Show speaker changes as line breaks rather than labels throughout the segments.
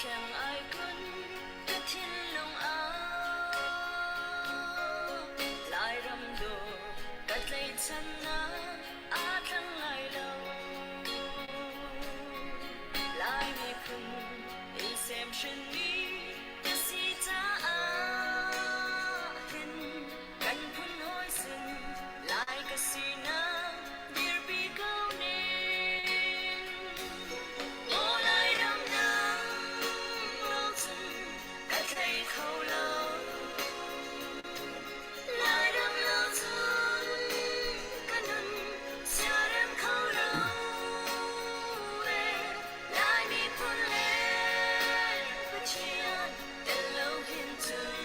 Thleng ai kun ka thinlung ah Lairam dawh ka tlaihchannak aa thleng lai lo. Lai miphun in semhrinmi ka si caah hin kan phun hawi sin Lai ka sinak dirpi ko ning. Aw Lairam nang lo cun ka tlei kho lo. Lairam lo cun ka nun siarem kho lo ee. Lai miphun le Pathian tel lo hin cun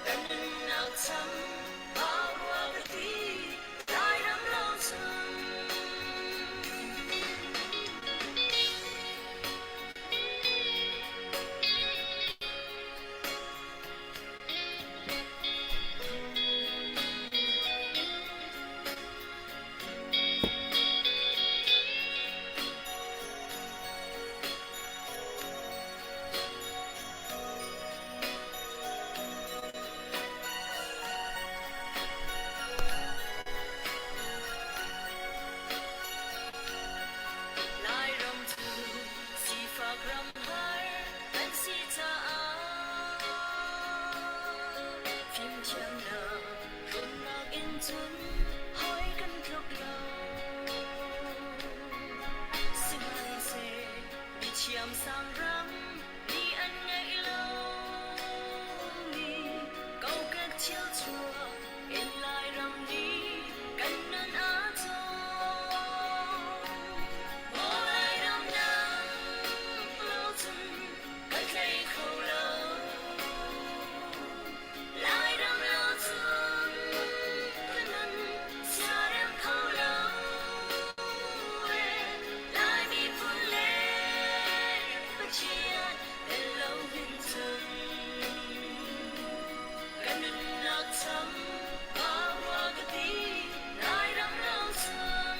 ka nunnak cham bau rua ka ti. Lairam lo cun. Lairam cu sifak ram har kan si caah fimthiamnak rumnak in cun hawi kan tluk lo. Sihmanhseh mithiam sang ram nih an ngeih lomi kokek thil chuak in Lairam nih kan nun aa cawm. Maw Lairam nang lo cun kan tlei kho lo. Lairam lo cun ka nun siarem kho lo ee. Lai miphun le Pathian tel lo hin cun ka nunnak cham bau rua ka ti Lairam lo cun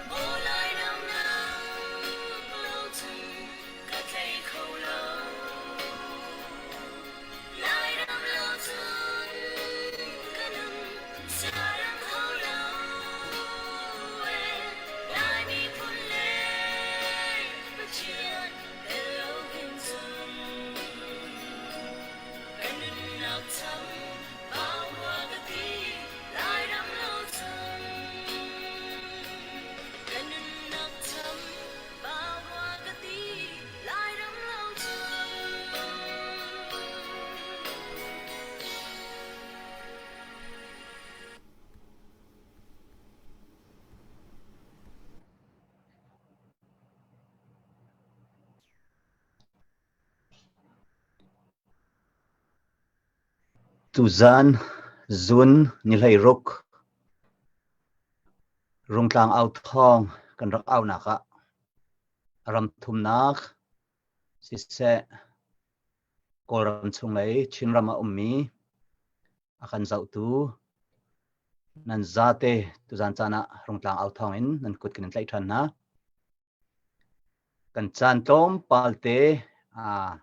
maw Lairam nang lo cun ka tlei kho lo. Lairam lo cun ka nun siarem kho lo ee. Lai miphun le Pathian tel lo hin cun ka nunnak cham bau rua ka ti Lairam lo cun ka nunnak cham bau rua ka ti Lairam lo cun.
Tuzaan zun ni 16 Rungtlang au thawng kan rak aunak ah ram thumnak siseh Kawlram chunglei Chinram ah ummi a kan zohtu nan zate tuzaan caan ah Rungtlang au thawng in nan kut kan in tlaih ṭhan hna. Kan caan tlawmpal te aa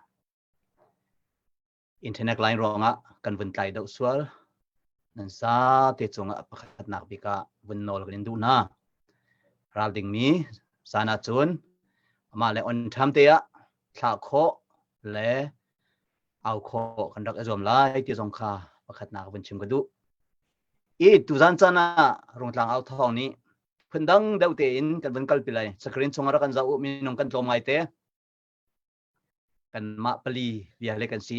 Internet line ruangah kan vun tlai deuh sual. Nan zate cungah pakhatnak bik ah vun nawl kan in duh hna. Ral dingmi zan ahcun amah le on ṭham te ah thlah khawh le au khawh kan rak i zuam lai ti zong kha pakhatnak vun chim ka duh. I tuzan caan ah Rungtlang au thawng nih phundang deuh tein kan vun kalpi lai. Screen chungah rak kan zoh u minung kan tlawm ngai te. Kanmah pali viale kan si.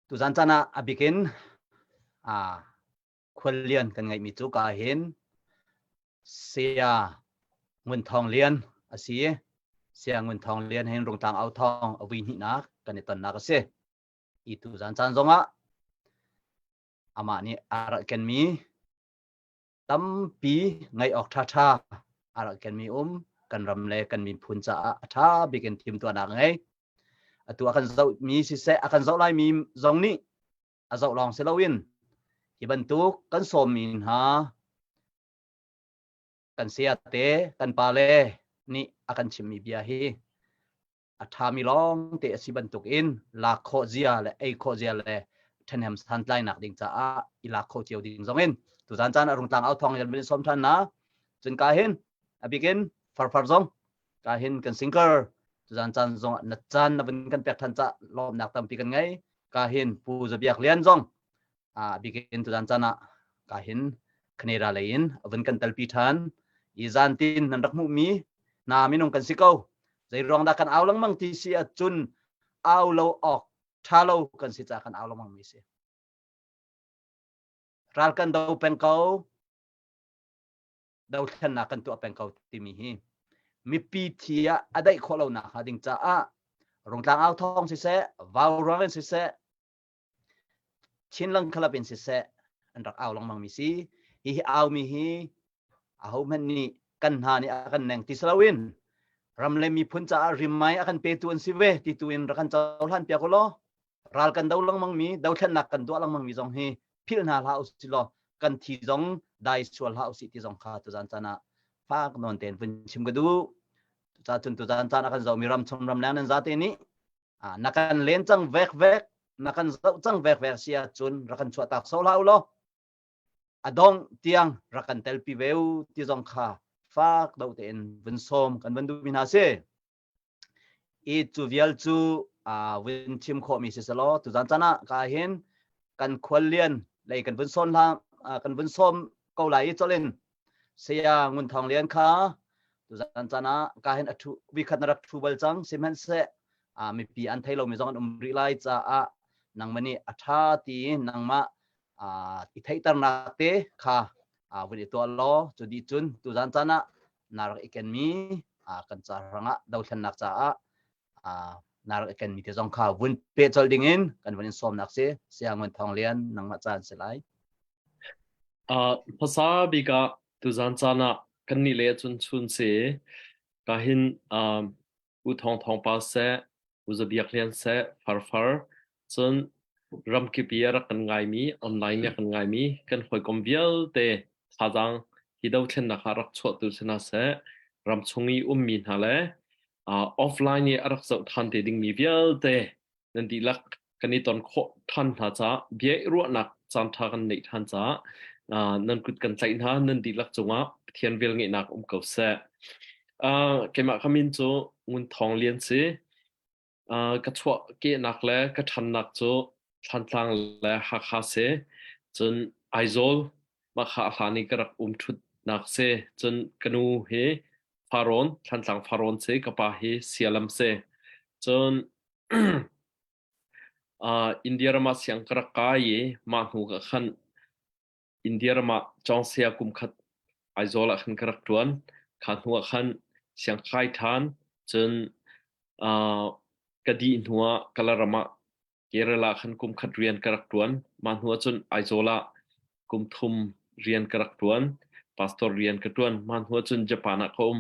Tuzan caan ah a bikin ah khuallian kan ngeihmi cu ka hin Saya Ngun Thawng Lian a si. Saya Ngun Thawng Lian hin Rungtlang Au Thawng a vui hnihnak kan i tonnak a si. I tuzan caan zongah amah nih a rak kenmi tampi ngaih awk ṭhaṭha a rak kenmi um kan ram le kan miphun caah a ṭha bik in thimtuahnak ngei. Atu a kan zohmi siseh a kan zoh laimi zong nih a zoh lawng si loin hi bantuk kan sawmmi hna Kan saya te kan pa le nih a kan chimmi bia hi a ṭhami lawng te a si bantuk in lak khawh zia le ei khawh zia le ṭhahnem santlainak ding caah i lak kho cio ding zong in tuzan caan a rungtlang au thawng yan bin som ṭhan na cun ka hin a bikin farfar zong ka hin kan sinker tuzan caan zong na caan na vun kan pek ṭhan ca lawmnak tampi kan ngei ka hin pu zabiak lian zong a bikin tuzan caan ah ka hin Canada lei in vun kan telpi ṭhan i zan tin nan rak hmuhmi hna minung kan si ko zei ruang dah kan au lengmang ti si ahcun au lo awk ṭha lo kan si caah kan au lengmang mi si ral kan do peng ko dothlennak kan tuah peng ko timi hi mipi thi ah a daih khawh lonak hnga ding caah rungtlang au thawng siseh vau ruang in siseh Chinlang Club in siseh an rak au lengmang mi si. Hihi au mi hi ahohmanh nih kan hna nih a kan neng ti si loin ram le miphun caah rimai a kan petu an si ve ti tu in rak kan cohlan piak u law ral kan do lengmang mi dothlennak kan tuah lengmang mi zong hi philh hna hlah usih law kan thi zong dai sual hlah usih ti zong kha tuzan caan ah fak nawn tein vun chim ka duh. Cucaah tuzan caan a kan zohmi ram chung ram leng nan zate nih na kan len cang vek vek na kan zoh cang vek vek si ahcun rak kan chuah tak so hlah u law a dong tiang rak kan telpi ve u ti zong kha fak do tein vun sawm kan vun duhmi hna si i cu vial cu vun chim khawhmi si selaw tuzan caan ah ka hin kan khuallian lei kan vun sawn hla kan vun sawm ko lai i cholin Saya Ngun Thawng Lian kha tuzan caan ah ka hin a thu vikhat na rak thu bal cang sihmanhseh mipi an thei lomi zong an um rih lai caah nangmah nih a ṭha ti nangmah i theihternak te kha vun i tuah law cu dih cun tuzan caan ah na rak i kenmi kan ca hrangah dothlennak caah na rak i kenmi te zong kha vun peh colh dingin kan vun in sawmnak si Saya Ngun Thawng Lian nangmah caan si lai.
Hmasa bik ah tuzan caan ah kannih lei ahcun chun si ka hin U Thawng Thawng Pa seh, U Za Biak Lian seh, Farfar, cun ramkip i a rak kan ngaimi, online i a kan ngaimi kan hawikom vialte thazaang hi dothlennak ah rak chuahtu si hna seh, ramchung i ummi hna le offline i a rak zoh ṭhan te dingmi vialte nan dihlak kan i ton khawh ṭhan hna caah bia i ruahnak caanṭha kan neih ṭhan caah nan kut kan tlaih hna nan dihlak cungah Pathian velngeihnak um ko seh. Keimah ka min cu Ngun Thawng Lian si. Ka chuah kehnak le ka ṭhannak cu Thlantlang le Hakha si. Cun Aizawl mah kha a hlan i ka rak um ṭhutnak si. Cun ka nu hi Farawn, Thlantlang Farawn si, ka pa hi Sialam si. Cun India ram ah siang ka rak kai i mah hnu ah khan India ram ah cawngsia kum khat Aizawl ah khan ka rak ṭuan. Kha hnu ah khan siang kai ṭhan. Cun ka dih hnu ah Kalaram ah Kerala ah khan kum khat rian ka rak ṭuan. Mah hnu ah cun Aizawl ah kum thum rian ka rak ṭuan. Pastor rian ka ṭuan. Mah hnu ah cun Japan ah ka um.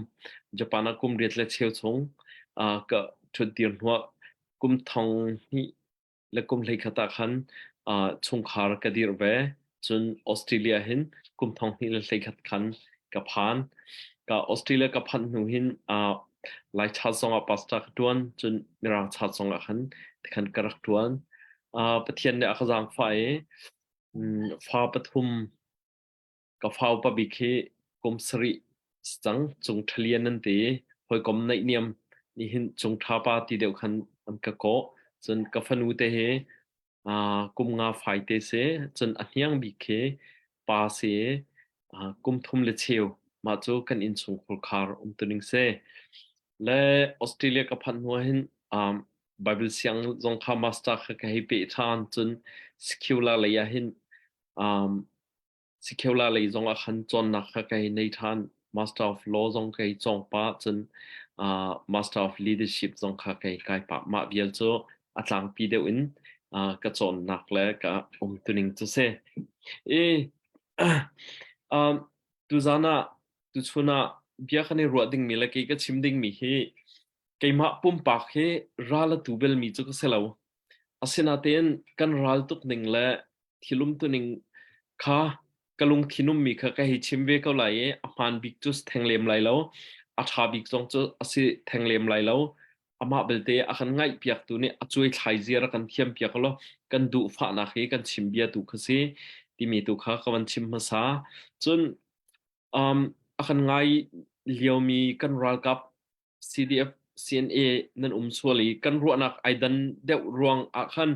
Japan ah kum riat le cheu chung ka ṭhutdir hnu ah kum thong hnih le kum 11 ah khan chungkhar ka dirh ve. Cun Australia hin kum thong hnih le 11 khan ka phan. Ka Australia ka phanh hnu hin Lai church zongah pastor ka ṭuan. Cun Mirang church zongah khan tikhan ka rak ṭuan. Pathian nih a ka zaangfah i fa pathum ka fa upa bik hi kum sarih si cang Cung Ṭha Lian an ti. Hawikom naihniam nih hin Cung Ṭha pa ti deuh khan an ka kawh. Cun ka fanu te hi kum nga fai te si. Cun a hniang bik khi pa si kum thum le cheu. Mah cu kan innchungkhur khar umtuning si. Le Australia ka phanh hnu ah hin Bible siang zong kha master kha ka hei peh ṭhan. Cun secular lei ah hin Sikheula lei zong ah khan cawnnak kha ka hei nei ṭhan. Master of Law zong ka hei cawng pah, cun uh, Master of Leadership zong kha ka hei kai pah. Mah vial cu a tlangpi deuh in uh, ka cawnnak le ka umtuning cu si. I um, tuzan ah tuchun ah bia kan i ruah dingmi le kei ka chim dingmi hi keimah pumpak hi ral a tu belmi cu ka si lo. Asinain kan ral tuk ning le thil umtuning kha Ka lungthin ummi kha ka hei chim ve ko lai i a hmaan bik cu si theng lem lai lo. A ṭha bik zong cu a si theng lem lai lo. Amah belte a kan ngaihpiaktu nih a cuaithlai ziar a kan thiampiak law kan duhfahnak hi kan chim bia tu kha si timi tu kha ka van chim hmasa. Cun um, a kan ngai liomi kan ralkap CDF CNA nan um sual i kan ruahnak ai dan deuh ruang ah khan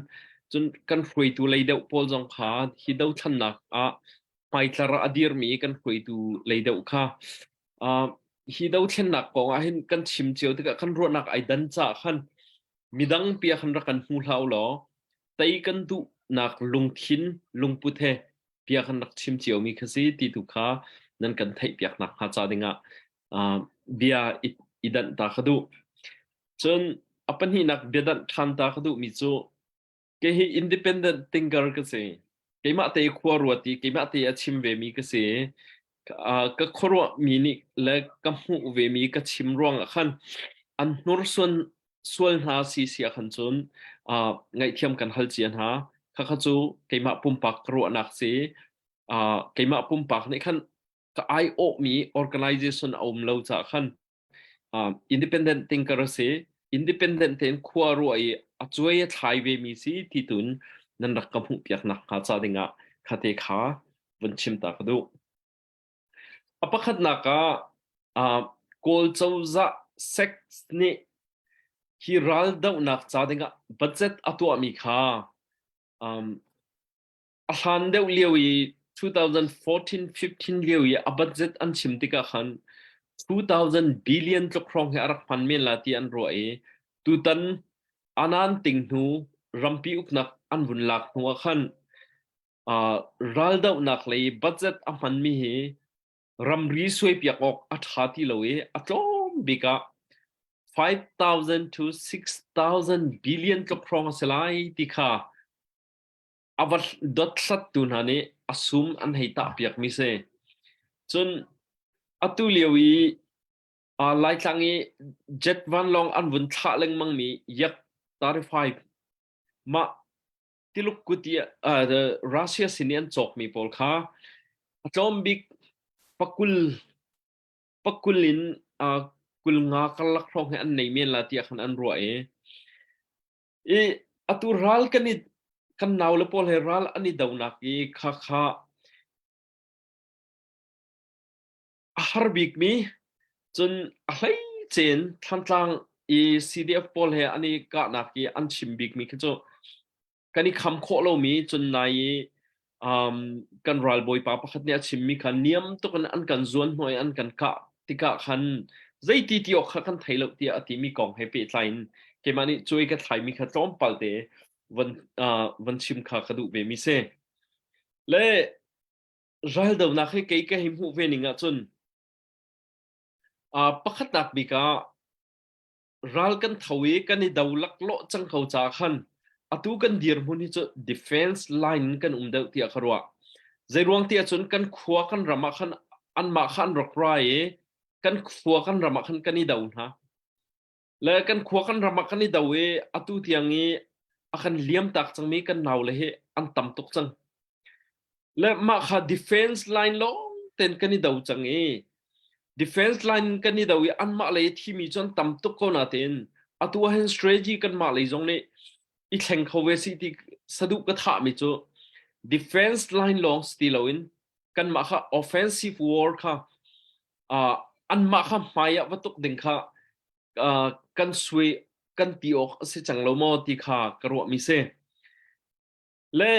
cun kan hruaitu lei deuh pawl zong kha hi dothlannak ah hmaitlar a dirmi kan hruaitu lei deuh kha uh, hi dothlennak kong ah hin kan chim cio tikah kan ruahnak ai dan caah khan midang pia khan rak kan hmu hlah law tei kan duhnak lungthin lungput he bia kan rak chim ciomi kha si ti tu kha nan kan theihpiak nakhnga ca dingah uh, bia i, i danh ta ka duh. Cun a pahnihnak bia danh ṭhan ta ka duhmi cu kei hi independent thinker ka si. Keimah te khua ruat i keimah te a chim vemi ka si. Uh, ka khuaruahmi nih le ka hmuh vemi ka chim ruangah khan an hnursuan sual hna si si ah khan cun uh, ngaihthiam kan hal cia hna. Khakha cu keimah pumpak ka ruahnak si. Uh, keimah pumpak nih khan ka aiawhmi organization a um lo caah khan uh, independent thinker a si independent tein khua ruah i a cuai a thlai ve mi si ti tun nan rak ka hmuh piak nak hnga ca dingah khate kha vun chim ta ka duh a pakhatnak ah uh, kawl cozah sex nih hi ral dohnak ca dingah budget a tuahmi kha um, A hlan deuh lio i 2014-15 lio i a budget an chim tikah khan 2000 billion tluk hrawng hi a rak hman men la ti an ruah i tutan anan ting hnu rampi uknak an vun lak hnu ah khan uh, raldohnak lei budget a hmanmi hi ramri suaipiak awk a ṭha ti lo i a tlawm bik ah 5,000 to 6,000 billion tluk hrawng a si lai ti kha a va dothlattu hna nih a sum an hei tahpiakmi si. Cun atu lio i uh, Laitlang i jet vanlawng an vun thlah lengmangmi Yak 35 mah Tiluk kut i uh, Russia sin i an cawkmi pawl kha a tlawm bik pakul pakul in uh, kul nga karlak hrawng hi an nei men la tiah khan an ruah i I atu ral kan i kan naule pawl he ral an i donak i khakha a har bikmi cun a hleicein Thantlang i CDF pawl he an i kahnak i an chim bikmi khi cu kan i kham khawh lomi cun nai i um, kan ralbawipa pakhat nih a chimmi kha niam tuk in an kan zuan hnawh i an kan kah tikah khan zeiti ti awk kha kan thei lo tiah a timi kong he pehtlai in keimah nih cuai ka thlaimi kha tlawmpal te van uh, van chim kha ka duh ve mi si. Le raldonak hi kei ka hi hmuh ve ning ahcun uh, pakhatnak bik ah ral kan tho i kan i do laklawh cang ko caah khan atu kan dirhmun hi cu defense line in kan um deuh tiah ka ruah. Zeiruang ti ahcun kan khua kan ram ah khan anmah kha an rak ra i kan khua kan ram ah khan kan i do hna. Le kan khua kan ram ah kan i do i atu tiang i a kan liam tak cangmi kan naule hi an tam tuk cang. Le mah kha defense line lawng ten kan i do cang i defense line kan i do i anmah lei thimi cu an tam tuk ko natein atu ah hin strategy kanmah lei zong nih i thleng kho ve si ti saduh ka thahmi cu defense line lawng si ti loin kanmah kha offensive war kha uh, anmah kha hmai ah va tuk ding kha uh, kan sui kan ti awk a si cang lo maw ti kha ka ruahmi si. Le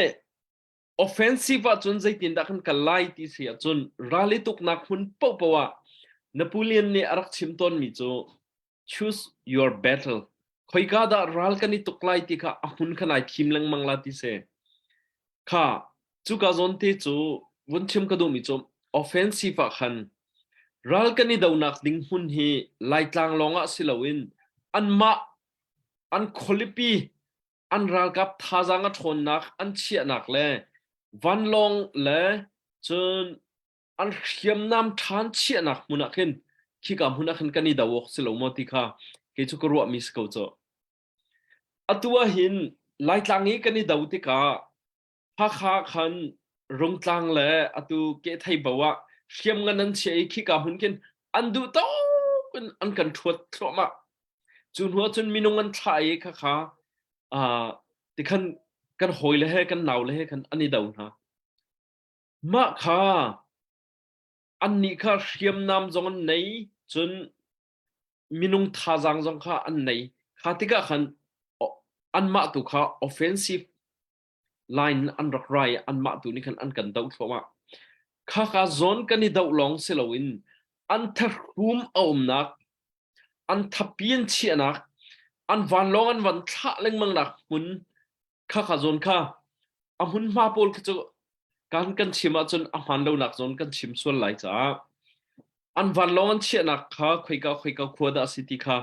offensive ahcun zeitindah kan kal lai ti si ahcun rali tuknak hmun paohpaoh ah Napoleon nih a rak chim tawnmi cu choose your battle khoika dah ral kan i tuk lai ti kha a hmun kha nai thim lengmang la ti si kha cuka zawn te cu vun chim ka duhmi cu offensive ah khan ral kan i donak ding hmun hi Laitlang lawng ah si loin anmah an khualipi an ralkap thazaang a ṭhawnnak an chiahnak le vanlawng le cun an hriamnam ṭhan chiahnak hmun ah khin khika hmun ah khin kan i do awk si lo maw ti kha kei cu ka ruahmi si ko cu. Atu ah hin Laitlang i kan i do tikah Hakha khan. Rungtlang le atu Kehthei bo ah hriamngan an chiah i khika hmun khin an duh tawk in an kan ṭhuat thluahmah. Cu hnu ahcun minung an thlah i khakha uh, tikhan kan hawile he kan naule he khan an i do hna. Mah kha annih kha hriamnam zong an nei cun minung thazaang zong kha an nei. Kha tikah khan anmah tu kha offensive line an rak ra i anmah tu nih khan an kan doh thluahmah. Khaka zawn kan i doh lawng si loin an thahrum a umnak, an thapi an chiahnak, an vanlawng an van thlah lengmang nak hmun khaka zawn kha a hmunhma pawl khi cu kan kan chim ahcun a hmaan lonak zawn kan chim sual lai caah an vanlawng an chiahnak kha khoika khoika khua dah a si ti kha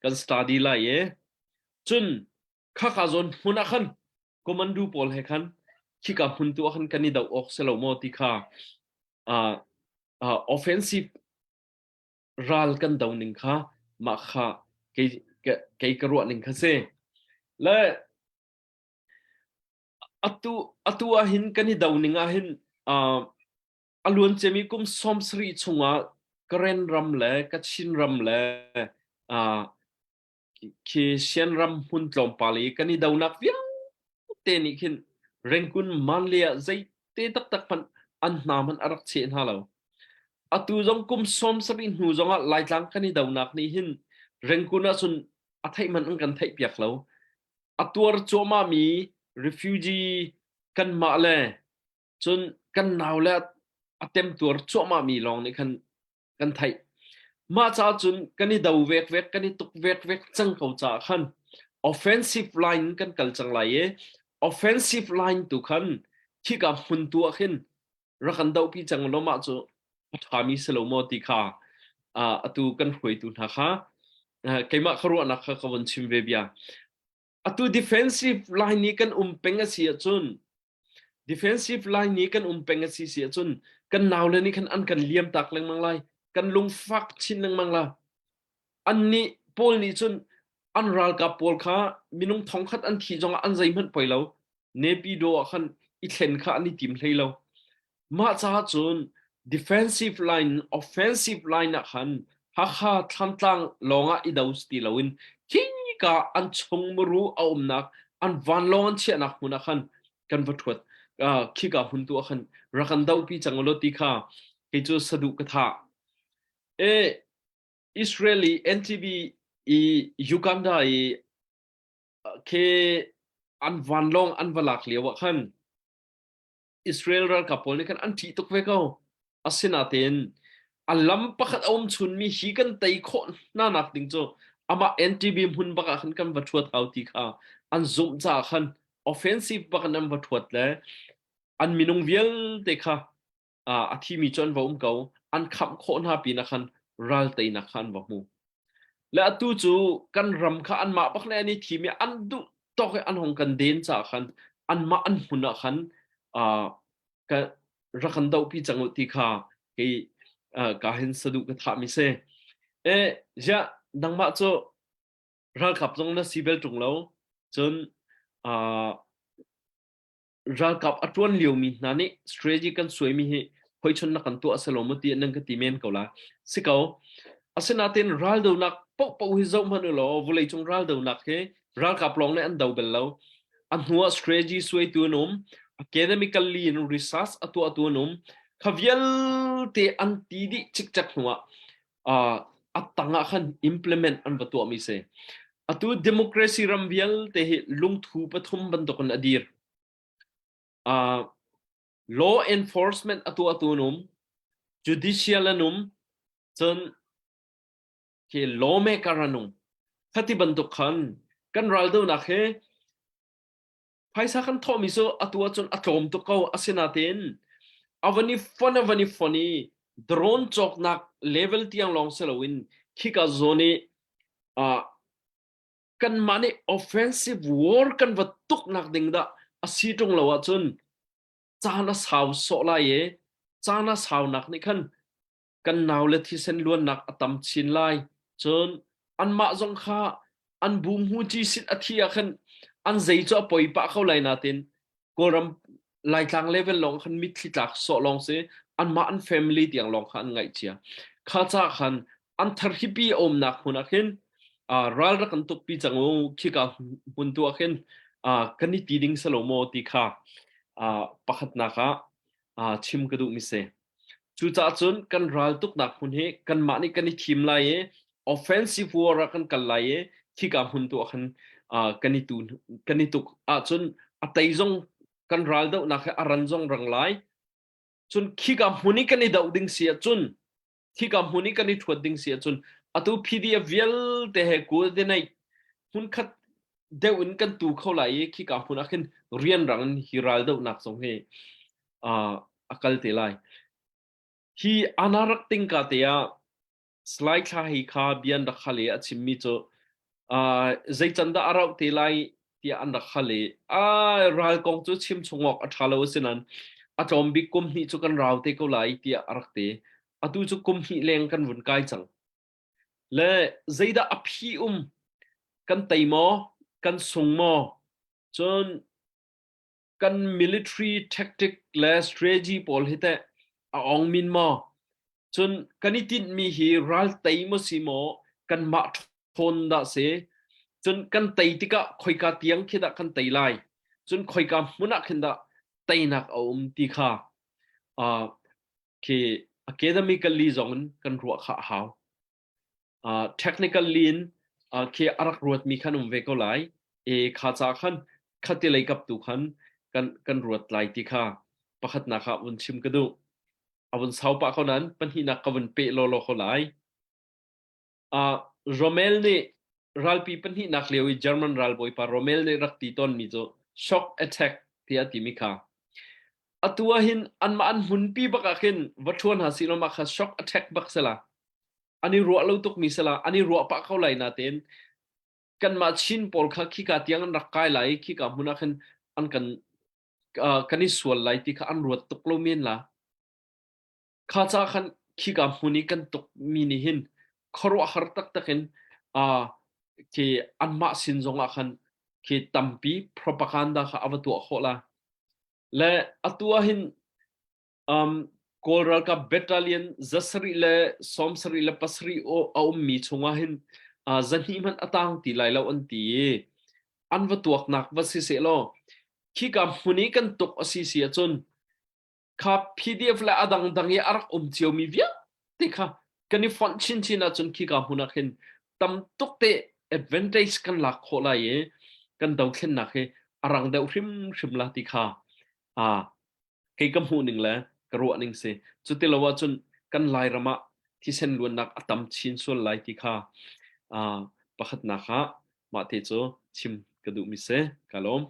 kan study lai i cun khaka zawn hmun ah khan commando pawl he khan khika hmun tu ah khan kan i doh awk si lo maw ti kha uh, uh, offensive ral kan do ning kha mah kha kei kei ka ruah ning kha si le atu atu ah hin kan i do ning ah hin uh, a luan cemi kum 70 chungah Karen ram le Kachin ram le uh, khi Sian ram hmun tlawmpal i kan i donak vialte nih khin Rangoon Manle ah zeite taktak hmanh an hna hmanh a rak cheh hna lo. Atu zong kum 70 hnu zongah Laitlang kan i donak nih hin Rangoon ahcun a theih hmanh an kan theih piak lo. A tuar cuahmah mi refugee kanmah le cun kan nau le a temtuar cuahmah mi lawng nih khan kan theih. Mah caah cun kan i do vekvek, kan i tuk vekvek cang ko caah khan offensive line kan kal cang lai i offensive line tu khan khika hmun tu ah khin rak kan dohpi cang law mah cu a ṭhami si lo maw ti kha atu kan hruaitu hna kha keimah ka ruahnak kha ka von chim ve bia. Atu defensive line i kan um peng a si ahcun Defensive line nih kan um peng a si si ahcun kan naule nih khan an kan liam tak lengmang lai. Kan lungfak chin lengmang la. Annih pawl nih cun an ralkap pawl kha minung thongkhat an thih zongah an zeihmanh poi lo. Nepido ah khan i thlen kha an i tim hlei lo. Mah caah cun defensive line, offensive line ah khan Hakha Thlantlang lawngah i do ti loin khika an chung muru a umnak an vanlawng an chiahnak hmun ah khan kan va ṭhuat khika hmun tu ah khan rak kan dohpi cang ulaw ti kha kei cu saduh ka thah. E Israel i NTB i Uganda i khi an vanlawng an va lak lio ah khan Israel ralkap pawl nih khan an ṭih tuk ve ko. Asinain a lam pakhat a um chunmi hi kan tei khawh hna nak ding cu amah NTB hmun bak ah khan kan va ṭhuat hau ti kha an zumh caah khan offensive bak in an va ṭhuat le an minung vialte kha a thimi cu an va um ko an khamh khawh hna pinah khan ral teinak kha an va hmu. Le atu cu kan ram kha anmah bak le an i thim i an duh tawk i an hong kan den caah khan anmah an hmun ah khan uh, ka rak kan dohpi cang u ti kha kei uh, ka hin saduh ka thah mi si. E ziah nangmah cu ralkap zong na si bel ṭung lo cun uh, ralkap a ṭuan liomi hna nih strategy kan suaimi hi hoichon na kan tuah selo maw ti nan ka ti men ko la. Si ko. Asinain raldonak paohpaoh hi zoh hmanh u law vawleicung raldonak hi ralkap lawng nih an do bel lo. A hnuah strategy suaitu an um, academically in research a tuahtu an um. Kha vialte an ti dih cikcek hnuah uh, a tangah khan implement an va tuahmi si. Atu democracy ram vialte hi lungthu pathum bantukin a dir. Uh, law enforcement a tuahtu an um, judicial an um, cun khi lawmaker an um. Khati bantuk khan kan raldonak hi Phaisa kan thawhmi cu atu ahcun a tlawm tuk ko. Asinain a van i fon a van i fon i drone cawknak level tiang lawng si loin khika zawn i uh, kanmah nih offensive war kan va tuknak ding dah a si ṭung lo ahcun caan a sau sawh lai i caan a saunak nih khan kan naule thisen luannak a tam chin lai. Cun anmah zong kha an bumhu ci sit a thi ah khan an zei cu a poi pah ko lai natin Kawlram. Laitlang level lawng khan mitthli tlak sawh lawng si anmah an family tiang lawng kha an ngaih chia. Kha ca khan an tharhipi a umnak hmun ah khin ral rak kan tukpi cang u khika hmun tu ah khin kan i ti ding si lo maw ti kha pakhatnak ah chim ka duh mi si. Cucaah cun kan ral tuknak hmun hi kanmah nih kan i thim lai i offensive war ah kan kal lai i khika hmun tu ah khan kan i tu kan i tuk ahcun a tei zong kan ral dohnak hi a ran zong rang lai. Cun khika hmun i kan i doh ding si ahcun khika hmun i kan i ṭhuat ding si ahcun atu PDF vialte he coordinate hmunkhat deuh in kan tu kho lai i khika hmun ah khin rianrang in hi ral dohnak zong hi a kal te lai. Hi ana rak ting ka te ah slide thla hi kha bian rak hal i a chimmi cu zei can dah a rauh te lai tiah an rak hal i ral kong cu chim chung awk a ṭha lo asinan a tlawm bik kum hnih cu kan rau te ko lai tiah a rak ti. Atu cu kum hnih leng kan vun kai cang. Le zeidah a phi um? Kan tei maw? Kan sung maw? Cun kan military tactic le strategy pawl hi teh a ong min maw? Cun kan i tinhmi hi ral tei maw si maw kanmah ṭhawn dah si? Cun kan tei tikah khoika tiang khi dah kan tei lai? Cun khoika hmun ah khin dah teinak a um ti kha uh, khi academically zong in kan ruah kha a hau. Uh, technically in uh, khi a rak ruatmi khan um ve ko lai. E kha ca khan khati lei kap tu khan kan kan ruat lai ti kha pakhatnak ah vun chim ka duh. A vun sau pah ko nan pahnihnak ka vun peh law law ko lai. Uh, Rommel nih ralpi pahnihnak lio i German ralbawipa Rommel nih rak ti tawnmi cu shock attack tiah a timi kha. Atu ah hin anmah an hmunpi bak ah khin va ṭhuan hna sih law mah kha shock attack bak sela. An i ruah lo tukmi sela, an i ruah pah ko lai natein kanmah Chin pawl kha khika tiang an rak kai lai i khika hmun ah khin an kan uh, kan i sual lai ti kha an ruat tuk lo men la. Kha ca khan khika hmun i kan tukmi nih hin khuaruahhar taktak in uh, khi anmah sin zong ah khan khi tampi propaganda kha a va tuah khawh la. Le atu ah hin um, Kawl ralkap battalion zasarih le sawmsarih le pasarih a ummi chungah hin uh, zahnih hmanh a tang ti lai lo an ti i an va tuaknak va si seh law khika hmun i kan tuk a si si ahcun kha PDF le a dangdang i a rak um ciomi vialte kha kan i fonh chinchin ahcun khika hmun ah khin tam tuk te advantage kan lak khawh lai i kan dothlennak hi a rang deuh hrimhrim la ti kha a kei ka hmuh ning le ka ruah ning si cuti lo ahcun kan Lairam ah thisen luannak a tam chin sual lai ti kha pakhatnak ah mah te cu chim ka duhmi si ka lawm.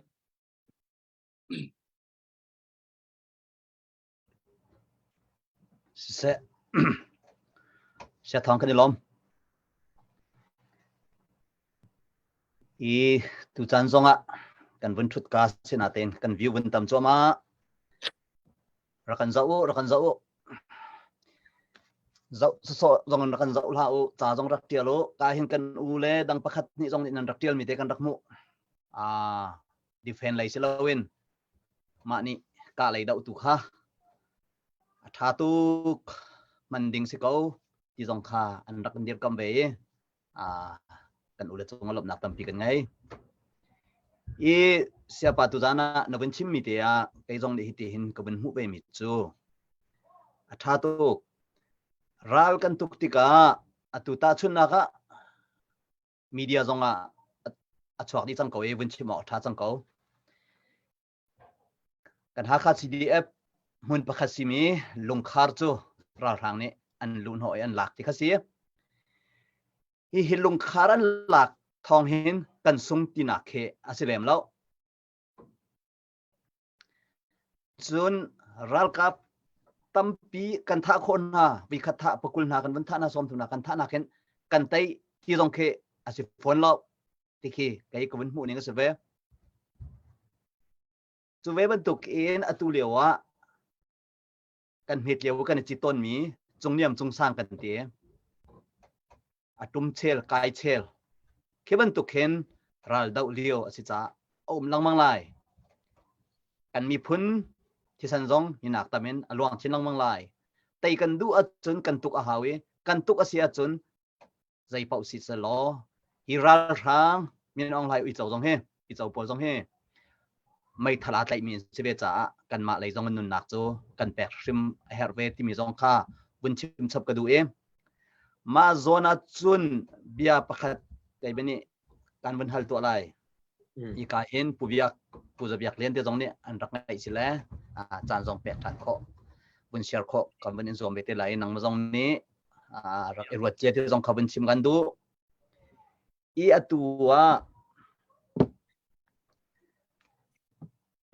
Siseh, Siathawng kan i lawm. I tucaan zongah kan vun ṭhut ka sinatein kan view vun tam cuahmah. Rak kan zoh u, rak kan zoh u. Zoh sawsawh zong in rak kan zoh hlah u, ca zong rak ṭial u. Ka hin kan u le dang pakhat nih zong nih nan rak ṭialmi te kan rak hmuh. Ah, defend lei si loin mah nih kah lei doh tu kha a ṭha tuk hman ding si ko ti zong kha an rak in dirkam ve i kan ule cung lawmhnak tampi kan ngei. I siapa tu zan ah na vun chimmi te ah kei zong nih hiti hin ka vun hmuh ve mi cu a ṭha tuk. Ral kan tuk tikah atu tahchunhnak ah media zong ah a chuak dih cang ko i vun chim awk a ṭha cang ko. Kan Hakha CDF hmun pakhat simi lungkhar cu ralhrang nih an luhhnawh i an lak ti kha si. Hi hi lungkhar an lak thawng hin kan sung tinak khi a si lem lo. Cun ralkap tampi kan thah khawh hna, vikhat thah pakul hna kan vun thah hna sawm hna kan thah nak hin kan tei ti zong khi a si fawn lo ti khi kei ka vun hmuh ning a si ve. Cu ve bantuk in atu lio ah kan hmet lio kan i cit tawnmi cungniam cungsang kan ti. A tum chel kai chel khi bantuk khin ral doh lio a si caah a um lengmang lai. Kan miphun. Thisen zong hinak tam in a luang chin lengmang lai. Tei kan duh ahcun kan tuk a hau i kan tuk a si ahcun zei paoh si selaw hi ralhrang Min Aung Hlaing uico zong hi uico pawl zong hi meithal aa tlaihmi an si ve caah kanmah lei zong in nunnak cu kan pek hrim a herh ve timi zong kha vun chim chap ka duh i mah zawn ah cun bia pakhat kei nih kan vun hal tuah lai. Hi ka hin Pu Biak Pu Za Biak Lian te zong nih an rak ngaih si le caan zong pek ṭhan khawh vun share khawh kan vun in zuam ve te lai nangmah zong nih rak i ruat cia te zong kha vun chim kan duh. I atu ah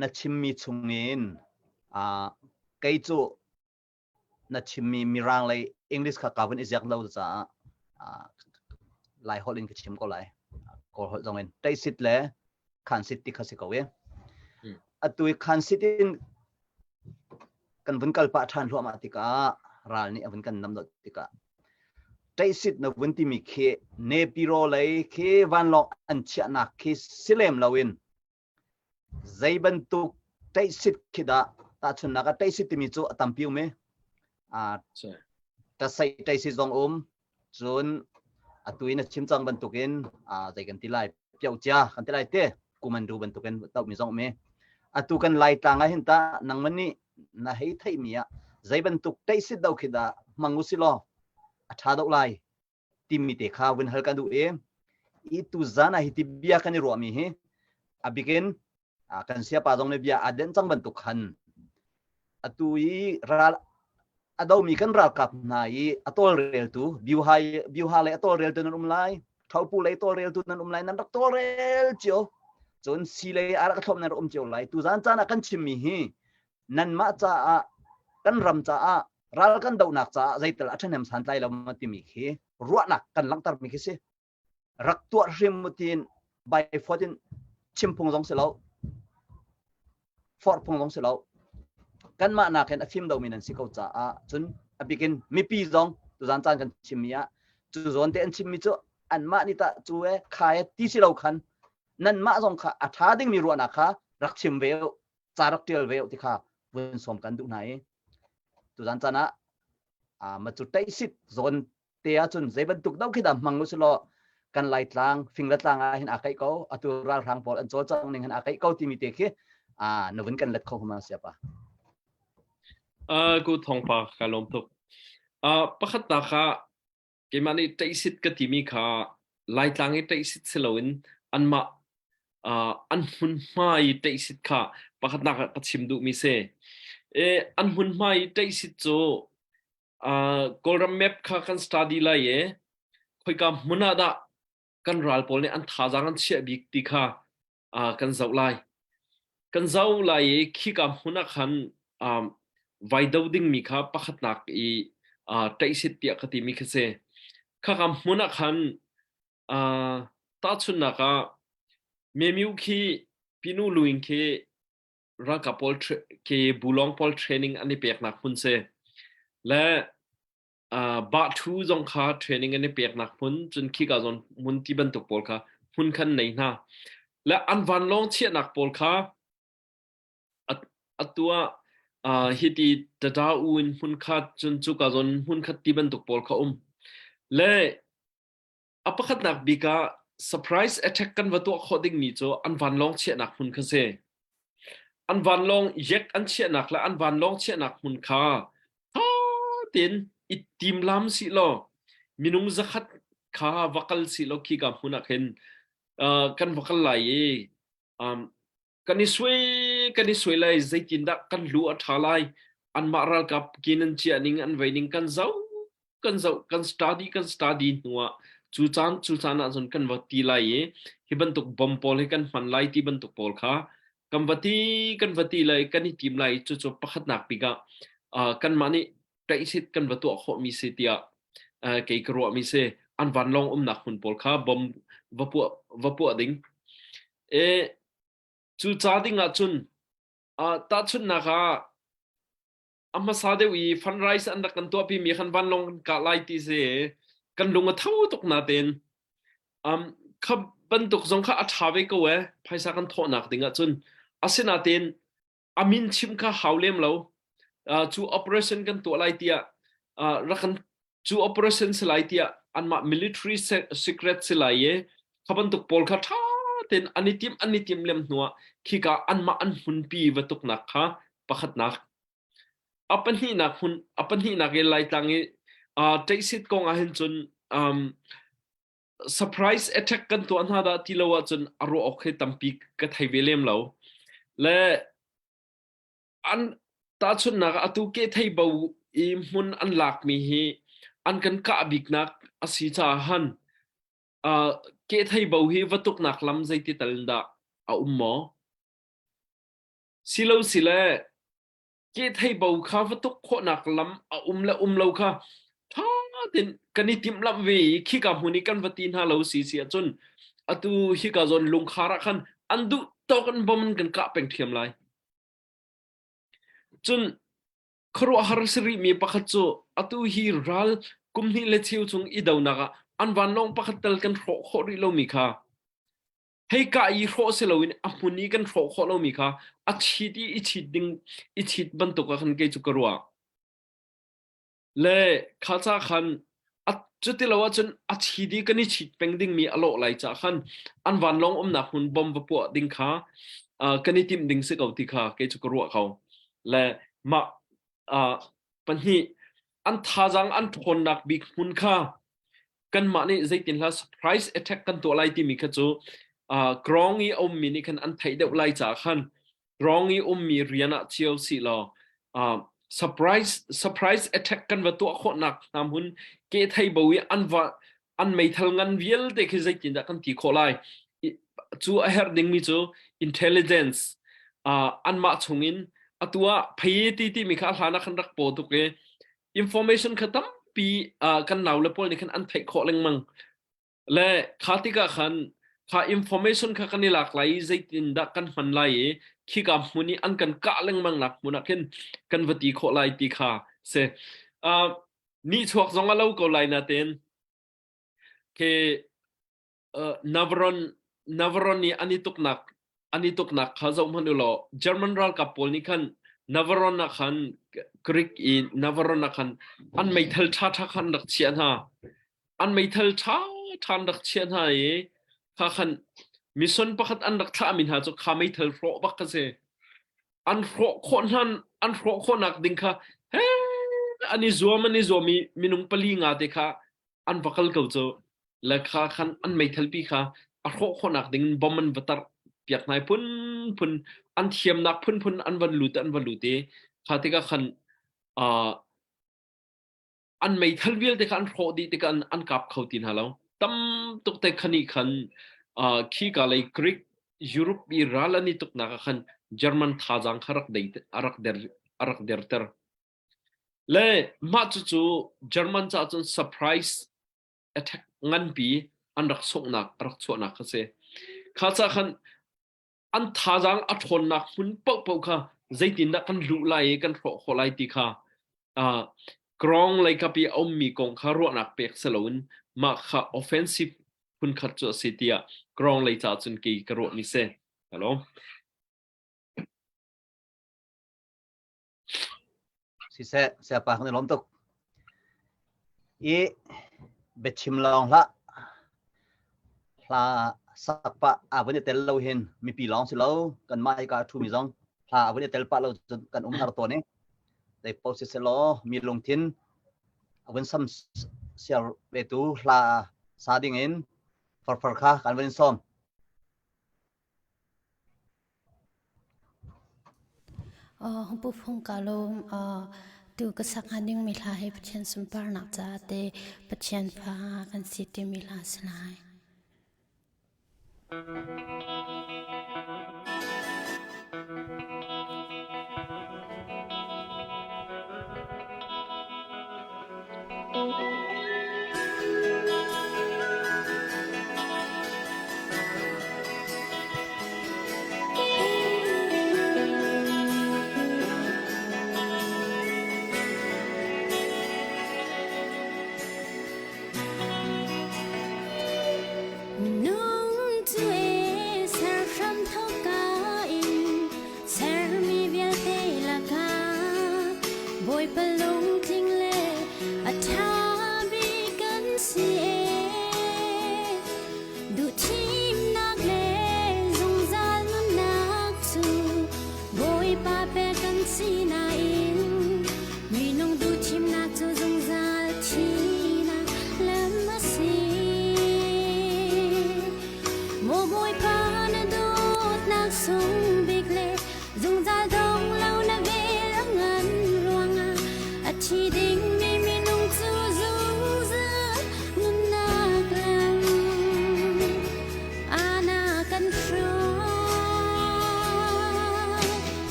na chimmi chungin kei cu na chimmi Mirang lei English kha ka vun i ziak lo caah Lai holh in ka chim ko lai. Kawl holh zong in Teisit le Khansit ti kha si ko i. Atu i Khansit in kan vun kal pah ṭhan hluahmah tikah ral nih a vun kan nam dot tikah Teisit na vun timi khi Nepiro lei khi vanlawng an chiahnak khi si lem loin Zei bantuk ṭaihsit khi dah tahchunhnak ah ṭaihsit timi cu a tampi um i ṭasaih ṭaihsit zong um cun atu in a chim cang bantukin zei kan ti lai piocia kan ti lai te kumandu bantukin tohmi zong um i atu kan Laitlang ah hin tah nangmah nih na hei theihmi ah zei bantuk ṭaihsit do khi dah hmang u si law a ṭha deuh lai timi te kha vun hal kan duh i i tuzan ah hi ti bia kan i ruahmi hi a bikin kan siapa zong nih bia aa denh cang bantuk khan atu i ral a domi kan ralkap hna i a tawlreltu biuha biuha lei a tawlreltu nan um lai thopu lei tawlreltu nan um lai nan rak tawlrel cio cun si lei a rak thlop nan rak um cio lai tuzan caan ah kan chimmi hi nanmah caah kan ram caah ral kan dohnak caah zeital a ṭhahnem santlai lo ma timi khi ruahnak kan langhtermi khi si rak tuah hrim mutin by phone in chim phung zong si lo forh phung zong si lo kanmah nakin a fim domi nan si ko caah cun a bikin mipi zong tuzan caan kan chimmi ah cu zawn te an chimmi cu anmah nih tah cu e kha e ti si lo khan nanmah zong kha a ṭha dingmi ruahnak kha rak chim ve u ca rak ṭial ve u ti kha vun sawm kan duh hna i tuzan caan ah ma cu ṭaihsit zawn te ahcun zei bantuk do khi dah hmang usilaw kan Laitlang fing le tlang ah hin aa kaih ko atu ralhrang pawl an cawlcangh ning hin aa kaih ko timi te khi na vun kan let kho huma siapa.
Uh, ku thongpa ka lawm tuk. Uh, pakhat ta kha keimah nih ṭaihsit ka timi kha Laitlang i ṭaihsit si loin anmah uh, an hmunhma i ṭaihsit kha pakhatnak ah ka chim duhmi si. E, an hmunhma i ṭaihsit cu uh, Kawlram map kha kan study lai i khoika hmun ah dah kan ral pawl nih an thazaang an chiah bik ti kha uh, kan zoh lai. Kan zoh lai i khika hmun ah khan um, vai do dingmi kha pakhatnak i uh, ṭaihsit tiah ka timi kha si. Khaka hmun ah khan uh, tahchunhnak ah Memyu khi Pinu Luing khi ralkap pawl ke bulong pawl training an i peknak hmun si. Le Bahthu zong kha training an i peknak hmun cun khika zawn hmun ti bantuk pawl kha hmun khan nei hna. Le an vanlawng chiahnak pawl kha atu ah hiti tata u in hmun khat cun cuka zawn hmun khat ti bantuk pawl kha um. Le a pakhatnak bik ah surprise attack kan va tuah khawh dingmi cu an vanlawng chiahnak hmun kha si. An vanlawng yek an chiahnak le an vanlawng chiahnak hmun kha tha tein i timlam sih law minung zakhat kha va kal sih law khika hmun ah khin uh, kan va kal lai i um, kan i suai kan i suai lai zeitindah kan lu a ṭha lai anmah ralkap kin an chiah ning an vei ning kan zoh kan zoh kan study kan study hnuah cu caan cu caan ah cun kan va ti lai i hi bantuk bom pawl hi kan hman lai ti bantuk pawl kha kan va ti kan va ti lai kan i tim lai cucu pakhatnak bik ah uh, kanmah nih ṭaihsit kan va tuah khawhmi si tiah uh, kei ka ruahmi si an vanlawng umnak hmun pawl kha bom va puah va puah ding e cu ca ding ah cun uh, tahchunhnak ah a hmasa deuh i fundraise an rak kan tuahpi mi khan vanlawng kan kah lai ti si kan lung a tho tuk na ten um kha bantuk zong kha a ṭha ve ko e phaisa kan thawhnak ding ah cun asinain. A min chim kha hau lem lo. Cu operation kan tuah lai tiah rak kan cu operation si lai tiah anmah military secret si lai i kha bantuk pawl kha ṭha tein an i timh an i timh lem hnuah khika anmah an hmunpi va tuknak kha pakhatnak. A pahnihnak hmun a pahnihnak i Laitlang i ṭeihsit kong ah hin cun surprise attack kan tuah hna dah ti lo ahcun a ruah awk hi tampi ka thei ve lem lo. Le an tahchunhnak ah atu ke thei bo i hmun an lakmi hi an kan kah biknak a si caah han uh, ke thei bo hi va tuknak lam zeiti tal in dah a um maw? Silo sile ke thei bo kha va tuk khawhnak lam a um le um lo kha ṭha tein kan i timhlamh ve i khika hmun i kan va ti hna lo si si ahcun atu hika zawn lungkhar ah khan an duh tawk in bom in kan kah peng ṭhiam lai. Cun khuaruahhar si rihmi pakhat cu atu hi ral kum hnih le cheu chung i donak ah an vanlawng pakhat tal kan hrawh khawh rih lomi kha hei kah i hrawh si loin a hmun i kan hrawh khawh lomi kha a chit i i chit ding i chit bantuk ah khan kei cu ka ruah. Le kha ca khan a cuti lo ahcun a chit i kan i chit peng dingmi a lawh lai ca khan an vanlawng umnak hmun bom va puah ding kha uh, kan i timh ding si ko ti kha kei cu ka ruah ko. Le mah uh, pahnih an thazaang an ṭhawnnak bik hmun kha kanmah nih zeitin hla surprise attack kan tuah lai timi kha cu uh, grong i a ummi nih khan an theih deuh lai caah khan grong i ummi rian ah cio si law uh, surprise surprise attack kan va tuah khawhnak hna hmun ke thei bo i an va an meithal ngan vialte khi zeitin dah kan ti khawh lai cu a herh dingmi cu intelligence uh, anmah chungin atu ah phei ti timi kha hlan ah khan rak paw tuk i information kha tampi uh, kan nau le pawl nih khan an theih khawh lengmang le kha tikah khan kha information kha kan i lak lai i zeitin dah kan hman lai i khika hmun i an kan kah lengmang nak hmun ah khin kan va ti khawh lai ti kha si uh, ni chuak zong a lo ko lai na ten ke Navaron Navaron i an i tuknak an i tuknak kha zoh hmanh u law German ralkap pawl nih khan Navaron ah khan Greek i Navaron ah khan an meithal ṭhaṭha khan rak chiah hna. An meithal ṭhaṭha an rak chiah hna i kha khan mission pakhat an rak thlahmi hna cu kha meithal hrawh bak kha si. An hrawh khawh hna an hrawh khawhnak ding kha he an i zuam an i zuam i minung pali nga te kha an va kal ko cu. Le kha khan an meithalpi kha a hrawh khawhnak ding in bom an va tarh piak hna i phunphun an thiamnak phunphun an van lut an va lut i kha tikah khan uh, an meithal vialte kha an hrawh dih tikah an, an kap kho ti hna lo tam tuk te khani khan uh, khi ka lei Greek Europe i ral an i tuknak ah khan German thazaang kha rak dei a rak der a rak derter le mah cucu German caah cun surprise attack nganpi an rak sunghnak a rak chuahnak kha si. Kha ca khan an thazaang a ṭhawnnak hmun paohpaoh kha zeitindah kan luh lai i kan hrawh khawh lai ti kha uh, grong leikap i a ummi kong kha ruahnak pek si loin mah kha offensive phunkhat cu a si tiah grong lei ca cun kei ka ruahmi si. Hello.
Siseh, sayapa kan i lawm tuk. I biachim lawng hlah. Hla sak pah a vun i tel lo hin mipi lawng si lo kan mah hika a ṭhumi zong hla a vun i tel pah lo cun kan um har tawn i zei paoh siseh law mi lungthin a vun sam siar vetu hla sa ding in farfar kha kan vun in sawm.
Pu Phung ka lawm. Tu ka sak hnga dingmi hla hi Pathian sunparnak caah te Pathian fa kan si timi hla a si lai. Minung cu serhram thoka in sermi vialte.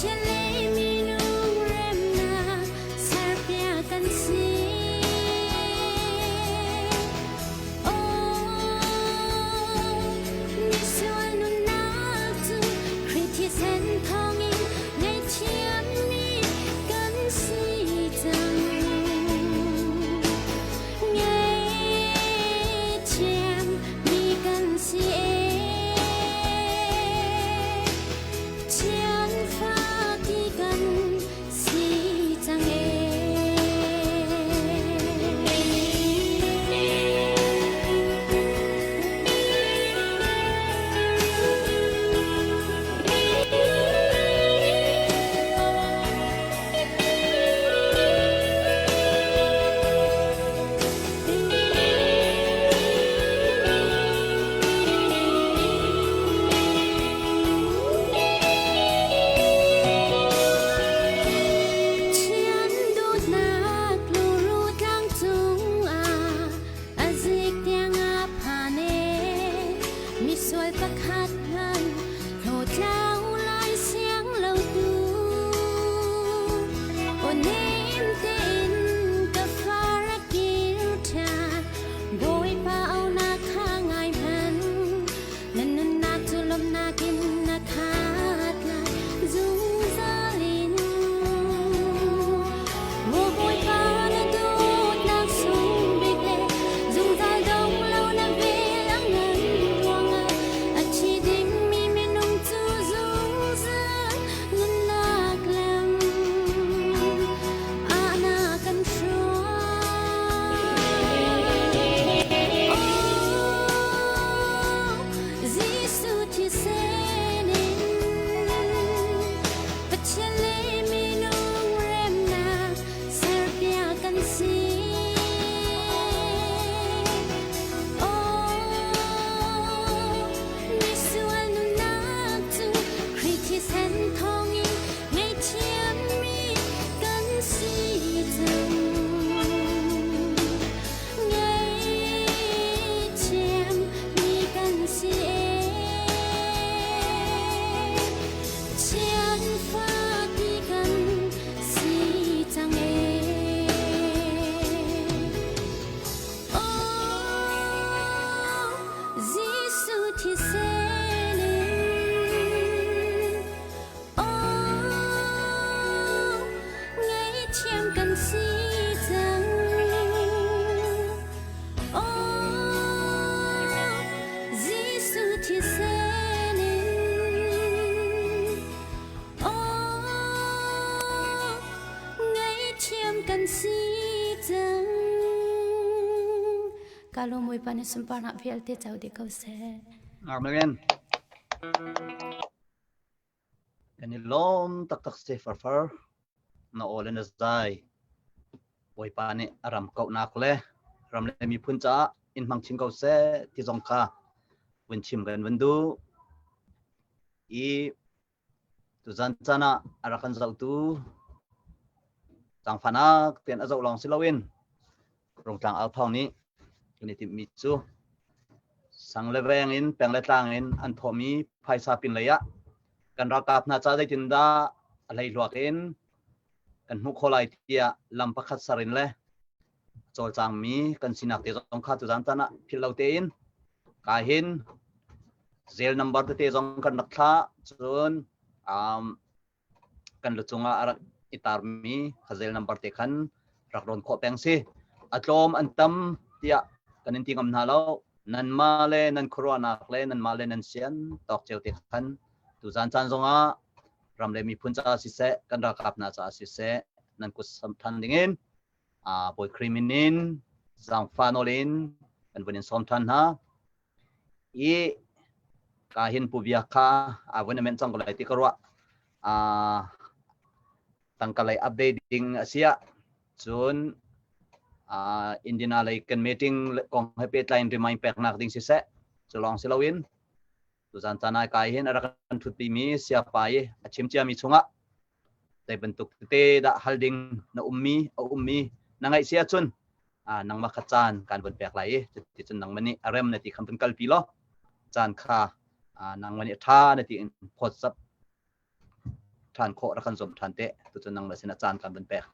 Pathian le minung remnak serpiak kan si. Oh, misual nunnak cu Khrih thisen thawngin ngaihthiammi kan si cang. Ngaihthiammi kan si ee. Pathian fa ti kan si cang ee. Pathian dawtnak luru tlang cungah a zik tiang a phan ee. Misual pakhat hmanh hlawtlau lai siang lo tu. Aw nem tein ka far a kir ṭhan, Bawipa aunak kha ngai hmanh. Na nunnak cu lawmhnak in na khat lai zungzal in. Maw Bawipa na dawtnak sung bik le zungzal dong lo na vel a ngan ruangah a thi dingmi minung cu zungzal nunnak lam ah na kan hruai. Oh, Jesuh thisen in Pathian le minung remnak serpiak kan si. Oh, misual nunnak cu Khrih thisen thawngin ngaihthiammi kan si cang. Ngaihthiammi kan si ee. Pathian fa ti kan si cang ee. Oh, Jesuh thisen in Oh, ngaihthiam kan si cang. Oh, Jesuh thisen in. Oh, ngaihthiam kan si cang. Ka lawm Bawipa nih sunparnak vialte co dih ko seh.
Amen. Kan i lawm taktak si farfar. Na aw le na zai. Bawipa nih a ram kauhnak le ram le miphun caah in hmang chin ko seh ti zong kha vun chim kan vun duh. I tuzan caan ah a rak kan zohtu zaangfahnak tein a zoh lawng si loin Rungtlang Althawng nih kan i timhmi cu sang le veng in peng le tlang in an thawhmi phaisa pinlei ah kan ralkap hna ca zeitindah a hleihluak in kan hmuh khawh lai tiah lam pakhat ser in le cawlcangmi kan sinak te zong kha tuzan tan ah philh lo tein ka hin zel number tete zong kan rak thlah cun um, kan lu cungah a rak i tarmi khazel number te khan rak rawn khawh peng si. A tlawm an tam tiah kan in ti ngam hna lo. Nanmah le nan khuaruahnak le nanmah le nan sian tawk cio te khan tuzan caan zongah ram le miphun caah siseh kan ralkap hna caah siseh nan kut sam than dingin Bawi Khrih min in zaangfah nawl in kan vun in sawm than hna. I ka hin Pu Biak kha a vun amen cang ko lai ti ka ruah. Tangka lei update ding a si ah cun Indiana lei kan meeting kong he pehtlai in remind peknak ding siseh cu lawng si loin tuzan caan ai kai hin a rak kan ṭhutpimi siapa i a chim ciami chungah zei bantuk tete dah hal ding na ummi a ummi na ngaih si ahcun nangmah kha caan kan vun pek lai i cuticun nangmah nih a rem na ti khan vun kalpi law caan kha nangmah nih a ṭha na ti in phawtzap ṭhan. ṭhan khawh rak kan zuam ṭhan te. Tucun nangmah sinah caan kan vun pek.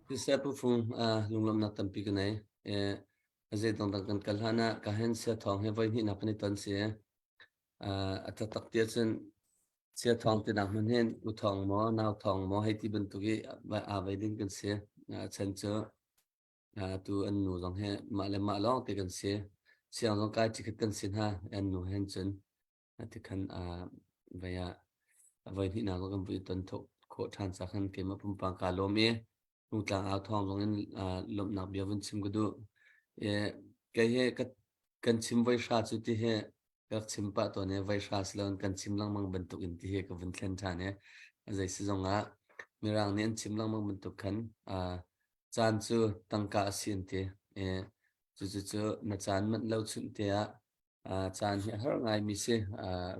Siseh Pu Fung, lunglawmhnak tampi ka nei. A zei dangdang kan kal hlan ah ka hen sia thawng he voi hnihnak kan i ton si. A taktak ti ahcun sia thawng ti nak hmun hin u thawng maw nau thawng maw hei ti bantuk i aa vei ding kan si. A chan cu tu an nu zong he mah le mah lawng te kan si. Siang zong kai chikhat kan si hna an nu hen cun tikhan vai ah voi hnihnak zong kan vui ton khawh ṭhan ca khan keimah pumpak kaa lawm i Rungtlang au thawng zong in lawmhnak bia vun chim ka duh. Kei he kan chim voi hra cu ti he ka rak chim pah tawn i voi hra si loin kan chim lengmang bantuk in ti he ka vun thlen ṭhan i zei si zong ah Mirang nih an chim lengmang bantuk khan caan cu tangka a si an ti. Cucu na caan manh lo chunh te ah caan hi a har ngaimi si.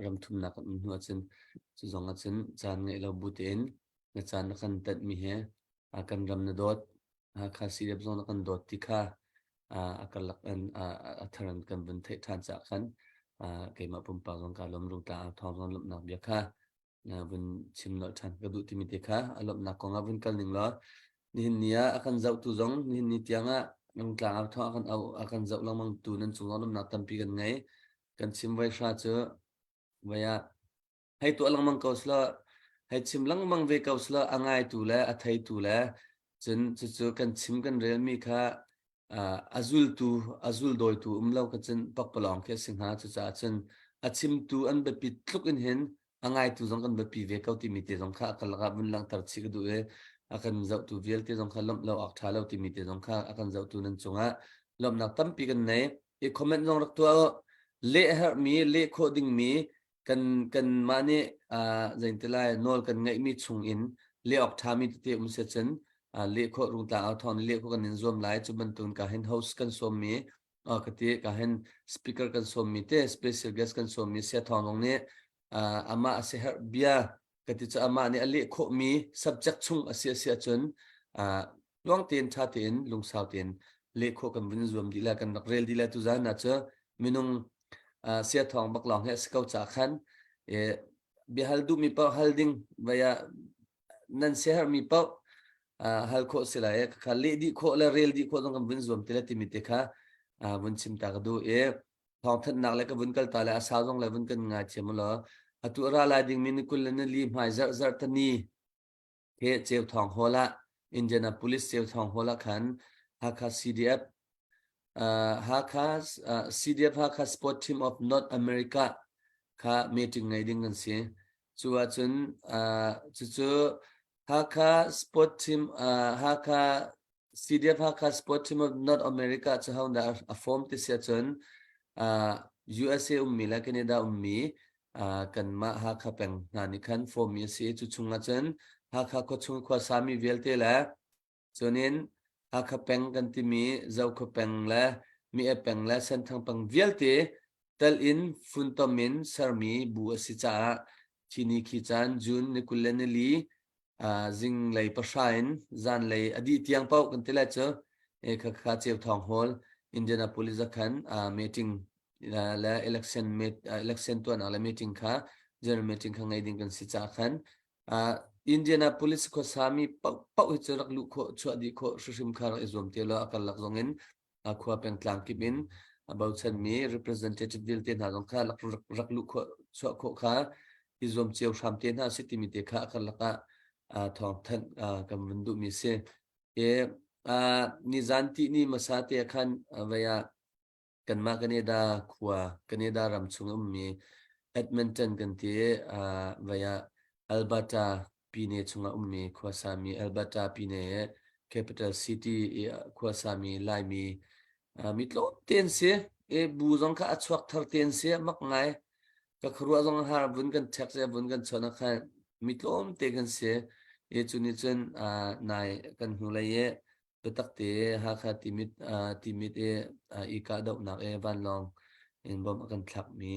Ram thumnak kan um hnu ahcun cu zong ahcun caan ngeih lo bu tein na caan na kan tanhmi he kan ram na dawt Hakha CDF zong na kan dawt ti kha a karlak in a thar in kan vun theih ṭhan caah khan keimah pumpak zong kaa lawm Rungtlang ang thawng zong lawmhnak bia kha vun chim nolh ṭhan ka duh timi te kha a lawmhnak kong ah vun kal ning law nihin ni ah a kan zohtu zong nihin ni tiang ah Rungtlang ang thawng a kan au a kan zoh lengmang tu nan cung zong lawmhnak tampi kan ngei kan chim voi hra cu voi ah hei tuah lengmang ko selaw hei chim lengmang ve ko selaw a ngaitu le a theitu le cun cucu kan chim kan relmi kha a zultu a zuldawitu um lo ka cun pakpalawng khi a si hnga. Cucaah cun a chimtu an biapit tluk in hin a ngaitu zong kan biapi ve ko timi te zong kha a karlak ah vun langhter chih ka duh i a kan zohtu vialte zong kha lawmh lo awk ṭha lo timi te zong kha a kan zohtu nan cungah lawmhnak tampi kan nei. I comment zong rak tuah u. Leh herhmi leh khawh dingmi kan kanmah nih zeiti lai nawl kan ngeihmi chung in leh awk ṭhami tete um si cun leh khawh Rungtlang au thawng nih leh khawh kan in zuam lai. Cu bantukin ka hin host kan sawmmi ka ti ka hin speaker kan sawmmi te special guest kan sawmmi Sia Thawng zong nih amah a siaherh bia ka ti cu amah nih a leh khawhmi subject chung a si a si ahcun tluang tein ṭha tein lungsau tein leh khawh kan vun zuam dih lai kan rak rel dih lai tuzaan na cu minung sia thawng bak lawng he a si ko ca khan biahal duhmi paoh hal ding vai ah nan siaherhmi paoh hal khawh si lai kha leh dih khawh le rel dih khawh zong kan vun zuam ti le timi te kha vun chim ta ka duh i thawngthanhnak le ka vun kal ta le a sau zong le vun kan ngai thiam law atu ra lai ding mi ni kul le ni li hmai zarh zarh tani he Ceu Thawng Hall ah Indianapolis Ceu Thawng Hall ah khan Hakha CDF Hakha CDF Hakha Sport Team of North America kha meeting ngei ding kan si. Cu ahcun cucu Hakha Sport Team Hakha CDF Hakha Sport Team of North America cu ho dah a form ti si ahcun USA ummi le Canada ummi kanmah Hakha peng hna nih khan form mi a si. Cu chung ahcun Hakha khuachung khuasami vialte le cunin Hakha peng kan timi Zokhua peng le Mi-e peng le Senthang peng vialte tel in funtom in sermi bu a si caah khi ni khi caan June ni 24 zinglei pahra in zanlei a dih tiang paoh kan ti lai cu kha kha Ceu Thawng Hall Indianapolis ah khan meeting le election election tuahnak le meeting kha general meeting kha ngei ding kan si caah khan Indianapolis khuasami paoh hi cu rak luh khawh chuah dih khawh hrimhrim kha rak i zuam te law a karlak zong in khua pengtlang kip in a bochanmi representative vialte hna zong kha rak luh khawh chuah khawh kha i zuam cio hram te hna si timi te kha a karlak ah thawngthanh kan vun duhmi si. E nizan ti ni masa te khan vei ah kanmah Canada khua Canada ram chung ummi Edmonton kan ti vei ah Alberta Pine chungah ummi khuasami Alberta Pine capital city i khuasami Laimi mi tlawmte an si. E bu zong kha a chuak thar te an si mak ngai. Ka khuaruah zong har vun kan check se vun kan chon kha mi tlawmte kan si. E cu nih cun nai kan hnu lei i biatak te Hakha Timit Timit i i kahdohnak i vanlawng in bomb a kan thlakmi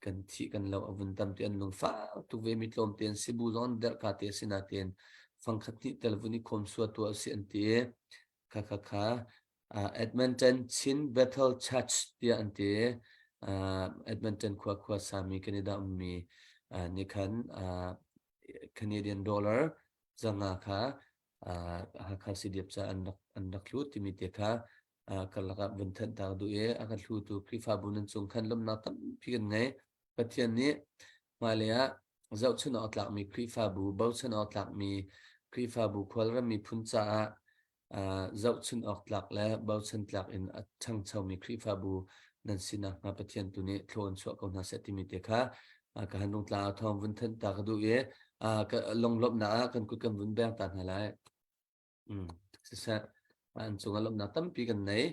kan thih kan lo a vun tam ti an lungfak tuk ve mi tlawm te an si bu zong an derh ka te si nain fangkhat hnih tel vun i khawm sua tu a si an ti kha kha kha Edmonton Chin Bethel Church tiah an ti. Edmonton khua khua sami Canada ummi. Nikhan Canadian dollar zanga kha Hakha CDF ca an rak an rak hlut timi te kha karlak ah vun thanh ta duh i a kan hlutu Khrihfabu nan cung khan lawmhnak tampi kan ngei. Pathian nih hmailei ah zohchunh awk tlakmi Khrihfabu, bochan awk tlakmi Khrihfabu khualram miphun caah zohchunh awk tlak le bochan tlak in a ṭhangchomi Khrihfabu nan si nakhnga Pathian tu nih thlaw in chuah ko hna seh timi te kha ka han rung tla thawng vun thanh ta ka duh i ka lunglawmhnak ah kan kut kan vun beng ta hna lai. Siseh, an cungah lawmhnak tampi kan nei.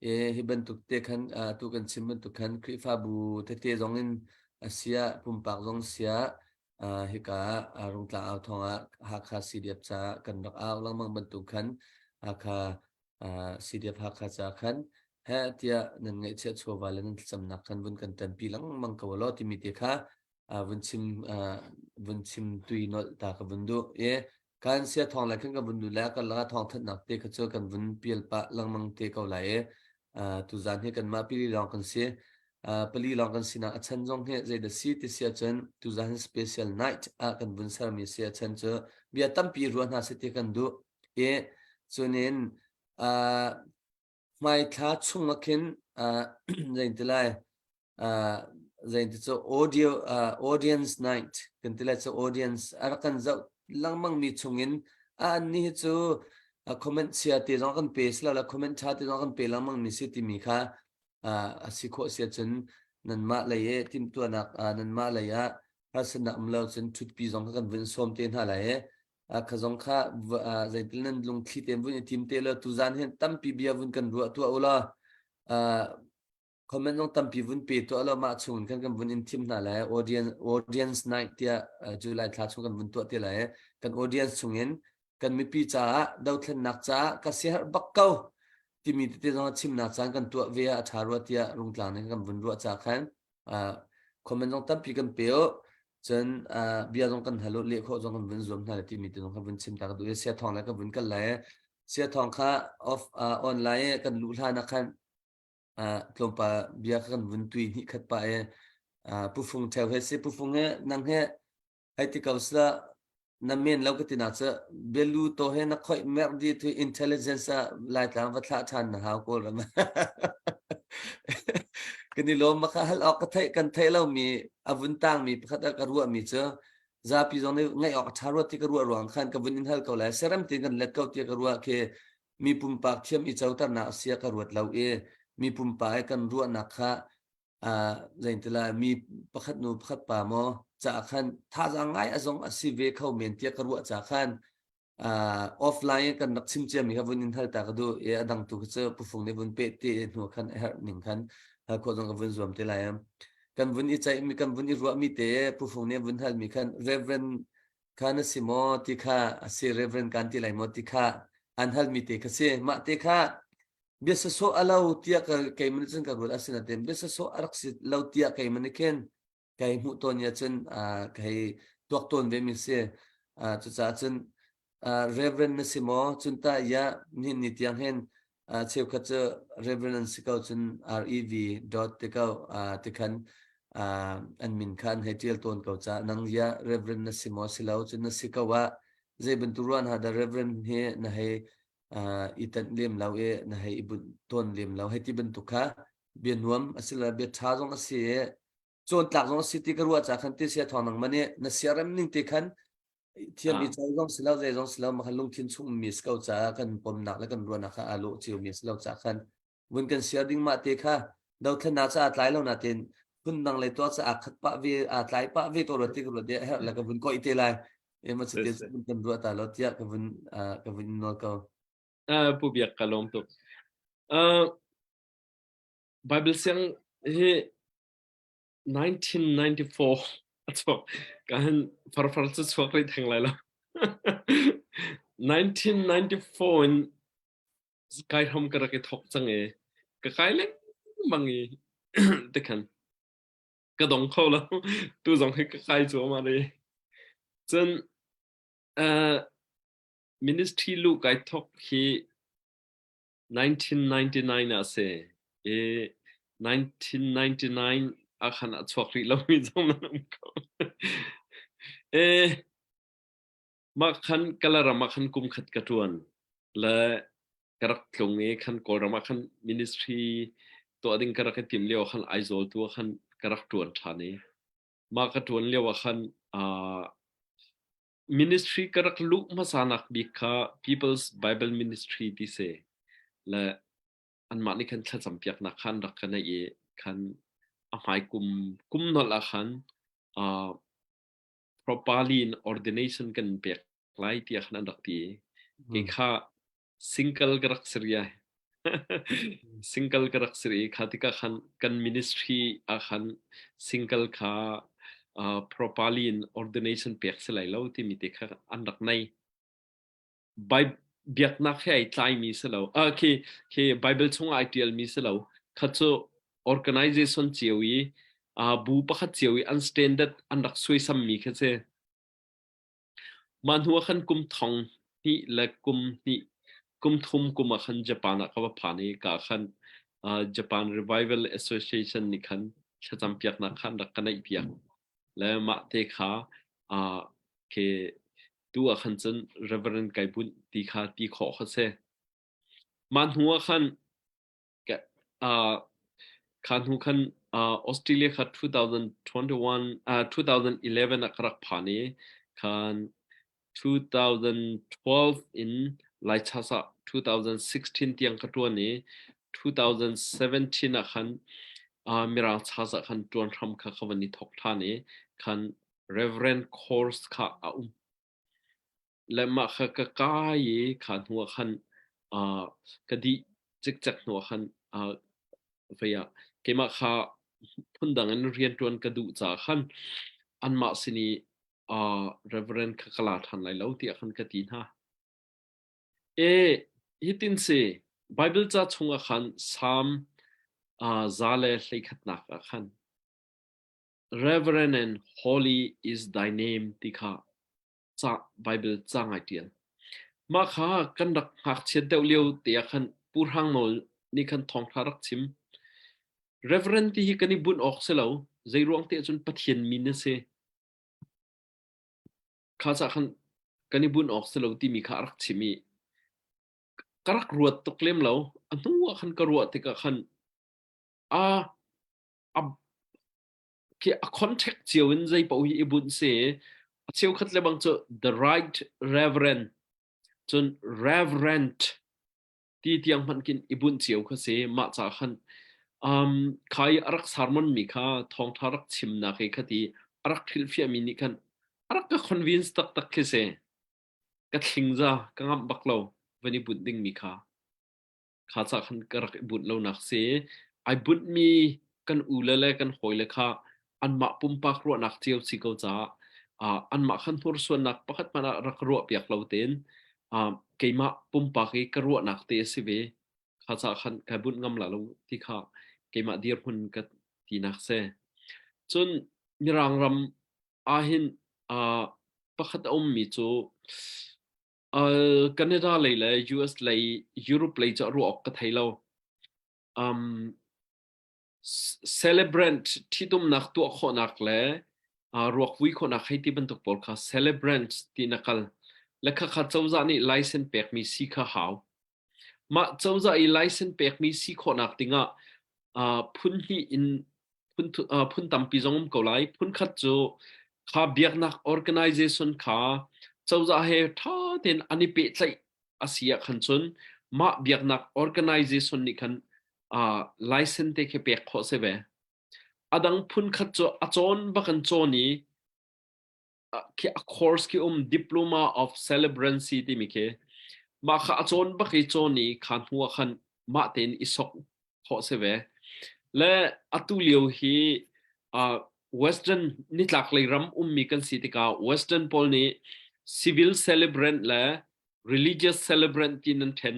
E, hi bantuk te khan tu kan chim bantuk khan Khrihfabu tete zong in a sia pumpak zong sia hika Rungtlang au thawng ah Hakha CDF ca kan rak au lengmang bantuk khan Hakha CDF Hakha ca khan he tiah nan ngaihchiah chawva le nan thlacamnak khan vun kan ṭanpi lengmang ko law timi te kha vun chim vun chim tui nolh ta ka vun duh i kan sia thawng lai khan ka vun duh le kan laka thawng thatnak te kha cu kan vun pial pah lengmang te ko lai i tuzan hi kanmah pili lawng kan si pali lawng kan sinak a chan zong hi zeidah si ti si ahcun tuzan hi special night ah kan vun sermi si a chan cu bia tampi ruah hna si ti kan duh i cunin hmaithla chung ah khin zein ti lai zein ti cu audio audience night kan ti lai cu audience a rak kan zoh lengmang mi chungin a an ni hi cu comment chia te zong kan pe silo la comment tha te zong kan pe lengmang mi si timi kha a si khawh sia cun nanmah lei i timhtuahnak nanmah lei ah harsatnak um lo cun thutpi zong kha kan vun sawm te hna lai i kha zong kha zeitil nan lungthli te vun i tim te lo tuzan hin tampi bia vun kan ruah tuah u law comment zong tampi vun pe tuah lo mah chung kan kan vun in thim hna lai audience audience night tiah July thla chung kan vun tuah te lai kan audience chungin kan mipi caah dothlennak caah ka siaherh bak ko timi tete zong chimnak caan kan tuah ve ah a ṭha rua tiah rungtlang nih kan vun ruah ca khan comment zong tampi kan pe u cun bia zong kan hal u leh khawh zong kan vun zuam hna le timi te zong kan vun chim ta ka duh i sia thawng le kan vun kal lai sia thawng kha off online kan luh hlan ah khan tlawmpal bia kha kan vun tui hnih khat pah i pufung ṭheo he si pufung he nang he hei ti ko sila na men lo ka ti nak cu bialu to he na khoih merh di tu intelligence ah laitlang va thlah ṭhan na hau kawl ram kan i lawm kha hal awk ka theih kan theih lo mi a vun tang mi pakhat ah ka ruah mi cu zapi zong nih ngaih awk a ṭha ruat ti ka ruah ruang khan ka vun in hal ko lai serem tin kan let ko ti ka ruah khi mi pumpak thiam i coternak a si ah ka ruat lo i mi pumpak i kan ruahnak kha zeintila mi pakhat nu pakhat pa maw caah khan thazaang ngai a zong a si ve kho men tiah ka ruah ca khan offline kan rak chim ciami kha vun in hal ta ka duh i a dang tu kha cu pufung nih vun peh te hnu khan a herh ning khan hal khawh zong ka vun zuam te lai kan vun i ceih mi kan vun i ruah mi te pufung nih vun hal mi khan Reverend kha na si maw ti kha a si Reverend kan ti lai maw ti kha an hal mi te kha si mah te kha bia sasawh a lo tiah ka keimah nih cun ka ruat asinain bia sasawh a rak si lo tiah keimah nih khin kai hmuh tawn ya cun ka hei tuak tawn ve mi si cucaah cun Reverend na si maw cun ta ya nihin ni tiang hin cheukhat cu Reverend an si ko cun REV dot ti ko ti khan an min kha an hei tial tawn ko ca nang ya Reverend na si maw si lo cun na si ko ah zei bantuk ruan ha dah Reverend hi na hei i tanh lem lo i na hei i bunh tawn lem lo hei ti bantuk kha bia nuam a si le bia ṭha zong a si i cawntlak zong a si ti ka ruah ca khan ti sia thawng nang man i na siarem ning te khan thiam i co zong si lo zei zong si lo ma khan lungthin chung mi si ko caah kan pomnak le kan ruahnak kha aa lawh cio mi si lo ca khan vun kan siar ding mah te kha dothlennak ca aa tlai lo na ten phun dang le tuah ca aa khat pah ve aa tlai pah ve ko ro ti ka ruat de herh le ka vun koi te lai e ma chite vun kan ruah ta lo tiah ka vun ka vun nawl ko
pu biak ka lawm tuk Bible siang hi 1994 a chuak ka han farfar cu chuak rih theng lai lo 1994 in kai hram ka rak i thok cang i ka kai lengmang i tikhan ka dong kho lo tu zong hi ka kai cuahmah rih cun uh, ministry lu kai thok hi 1999 ah si i 1999 ah khan a chuak rih lomi zong nan um ko. Eh, mah khan Kalaram ah khan kum khat ka ṭuan. Le ka rak tlung i khan Kawlram ah khan ministry tuah ding ka rak i tim lio ah khan Aizawl tu ah khan ka rak ṭuan ṭhan i mah ka ṭuan lio ah khan uh, ministry ka rak luh hmasa nak bik kha People's Bible Ministry ti si le anmah nih khan thlacam piaknak khan rak ka neih i khan a hmai kum kum nolh ah khan uh, properly in ordination kan pek lai tiah khan an rak ti kei kha single ka rak si ria single ka rak si i kha tikah khan kan ministry ah khan single kha uh, properly in ordination pek si lai lo timi te kha an rak nei biaknak he ai tlaimi si lo uh, khi khi Bible chung ai tialmi si lo kha cu organization cio i uh, bu pakhat cio i an standard an rak suaisammi kha si Mah hnu ah khan kum thong hnih le kum hnih kum thum kum ah khan Japan ah ka va phan i ka khan uh, Japan Revival Association nih khan thlacam piaknak khan rak ka neih piak le mah te kha uh, ke tu ah khan cun Reverend kai bunh ti kha ti khawh kha si. Mah hnu ah khan uh, kha hnu khan uh, Australia kha 2021 uh, 2011 ah ka rak phan i khan 2012 in Laichas ah 2016 tiang ka ṭuan i 2017 ah khan uh, Mirang chas ah khan ṭuan hram kha ka van i thawk ṭhan i khan Reverend course kha a um. Le mah kha ka kai i kha hnu ah khan uh, ka dih cikcek hnu ah khan uh, vei ah keimah kha phundang in rianṭuan ka duh caah khan anmah sin i uh, Reverend kha ka la ṭhan lai lo tiah khan ka ti hna. E, hitin si Bible ca chungah khan Psalm uh, za le hleikhatnak ah khan Reverend and holy is thy name ti kha ca Bible ca ngai ṭial. Mah kha kan rak ngakchiat deuh lio te ah khan Pu Hrang Nawl nih khan thawngṭha rak chim. Reverend ti hi kan i bunh awk si lo. Zei ruang te cun Pathian min a si. Kha ca khan kan i bunh awk si lo timi kha a rak chim i ka rak ruat tuk lem lo. A hnu ah khan ka ruah tikah khan a a khi a contact cio in zei paoh hi i bunh si. A cheukhat le bang cu the right reverend cun reverend ti tiang hmanh khin i bunh cio kha si. Mah ca khan um, khai a rak sermon mi kha thawngtha rak chimnak i khati a rak hrilhfiah mi nih khan a rak ka convince taktak khi si. Ka thlingza ka ngamh bak lo van i bunh ding mi kha. Kha ca khan ka rak i bunh lonak si. Ai bunhmi kan ule le kan hawile kha anmah pumpak ruahnak cio si ko caah uh, anmah khan hnursuannak pakhat hmanh ah rak ruah piak lo tein uh, keimah pumpak i ka ruahnak te a si ve. Kha ca khan kai bunh ngam la lo ti kha keimah dirhmun ka tinak si. Cun Mirang ram ahhin uh, pakhat a ummi cu Uh, Canada lei le US lei, Europe lei cu a ruah awk ka thei lo. Um, celebrant ṭhitumnak tuah khawhnak le uh, ruakvui khawhnak hei ti bantuk pawl kha celebrant ti na kal. Le khakha cozah nih license pekmi si kha hau. Mah cozah i license pekmi si khawhnak dingah uh, phun hnih in phun, uh, phun tampi zong um ko lai. Phun khat cu kha biaknak organization kha cozah he ṭha tein an i pehtlaih a si ah khan cun mah biaknak organization nih khan uh, license te khi pek khawh si ve. A dang phun khat cu a cawn bak an cawn i khi a course khi um diploma of celebrancy timi khi mah kha a cawn bak i cawn i kha hnu ah khan mah tein i sok khawh si ve le atu lio hi uh, western nitlak lei ram ummi kan si tikah western pawl nih civil celebrant le religious celebrant ti nan then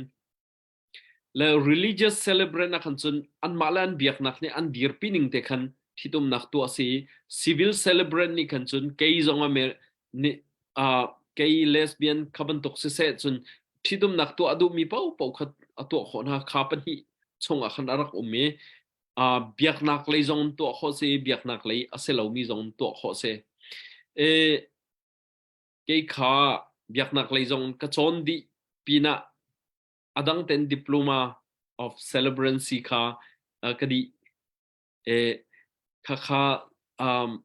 Le religious celebrant ah khan cun anmah le an biaknak nih an dirpi ning te khan ṭhitumnak tuah a si i civil celebrant nih khan cun kei zong a nih uh, kei lesbian kha bantuk siseh cun ṭhitumnak tuah a duhmi paohpaoh kha a tuah khawh hna kha pahnih chungah khan a rak um i uh, biaknak lei zong tuah khawh si biaknak lei a si lomi zong tuah khawh si. E kei kha biaknak lei zong ka cawn dih pinah a dang ten diploma of celebrancy kha uh, ka dih. E kha kha um,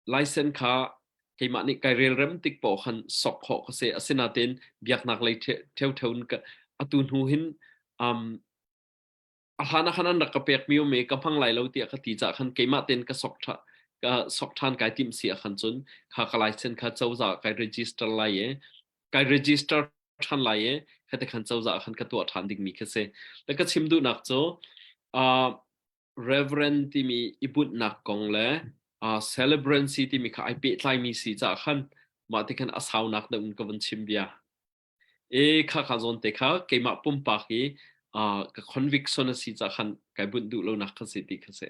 license kha keimah nih kai relrem tik paoh khan sok khawh ka si. Asinain biaknak lei ṭheuṭheu in ka atu hnu hin um, a hlan ah khan an rak ka pekmi um i ka hmang lai lo tiah ka ti caah khan keimah tein ka sok ṭha ka sok ṭhan kai timh si ah khan cun kha ka license kha cozah kai register lai i kai register ṭhan lai i khate khan cozah khan ka tuah ṭhan dingmi khi si. Le ka chim duhnak cu uh, Reverend timi i bunhnak kong le uh, celebrancy timi kha ai pehtlaimi si caah khan mah ti khan a saunak deuh in ka vun chim bia. E kha kha zawn te kha keimah pumpak i uh, ka conviction a si caah khan kai bunh duh lonak kha si ti kha si.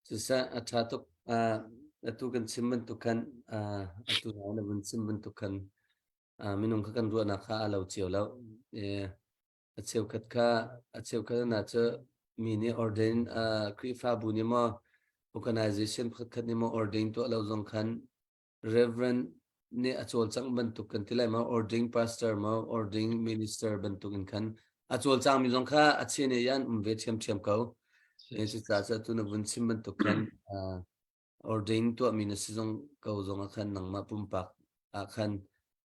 Cusa a ṭha tuk. Uh, atu kan chim bantuk khan uh, atu na vun chim bantuk khan uh, minung kha kan ruahnak kha a lo cio lo. E, A cheukhat kha a cheukhat hna cu mi nih ordain uh, Khrihfabu nih maw organization pakhatkhat nih maw ordain tuah lo zong khan Reverend nih a cawlcangh bantuk kan ti lai maw ordain pastor maw ordain minister bantuk in khan a cawlcang mi zong kha a chen i an um ve ṭhiamṭhiam ko. E cucaah cu atu na vun chim bantuk khan uh, ordain tuahmi na si zong ko zong ah khan nangmah pumpak ah khan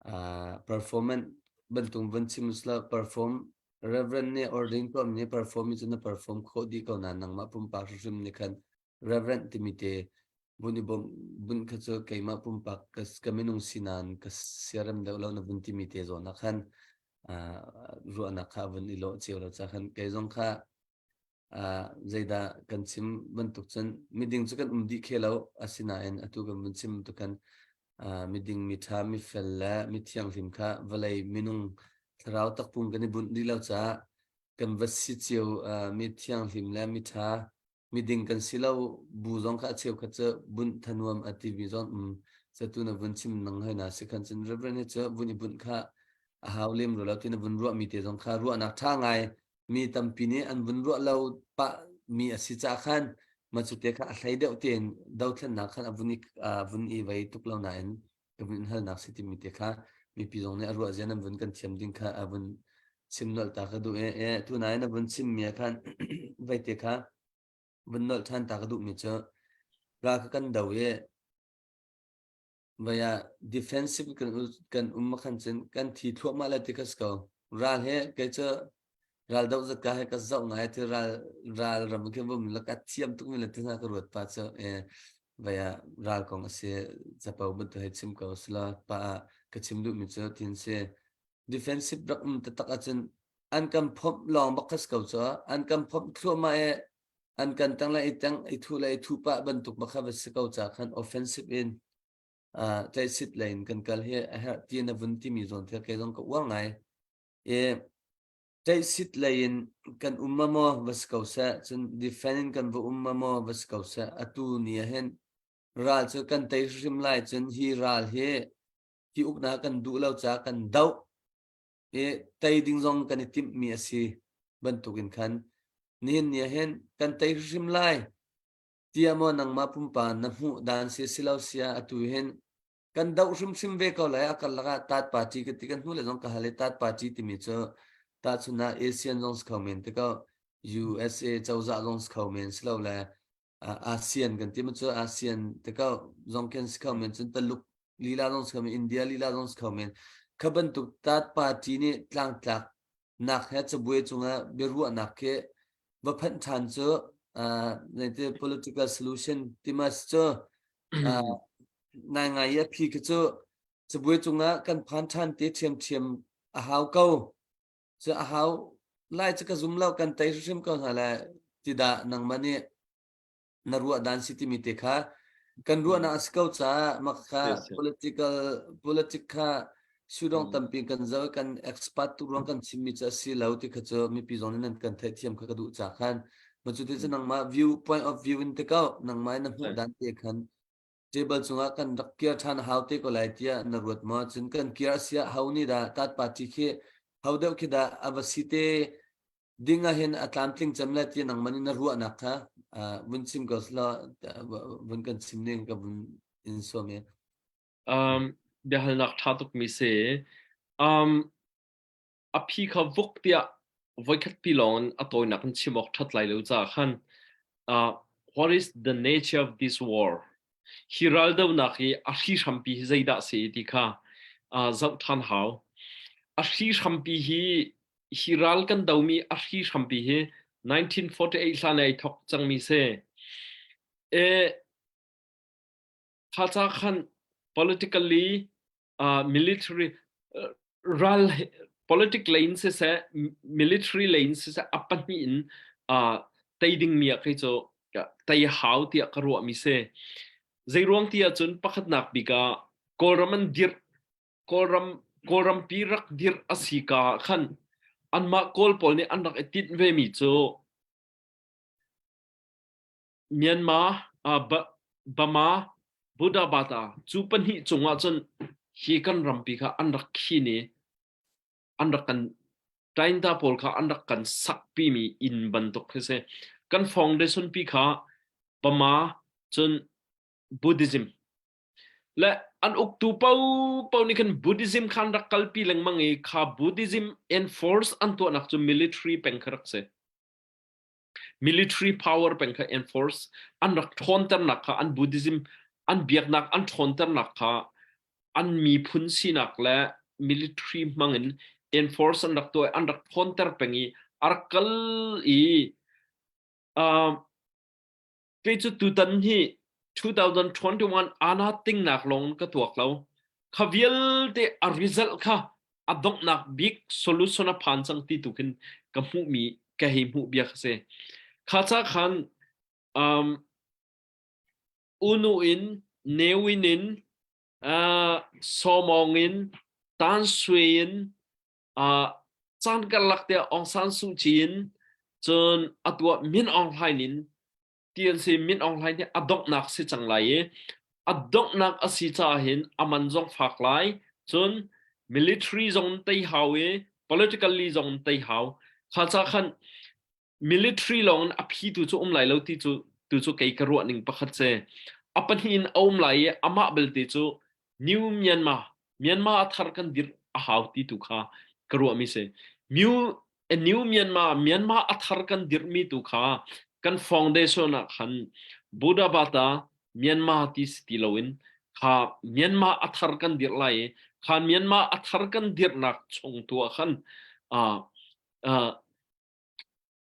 uh, performance bantuk van chim usla perform reverend nih ordain tuahmi nih perform mi cu na perform khawh dih ko na nangmah pumpak hrimhrim nih khan reverend timi te bun i bawmh bun kha cu keimah pumpak ka, ka minung sinan ka siarem deuh lo na vun timi te zawn ah khan uh, ruahnak kha vun i lawh cio lo ca khan kei zong kha uh, zeidah kan chim bantuk cun miding cu kan um dih khe lo asinain atu kan vun chim bantuk khan uh, miding miṭha mifel le mithianghlim kha vawlei minung thlarau takpum kan i bunh dih lo caah kan va si cio uh, mi thianghlim le miṭha miding kan si lo bu zong kha a cheukhat cu bunh thanuam a timi zong um catu na vun chim nang hoi na si khan cun Reverend hi cu vun i bunh kha a hau lem ro lo ti na vun ruah mi te zong kha ruahnak ṭha ngai mi tampi nih an vun ruah lo pah mi a si caah khan mah cu te kha a hlei deuh tein dothlennak khan a vun i a vun i vei tuk lo nain ka vun halnak si timi te kha mipi zong nih a ruah zia nan vun kan thiam ding kha a vun chim nolh ta ka duh e e tu nain a vun chim mi ah khan vei te kha vun nolh ṭhan ta ka duh mi cu ral kha kan do i Vai ah defensive kan kan um khan cun kan thi thluahmah lai ti kha si ko. Ral he kei cu ral doh zat ka he ka zoh ngai ti ral ral ram khi vum la ka thiam tuk mi le ti hna ka ruat pa cu e vai ah ral kong a si capo bantuk he chim ko sila pa ah ka chim duh mi cu tin si defensive rak um taktak ahcun an kan phomh lawng bak kha si ko cu an kan phomh thluahmah e an kan tang le i tang i thu le i thu pah bantuk bak kha va si ko ca khan offensive in uh, tlaihsit lei in kan kal hi a herh ti na vun timi zawn thil kei zong ka uar ngai i tlaihsit lei in kan um ma maw va si ko seh cun defend in kan va um ma maw va si ko seh atu ni ah hin ral cu kan tei hrim lai cun hi ral hi hi uknak kan duh lo ca kan doh i tei ding zong kan i timhmi a si bantukin khan nihin ni ah hin kan tei hrim lai tiah maw nangmah pumpa na hmuh dan si si lo sia atu hin kan doh hrimhrim ve ko lai a karlak ah tat party ka ti kan hnu le zong ka hal i tat party timi cu tahchun ah ASEAN zong si kho men te ko USA cozah zong si kho men si lo le ASEAN kan ti ma cu ASEAN te ko zong khin si kho men cun Taluk lila zong si kho men India lila zong si kho men kha bantuk tat party nih tlangtlak nak he cabuai cungah biaruahnak khi va phanh ṭhan cu uh, political solution timas cu uh, ngai ngai a phi khi cu cabuai cungah kan phan ṭhan te ṭhiamṭhiam a hau ko cu a hau lai cu ka zum lo kan tei hrim ko hna lai ti dah nangmah nih na ruah dan si timi te kha kan ruahnak a si ko caah mak kha political politic kha sudong tampi kan zo kan expert tu ruang kan chimmi cu a si lo ti kha cu mipi zong nih nan kan theihthiam kha ka duh ca khan ma cu ti cu nangmah view point of view in te ko nangmah na hmuh dan te khan table cungah kan rak kir ṭhan hau te ko lai tiah na ruat maw cun kan kir a siah ho nih dah tat party khi ho deuh khi dah a va si te. ding ah hin a tlamtling cem le ti nangman in na ruahnak kha vun chim ko selaw vun kan chim ning ka vun in sawm i.
Um, biahalnak ṭha tuk mi si. Um, a phi kha vuk tiah voikhat pi lawng in a tawinak in chim awk ṭhat lai lo caah khan uh, what is the nature of this war? Hi raldonak hi a hrihrampi hi zeidah si ti kha uh, zoh ṭhan hau. A hrihrampi hi hi ral kan domi a hrihrampi hi 1948 hlan ai thok cangmi si. E, kha ca khan politically uh, military uh, ral politic lei in siseh military lei in siseh a pahnih in uh, tei dingmi ah kei cu tei hau tiah ka ruahmi si. Zei ruang ti ahcun pakhatnak bik ah Kawlram an dirh Kawlram Kawlrampi rak dirh a si ka ah khan anmah Kawl pawl nih an rak i tinh vemi cu Myanmar, uh, Bama, Buddha-Bata cu pahnih cungah cun hi kan rampi kha an rak khin i an rak kan Tainta pawl kha an rak kan sakpimi inn bantuk khi si. Kan foundation pi kha Bama cun Buddhism le an uktu paopaoh nih khan Buddhism kha an rak kalpi lengmang i kha Buddhism enforce an tuahnak cu military peng kha rak si. Military power peng kha enforce an rak ṭhawnternak kha an Buddhism an biaknak an ṭhawnternak kha an miphun sinak le military hmangin enforce an rak tuah an rak ṭhawnter peng i a rak kal i uh, Kei cu tutan hi 2021 ana tingnak lawng ka tuak lo. Kha vialte a result kha a donghnak bik solution a phan cang ti tu khin ka hmuhmi ka hei hmuh bia kha si. Kha ca khan um, unu in newin in uh, sawmawng in tan sui in uh, caan karlak te Aung San Suu Kyi in cun atu ah Min Aung Hlaing in ti an si Min Aung Hlaing hi a donghnak si cang lai i a donghnak a si caah hin a man zong fak lai cun military zong tei hau i politically zong tei hau kha ca khan military lawng in a phi tu cu um lai lo ti cu tu cu kei ka ruah ning pakhat si a pahnih in a um lai i amah belte cu New Myanmar Myanmar a thar kan dirh a hau ti tu kha ka ruahmi si New a New Myanmar Myanmar a thar kan dirhmi tu kha kan foundation ah khan Buddha Bata Myanmar ti si ti loin kha Myanmar a thar kan dirh lai i kha Myanmar a thar kan dirhnak chung tu ah khan uh, uh,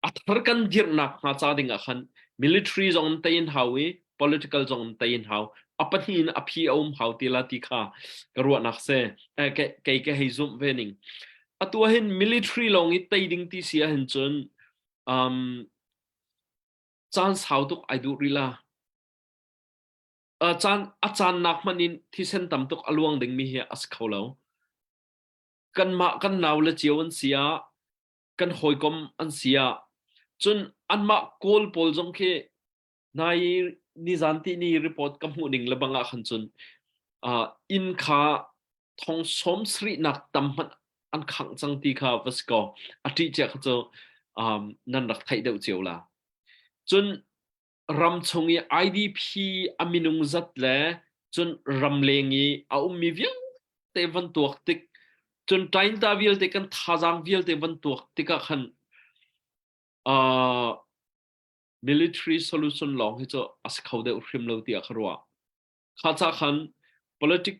a thar kan dirhnak hnga ca ding ah khan military zong in tei in hau i political zong in tei in hau a pahnih in a phi a um hau ti la ti kha ka ruahnak se kei ka hei zumh ve ning atu hin military lawng i tei ding ti si ahhin cun um, caan sau tuk ai duh rih la caan a caan nak hmanh in thisen tam tuk a luang ding mi hi a si kho lo kanmah kan nau le cio an si ah kan hawikom an si ah cun anmah Kawl pawl zong khi nai nizan ti ni report ka hmuh ning le bang ah khan cun uh, inn kha thong sawm sarih nak tam hmanh an khangh cang ti kha va si kaw a ṭih cia kha cu um, nan rak theih deuh cio la cun ram chung i IDP a minung zat le cun ramleng i a ummi vialte van tuak tik cun ṭainta vialte kan thazaang vialte van tuak tikah khan uh, military solution lawng hi cu a si kho deuh hrim lo tiah ka ruah. Kha ca khan politic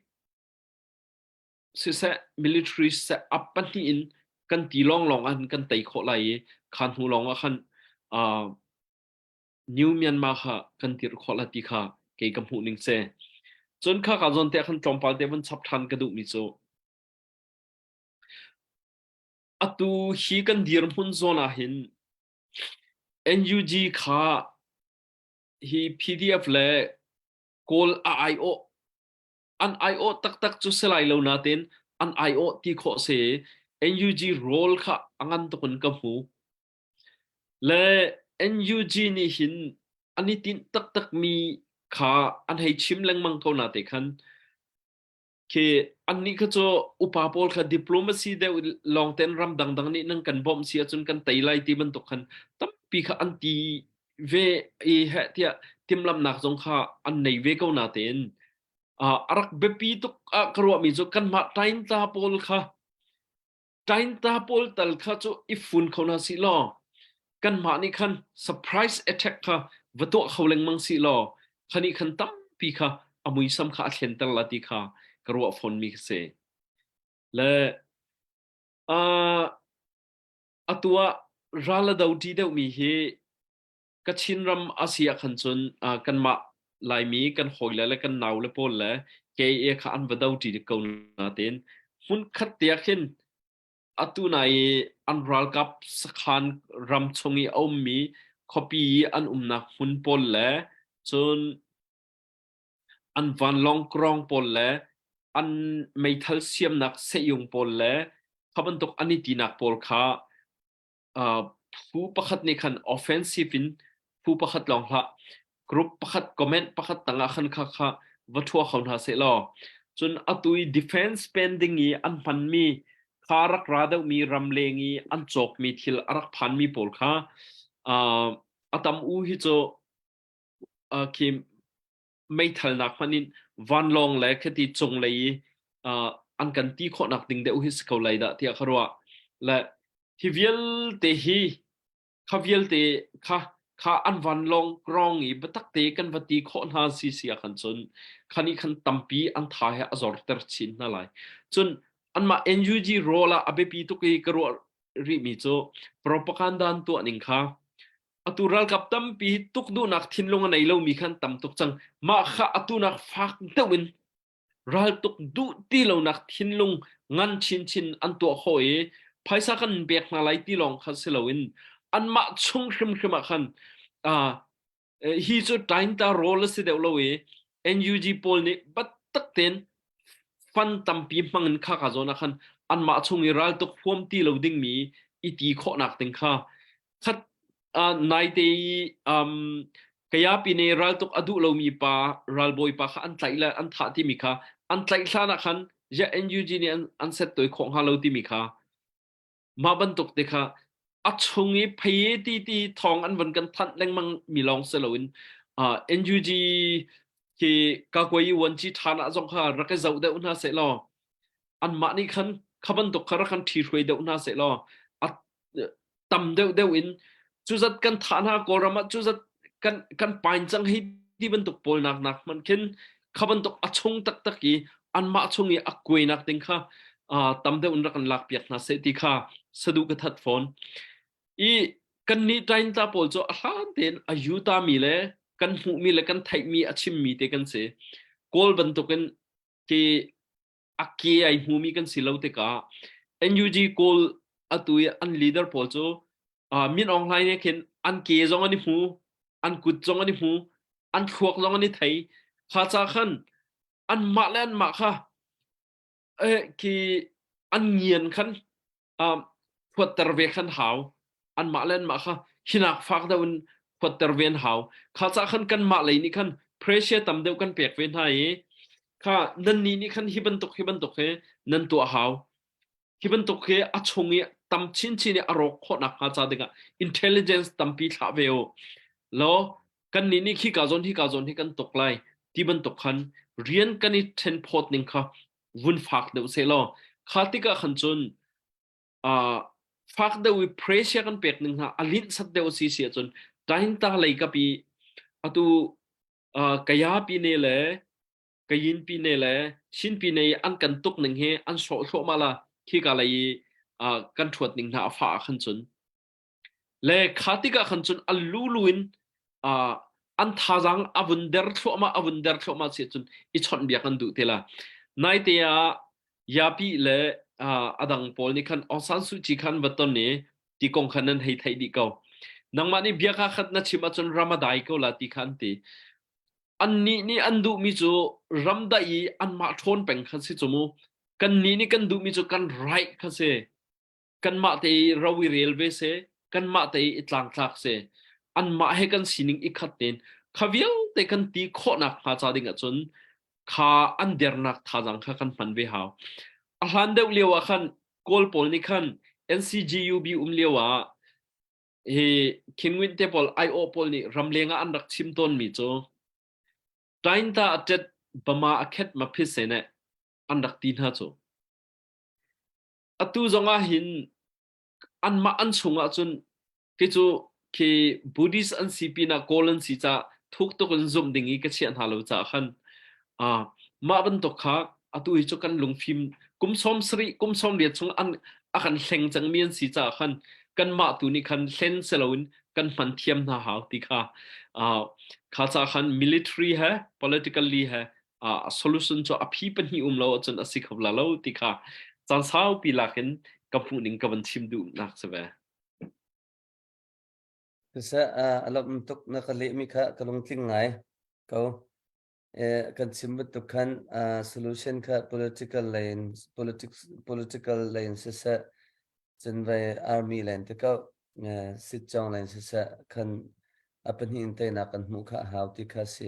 siseh military siseh a pahnih in kan ti lawnglawng ah kan tei khawh lai i kha hnu lawng ah khan uh, New Myanmar kha kan dirh khawh la ti kha kei ka hmuh ning si. Cun kha ka zawn te khan tlawmpal te vun chap ṭhan ka duhmi cu atu hi kan dirhmun zawn ah hin NUG kha hi PDF le Kawl a aiawh an aiawh taktak cu si lai lo nain an aiawh ti khawh si NUG role kha a ngan tuk in ka hmu. Le NUG nih hin an i tinh taktakmi kha an hei chim lengmang ko na te khan. Khi annih kha cu upa pawl kha diplomacy deuh lawng ten ram dangdang nih nan kan bawmh si ahcun kan tei lai ti bantuk khan tampi kha an ti ve i heh tiah timhlamhnak zong kha an nei ve ko natein uh, a rak biapi tuk ah ka ruahmi cu kanmah tainta pawl kha Ṭainta pawl tal kha cu i fun kho hna sih law kanmah nih khan surprise attack kha va tuah kho lengmang sih law kha nih khan tampi kha a muisam kha a thlenter la ti kha ka ruah fawnmi ka si. Le uh, atu ah ral a do ṭi deuhmi hi Kachin ram a si ah khan cun uh, kanmah Laimi kan hawile le kan naule pawl le KA kha an va do ṭi ko natein hmunkhat te ah khin atu nai i an ralkap sakhan ram chung i a ummi khuapi i an umnak hmun pawl le cun an vanlawng krawng pawl le an meithal siamnak sehung pawl le kha bantuk an i tinak pawl kha phu pakhat nih khan offensive in phu pakhat lawng hlah group pakhat comment pakhat tangah khan kha kha va thua kho hna seh law cun atu i defense spending i an hmanmi kha rak ra deuhmi ramleng i an cawkmi thil a rak phanmi pawl kha a tam u hi cu khi meithalnak hmanh in vanlawng le khati cunglei i uh, an kan ti khawhnak ding deuh hi si ko lai dah tiah ka ruah. Le hi vialte hi kha vialte kha kha an vanlawng krong i biatak te kan va ti khawh hna si si ah khan cun khani khan tampi an tha he a zorter chin hna lai. Cun anmah NUG role ah a biapi tuk i ka ruah rihmi cu propaganda an tuah ning kha atu ralkap tampi hi tuk duhnak thinlung a nei lomi khan tam tuk cang mah kha atu nak fak deuh in raltuk duh ti lonak thinlung ngan chinchin an tuah khawh i phaisa kan pek hna lai ti lawng kha si loin anmah chung hrimhrim ah khan uh, hi cu tainta role a si deuh lo i NUG pawl nih battak ten fan tampi hmang in kha ka zawn ah khan anmah chung i raltuk huam ti lo dingmi i ti khawhnak ding kha Khat uh, naite i um, Kayapi nih raltuk a duh lomi pa ralbawi pa kha an tlaih le an thah timi kha an tlaih hlan ah khan ja NUG nih an, an set toi khawh hnga lo timi kha mah bantuk te kha a chung i phei ti ti thawng an von kan thanh lengmang mi lawng si loin uh, NUG khi kakoi wanci ṭhan ah zong kha rak i zoh deuh hna seh law anmah nih khan kha bantuk kha rak kan ṭhi hruai deuh hna seh law a tam deuh deuh in cuzat kan thah hna Kawlram ah cuzat kan kan pain cang hi ti bantuk pawl nak nak hmanh khin kha bantuk a chung taktak i anmah chung i a kuainak ding kha tam deuh in rak kan lak piak hna seh ti kha sadu ka that fawn i kan nih tain ta pawl cu a hlan tein a yuta mi le kan hmuhmi le kan theihmi a chimmi te kan si kawl bantukin ki a ke ai hmumi kan si lo tikah NUG kawl atu i an leader pawl cu uh, Min Aung Hlaing nih khin an ke zong an i hmu an kut zong an i hmu an thluak zong an i thei kha ca khan anmah le anmah kha eh, khi an ngian khan um, phuatter ve khan hau anmah le anmah kha hinak fak deuh in phuatter ve an hau kha ca khan kanmah lei nih khan pressure tam deuh kan pek ve hna i kha nan nih nih khan hi bantuk hi bantuk hi nan tuah hau hi bantuk hi a chung i tam chinchin i a rawk khawhnak hnga ca dingah intelligence tampi thlah ve u law kan nih nih khi ka zawn hi ka zawn hi kan tuk lai ti bantuk khan rian kan i then phawt ning kha vun fak deuh seh law kha tikah khan cun uh, fak deuh i pressure kan pek ning hna a linh sat deuh si si ahcun tainta lei kapi atu uh, kaya pi ne le kayin pi ne le chin pi ne an kan tuk ning hi an sawh thluahmah la khi ka lei uh, kan thuat ning hna a fa khan cun Le kha tikah khan cun a lulu in uh, an thazaang a vun der thluahmah a vun der thluahmah si cun i chawnhbiak an duh te la. Naite ah Yapi le uh, a dang pawl nih khan Aung San Suu Kyi khan va ton i ti kong khan nan hei theih dih ko. Nangmah nih bia kha khat na chim ahcun ram a dai ko la ti kha an ti. Annih nih an duhmi cu ram daih i anmah ṭhawn peng kha si cu mu. Kannih nih kan duhmi cu kan right kha si. Kanmah te i ro i rel ve seh, kanmah te i tlangtlak seh, anmah he kan sining i khat tein kha vialte kan ti khawhnak hnga ca ding ahcun. Kha an dernak thazaang kha kan hman ve hau. A hlan deuh lio ah khan Kawl pawl nih khan NCGUB um lio ah hi Khin Ngunt te pawl aiawh pawl nih ramleng ah an rak chim tawnmi cu Tainta a tet Bama a khet ma phit se ne an rak ti hna cu. Atu zong ah hin anmah an chung ah cun Khi cu khi Buddhist an si pinah Kawl an si caah thuk tuk in zumh ding i ka chiah hna lo caah khan mah bantuk kha atu hi cu kan lungfim kum 70 kum 80 chung an a kan hleng cangmi an si caah khan kanmah tu nih khan hlen si loin kan hman thiam hna hau ti kha kha caah khan military he politically he solution cu a phi pahnih um lo ahcun a si kho la lo ti kha caan saupi lak in ka hmuh ning ka van chim duhnak si ve.
Siseh, a lawmh tuk na ka lehmi kha ka lungtling ngai ko. Kan chim bantuk khan solution kha political lei in politics political lei in siseh, cun vai army lei in ti ko, sitcawng lei in siseh khan a pahnih in teinak kan hmuh kha a hau ti kha si.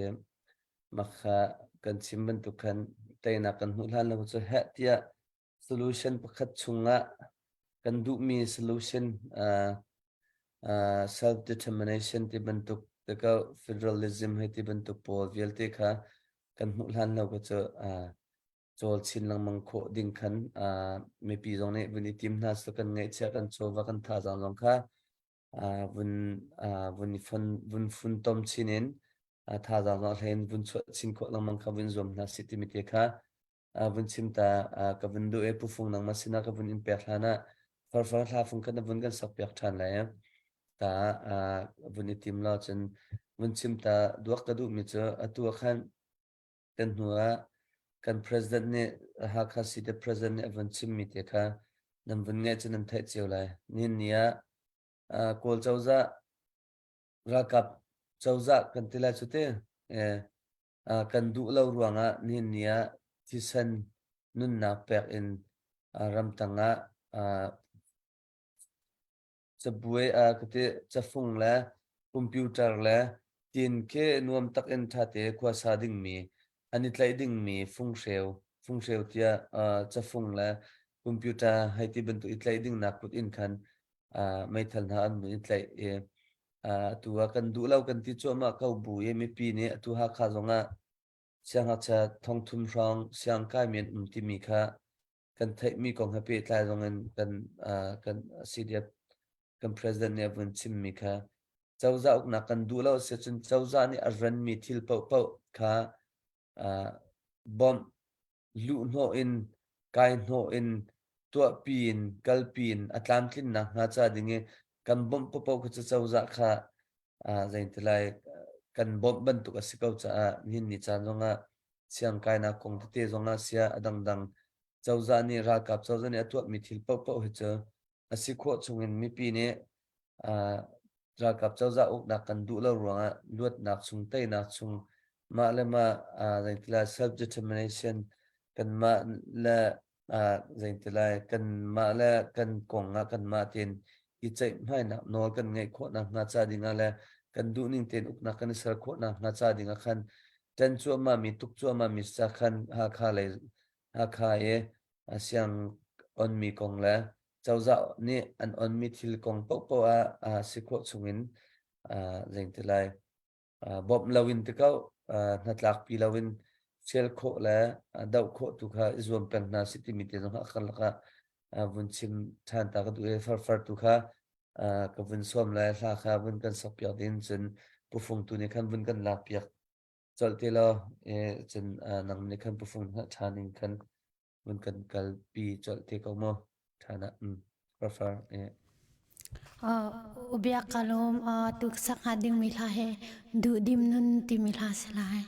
Mah kha kan chim bantuk khan teinak kan hmuh hlan lo cu heh tiah solution pakhat chungah kan duhmi solution self determination ti bantuk te ko federalism hei ti bantuk pawl vialte kha kan hmuh hlan lo ka cu cawl chin lengmang khawh ding khan mipi zong nih vun i tim hna so kan ngaihchia kan chawva kan thazaang zong kha vun vun i fun vun funtom chin in thazaang zong hlein vun chuah chin khawh lengmang kha vun zuam hna si timi te kha vun chim ta ka vun duh i Pu Fung nangmah sinah ka vun in pek hlan ah farfar hla fung khat na vun kan sak piak ṭhan lai ta vun i tim law cun vun chim ta duak ka duhmi cu atu ah khan kan hnu ah kan president nih Hakha City president nih a vun chimmi te kha nan vun ngaih cu nan theih cio lai. Nihin ni ah Kawl cozah ralkap cozah kan ti lai cu te kan duh lo ruangah nihin ni ah thisen nunnak pek in ramtang ah cabuai kati cafung le computer le tin khi nuam tak in ṭhate khua sa dingmi an i tlaih dingmi funghreu funghreu tiah cafung le computer hei ti bantuk i tlaih dingnak kut in khan meithal hna an mun i tlaih i atu ah kan duh lo kan ti cuahmah ko bu i mipi nih atu Hakha zongah siangngakchia thongthum hrawng siangkai mi an um timi kha kan theihmi kong he pehtlai zong in kan kan CDF kan president nih a vun chimmi kha cozah uknak kan duh lo si cun cozah nih a ranmi thil paohpaoh kha bawmh luhhnawh in kai hnawh in tuahpi in kalpi in a tlamtlinnak hnga ca ding i kan bawmh paohpaoh kha cu cozah kha zeitilai kan bawmh bantuk a si ko caah nihin ni caan zongah siangkainak kong tete zongah sia a dangdang cozah nih ralkap cozah nih a tuahmi thil paohpaoh hi cu a si khawh chungin mipi nih ralkap cozah uknak kan duh lo ruangah luatnak chung teinak chung mah le mah zeitilai self determination kanmah le zeitilai kanmah le kan kong ah kanmah tein i ceihmainak nawl kan ngeih khawhnak hnga ca dingah le kan duhning tein uknak kan i ser khawhnak hnga ca dingah khan ṭan cuahmah mi tuk cuahmah mi ca khan Hakha lei Hakha i siang onmi kong le cozah nih an onmi thil kong paohpaoh ah si khawh chungin zeitilai bawmh loin ti ko hnatlakpi loin hrial khawh le doh khawh tu kha i zuam peng hna si timi te zong a karlak ah vun chim ṭhan ta ka duh i farfar tu kha ka vun sawm le hla kha vun kan sok piak din cun pufung tu nih khan vun kan lak piak colh te law cun nang nih khan pufung ṭha ning khan vun kan kalpi colh te ko mu ṭhan ah prefer
Ubiak ka lawm tuk sak hnga dingmi hla he duhdim nun timi hla si lai.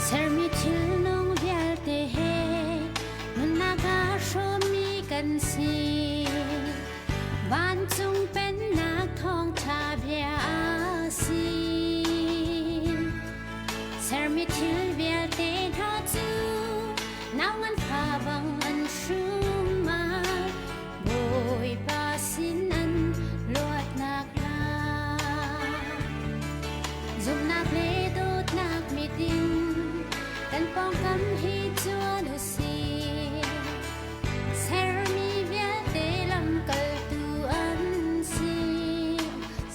Sermi thilnung vialte he nunnak aa hrawmmi kan si.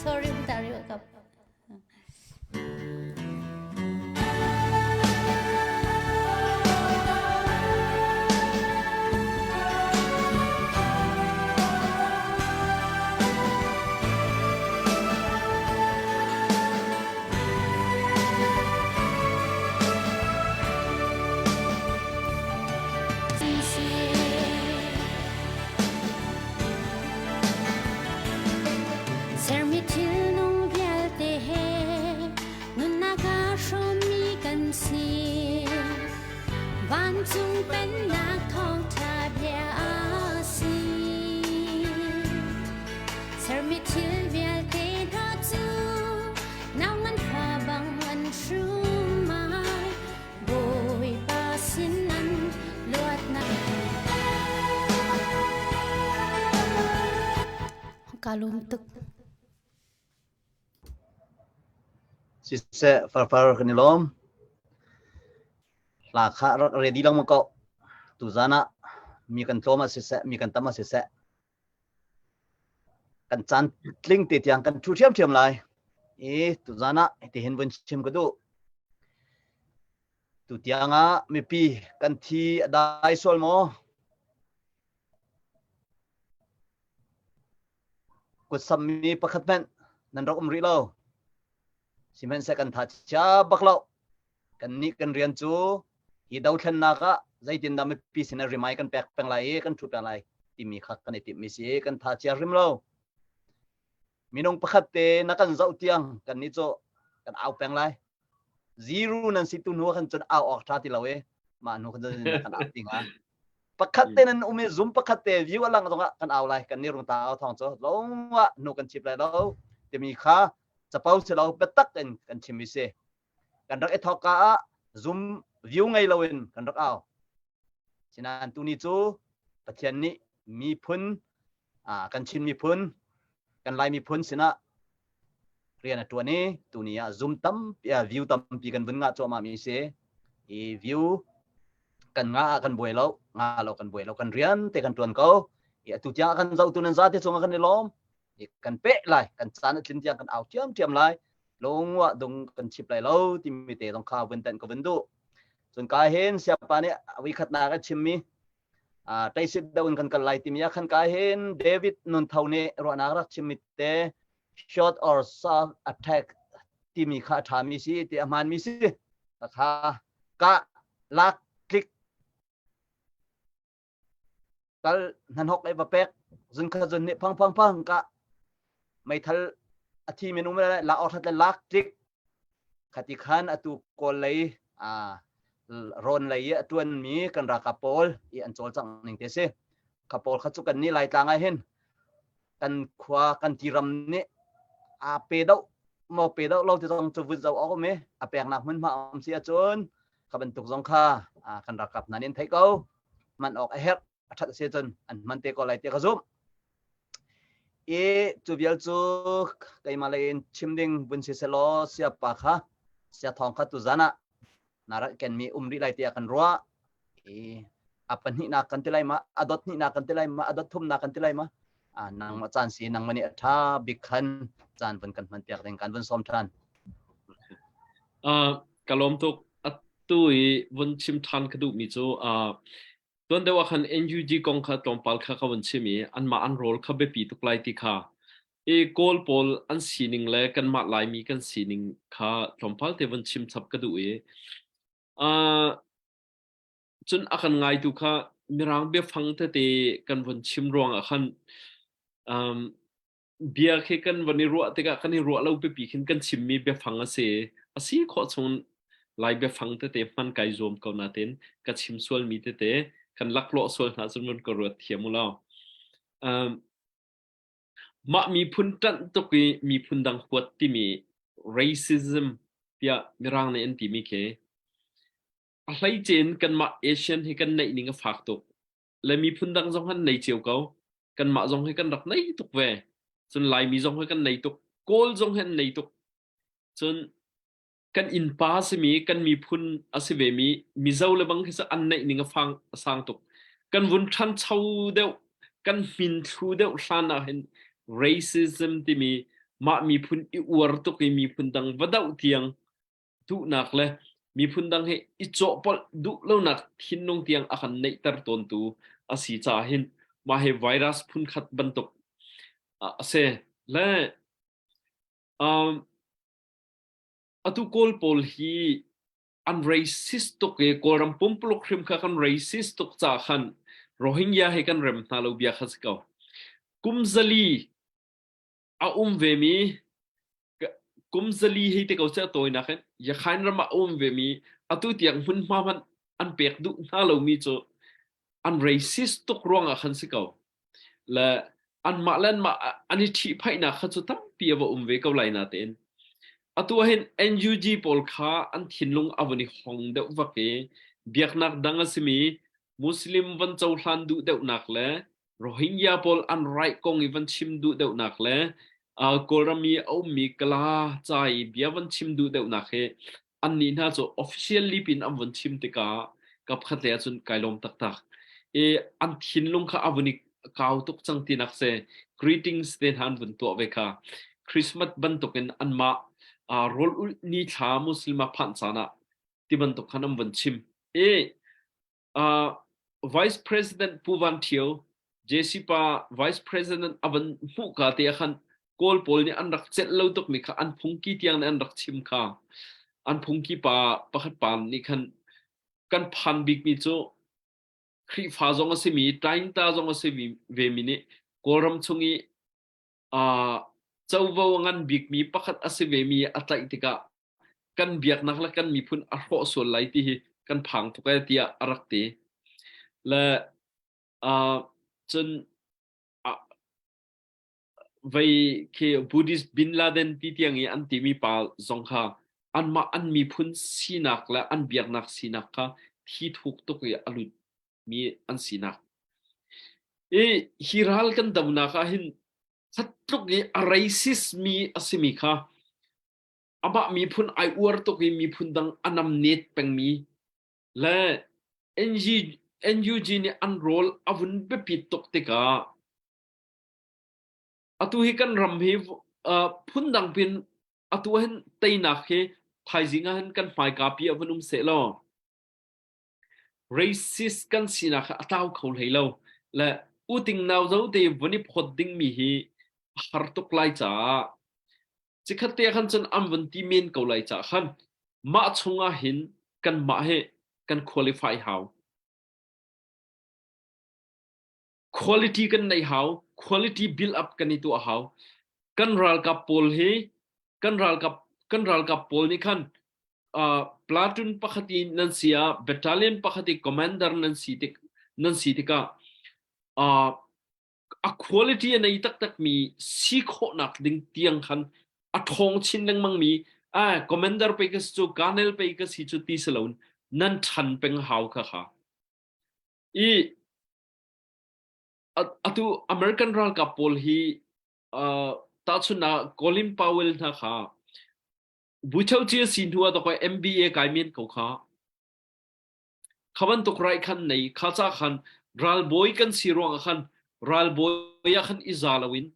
Sorry, tari ka. Sermi thilnung vialte he nunnak aa hrawmmi kan si. Vancung pennak thawngṭha bia a si. Sermi thil vialte hna cu nau nganfa bang an hrum ai. Bawipa sin an luatnak. Ka lawm tuk.
Siseh farfar kan i lawm. Hla kha rak ready lengmang ko. Tuzan ah mi kan tlawm ah siseh, mi kan tam ah siseh, kan caan tling te tiang kan ṭhu ṭhiamṭhiam lai. I tuzan ah hitihin vun chim ka duh. Tu tiang ah mipi kan thi a dai sual maw? Kut sammi pakhat hmanh nan rak um rih lo. Sihmanhseh kan tha chia bak lo. Kannih kan rian cu hi dothlennak ah zeitindah mipi sinah rimai kan pek peng lai i kan ṭhu peng lai timi kha kan i timhmi si i kan tha chia hrim lo. Minung pakhat te na kan zoh tiang kannih cu kan au peng lai. Zero nan si tu hnu khan cun au awk ṭha ti lo i mah hnu khan cun kan au ti hnga. Pakhat te nan um i zum pakhat te view a lang zongah kan au lai kan nih rung ta au thawng cu longah hnu kan chip lai lo timi kha capo si lo biatak in kan chim i si. Kan rak i thawk ka ah zum view ngei loin kan rak au. Sinain tuni cu Pathian nih miphun kan Chin miphun kan Lai miphun sinah rian a ṭuan i tuni ah zoom tampi view tampi kan vun ngah cuahmah mi si. I view kan ngah ah kan buai lo, ngah lo kan buai lo, kan rian te kan ṭuan ko. I atu tiang kan zohtu nan zate cungah kan i lawm. I kan peh lai, kan caan a tlin tiang kan au ṭhiamṭhiam lai. Lungwah dung kan chip lai lo timi te zong kha vun tenh ka vun duh. Cun ka hin siapa nih voikhatnak a chimmi teisit deuh in kan kal lai timi ah khan ka hin David nun tho nih ruahnak rak chimmi te short or soft attack timi kha a ṭhami si ti a hmaanmi si kha ka lak tlik kal hnahnok ei va pek zun kha zun nih phang phang phang ka meithal a thi min um le la or that le lak tlik khati khan atu kawl lei a rawn lei i a tuan mi kan ralkap pawl i an cawlcangh ning te si kha pawl kha cu kan ni laitlang ah hin kan khua kan tiram nih a pe doh maw pe doh lo ti zong cu vut zo awk um i a peknak hmunhma um si ahcun kha bantuk zong kha kan ralkap hna nih an theih ko hman awk a herh a ṭhat a si cun an hman te ko lai ti ka zumh i cu vial cu keimah lei in chim ding vun si selaw siapa kha sia thawng kha tuzan ah na rak kenmi um rih lai tiah kan ruah i a pahnihnak kan ti lai ma a dot hnihnak kan ti lai ma a dot thumnak kan ti lai ma a nangmah caan si nangmah nih a ṭha bik khan caan vun kan hman piak ding kan vun sawm ṭhan.
Uh, ka lawm tuk atu i vun chim ṭhan ka duhmi cu uh, tuan deuh ah khan NUG kong kha tlawmpal kha ka vun chim i anmah an role kha biapi tuk lai ti kha i Kawl pawl an sining le kanmah Laimi kan sining kha tlawmpal te vun chim chap ka duh i uh, cun a kan ngaitu kha Mirang biafang tete kan vun chim ruangah khan um, bia khi kan van i ruah tikah kan i ruah lo pipi khin kan chimmi biafang a si. A si khawh chung Lai biafang tete hman kai zuam ko natin ka chim sualmi tete kan laklawh sual hna cun vun ka ruat thiam u law. Um, mah miphun ṭanh tuk i miphun dang huat timi racism tiah Mirang nih an timi khi a hleice in kanmah Asian hi kan neih ning a fak tuk. Le miphun dang zong an nei cio ko. Kanmah zong hi kan rak nei tuk ve. Cun Laimi zong hi kan nei tuk. Kawl zong hi an nei tuk. Cun kan innpa simi kan miphun a si vemi Mizo le bang khi cu an neih ning a fang a sang tuk. Kan vun ṭhancho deuh, kan hmin thlu deuh hlan ah hin racism timi. Mah miphun i uar tuk i miphun dang va doh tiang duhnak le miphun dang he i cawhpolh duh lonak thinlung tiang a kan neihter tawntu a si caah hin mah hi virus phunkhat bantuk a si. Le um, atu Kawl pawl hi an racist tuk i Kawlram pumpuluk hrim kha kan racist tuk caah khan Rohingya he kan rem hna lo bia kha si ko. Kum zali a um vemi kum zali hei te ko seh a tawinak in Yakhain ram ah a um vemi atu tiang hmunhma hmanh an pek duh hna lomi cu an racist tuk ruangah khan si ko. Le anmah le anmah an i ṭhihphaihnak kha cu tampi a va um ve ko lai natein. Atu ah hin NUG pawl kha an thinlung a vun i hong deuh vak i biaknak dang a simi Muslim van cohlan duh deuhnak le Rohingya pawl an right kong i van chim duh deuhnak le uh, Kawlram i a ummi Kala ca i bia van chim duh deuhnak hi annih hna cu officially pin an vun chim tikah kapkhat lei ahcun kai lawm taktak. I an thinlung kha a vun i kau tuk cang tinak si greetings te hna an vun tuah ve kha Christmas bantukin anmah uh, rawl ulh ni thla Muslim a phanh caan ah ti bantuk khan an vun chim. I Uh, Vice President Pu Van Thio, JC pa Vice President a van hmuh ka te ah khan Kawl pawl nih an rak celh lo tukmi kha an phungki tiang nih an rak chim kha. An phungki pa pakhat pa nih khan kan phan bikmi cu Khrihfa zong a simi, Tainta zong a si vemi nih Kawlram chung i uh, covo a ngan bikmi pakhat a si vemi a tlaih tikah kan biaknak le kan miphun a hrawh sual lai ti hi kan phang tuk ee tiah a rak ti. Le uh, cun uh, vei khi Buddhist Bin Laden ti tiang i an timi pa zong kha anmah an miphun sinak le an biaknak sinak kha thi thuk tuk i a lut mi an sinak. I hi ral kan donak ah hin tluk i a racist mi a simi kha amah miphun ai uar tuk i miphun dang a namnet pengmi le NG, NUG nih an rawl a vun biapit tuk tikah atu hi kan ram hi uh, phundang pin atu hin teinak hi thaizing ah hin kan hmaika pi a vun um seh law racist kan sinak kha a tlau kho hlei lo le uting nau zo te vun i phawt dingmi hi a har tuk lai caah Cikhat te khan cun an vun ti men ko lai cah khan mah chungah hin kanmah hi kan qualify hau. Quality kan neih hau, quality build up kan i tuah hau. Kan ralkap pawl hi kan ralkap kan ralkap pawl nih khan uh, platoon pakhat i nan si ah battalion pakhat i commander nan si tik nan si tikah uh, a quality a nei taktakmi si khawhnak ding tiang khan a ṭhawng chin lengmang mi a commander pei ka si cu colonel pei ka si cu ti si loin nan ṭhan peng hau kha kha i atu American ralkap pawl hi uh, tahchunhnak Colin Powell hna kha Buchochi a si hnu ah dawk MBA kai men ko kha Kha bantuk raih khan nei kha ca khan ralbawi kan si ruangah khan ralbawi ah khan i za loin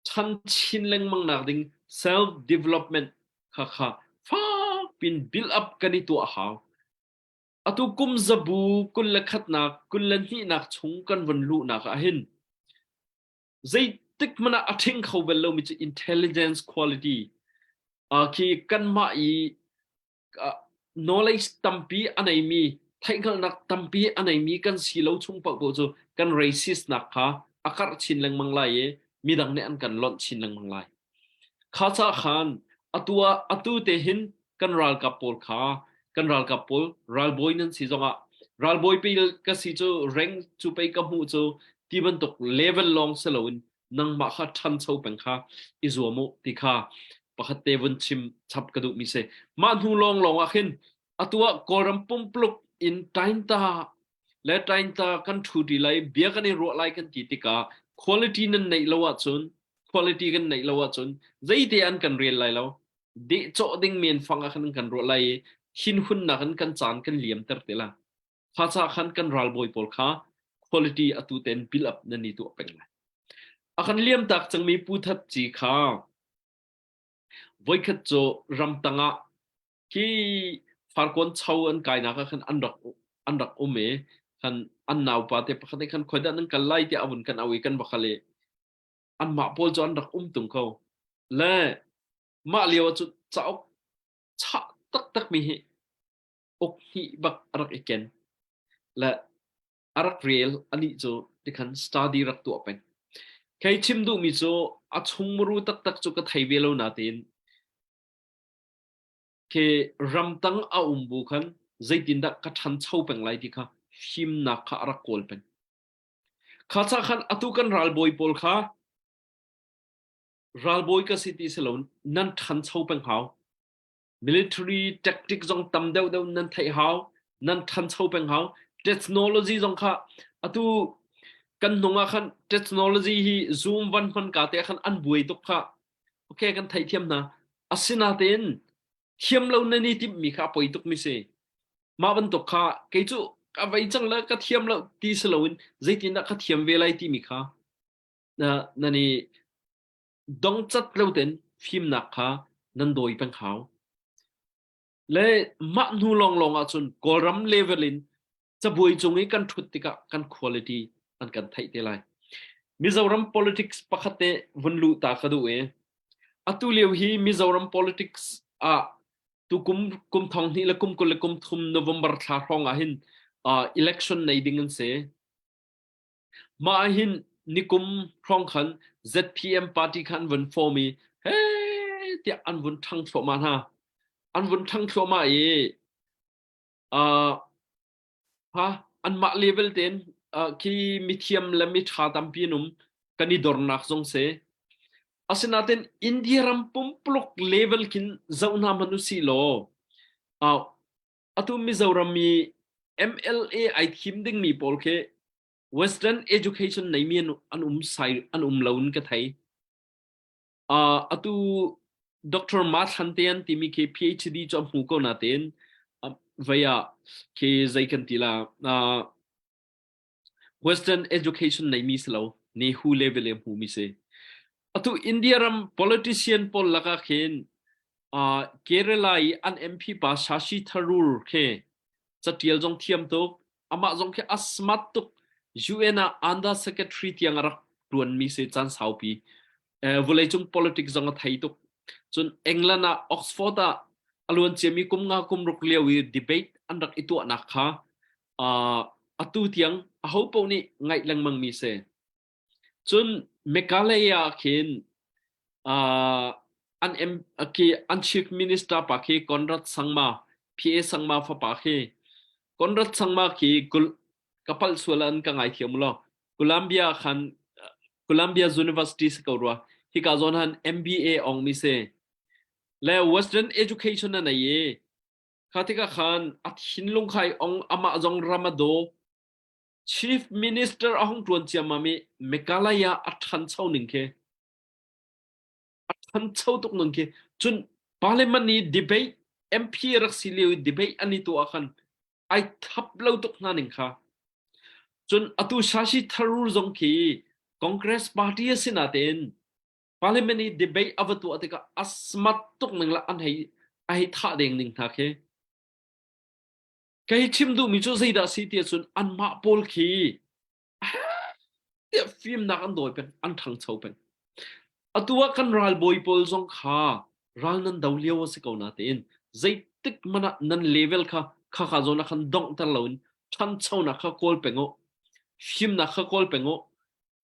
chan chin lengmang nak ding self development kha kha fak pin build up kan i tuah hau. Atu kum zabu 21nak 22nak chung kan von luhnak ah hin zeitik hmanh ah a ṭhing kho bal lomi cu intelligence quality uh, khi kanmah i knowledge tampi a neimi theihhngalhnak tampi a neimi kan si lo chung paohpaoh cu kan racist nak kha a karh chin lengmang lai i midang nih an kan lonh chin lengmang lai. Kha ca khan atu ah atu te hin kan ralkap pawl kha kan ralkap pawl ralbawi nan si zongah ralbawi pe ka si cu rank cu pei ka hmuh cu ti bantuk level lawng si loin nangmah kha ṭhancho peng kha i zuam u ti kha pakhat te vun chim chap ka duhmi si. Mah hnu lawnglawng ah khin atu ah Kawlram pumpluk in tainta le tainta kan ṭhu ṭi lai, bia kan i ruah lai kan ti tikah quality nan neih lo ahcun quality kan neih lo ahcun zeite an kan rel lai lo. Dehcawh ding men fang ah khan an kan ruah lai i thinhunnak in kan caan kan liamter te la. Kha ca khan kan ralbawi pawl kha quality atu ten build up nan i tuah peng lai. A kan liamtak cangmi Pu That Ci kha. Voikhat cu ramtang ah khi farkawn cho an kainak ah khan an rak an rak um i khan an naupa te pakhat nih khan khoi dah nan kal lai tiah a vun kan au i kan va kal i anmah pawl cu an rak um tung ko. Le mah lio ah cun cauk chah taktak mi hi uk hnih bak a rak i ken. Le a rak rel anih cu tikhan study rak tuah peng. Kei chim duhmi cu a chungmuru taktak cu ka thei ve lo natein ke ramtang a um bu khan zeitindah ka ṭhancho peng lai ti kha fimnak kha a rak kawl peng. Kha cha khan atu kan ralbawi pawl kha ralbawi ka si ti si lo nan ṭhancho peng hau. Military tactic zong tam deuh deuh nan theih hau, nan ṭhancho peng hau. Technology zong kha atu kan hnung ah khan technology hi Zoom van hman ka te khan an buai tuk kha. Okay, kan theithiam hna. Asinatein thiam lo nan i timhmi kha a poi tuk mi si. Mah bantuk kha kei cu ka vei cang le ka thiam lo ti si loin zeitindah ka thiam ve lai timi kha na nan i dongcat lo tein fimnak kha nan dawi peng hau. Le mah hnu lawnglawng ahcun Kawlram level in cabuai cung i kan ṭhut tikah kan quality an kan theih te lai. Mizoram politics pakhat te vun luh ta ka duh i atu lio hi Mizoram politics ah tukum kum thong hnih le kum 20 le kum thum November thla hrawng ah hin uh, election nei ding an si. Mah ah hin nikum hrawng khan ZPM party kha an vun form i he tiah an vun ṭhang thluahmah hna. An vun ṭhang thluahmah i uh, ha anmah level tein uh, khi mithiam le miṭha tampi an um kan i dornak zong si. Asinain India ram pumpuluk level khin zoh hna hmanh usih law uh, atu Mizoram i MLA ai thim dingmi pawl khi Western education neimi an, an um sai an um lo in ka thei. Uh, atu Dr. Ma Thlan te an timi khi PhD cu a hmu ko natein uh, vei ah khi zei kan ti la uh, Western education neimi si lo Nehu level e hmu mi si. Atu India ram politician pawl lakah khin uh, Kerala i an MP pa Shashi Tharoor khi catial zong thiam tuk amah zong khi a smart tuk UN ah under secretary tiang a rak tuanmi si caan saupi eh, vawleicung politics zong a thei tuk cun England ah Oxford ah a luan ciami kum nga kum ruk lio i debate an rak i tuahnak kha uh, atu tiang aho paoh nih ngaih lengmang mi si Cun Meghalaya ah khin uh, an M khi an chief minister pa khi Conrad Sangma PA Sangma fapa khi Conrad Sangma khi ka palh sual an ka ngaithiam law Columbia khan Columbia University si ko rua hika zawn han MBA ong mi si le Western education na nei i kha tikah khan a thinlung khai ong amah zong ramado Chief Minister a hung ṭuan ciammam i Meghalaya a ṭhancho ning khi a ṭhancho tuk ning khi cun parliament i debate MP rak si lio i debate an i tuah khan ai thap lo tuk hna ning kha cun atu Shashi Tharoor zong khi Congress party a si natein parliament i debate a va tuah tikah a smart tuk ning la an hei a hei thah deng ning hna khi Kei chim duhmi cu zeidah si ti ahcun anmah pawl khi tiah fimnak an dawi peng, an ṭhangcho peng. Atu ah kan ralbawi pawl zong kha ral nan do lio a si ko natein zeitik hmanh ah nan level kha khakha zawn ah khan donghter loin ṭhanchonak kha kawl peng u. Fimnak kha kawl peng u.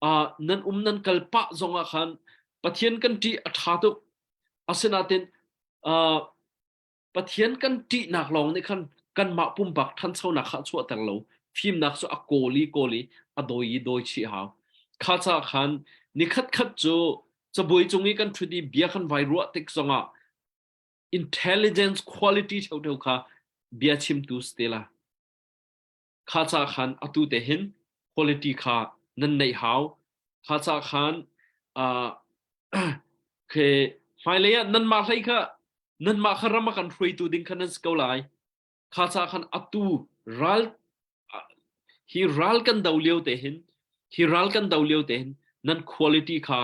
Uh, nan um nan kal pah zong ah khan Pathian kan ṭih a ṭha tuk. Asinain uh, Pathian kan ṭihnak lawng nih khan kanmah pumpak ṭhanchonak kha a chuahter lo. Fimnak cu a kawl i kawl i a dawi i dawi chih hau. Kha ca khan nikhat khat cu cabuai cung i kan ṭhut i bia kan vai ruah tik zongah intelligence quality ṭheoṭheo kha bia chimtu si te la. Kha ca khan atu te hin quality kha nan neih hau. Kha ca khan uh, khe hmailei ah nanmah hlei kha nanmah kha ram a kan hruaitu ding kha nan si ko lai. Kha ca khan atu ral hi ral kan do lio te hin hi ral kan do lio te hin nan quality kha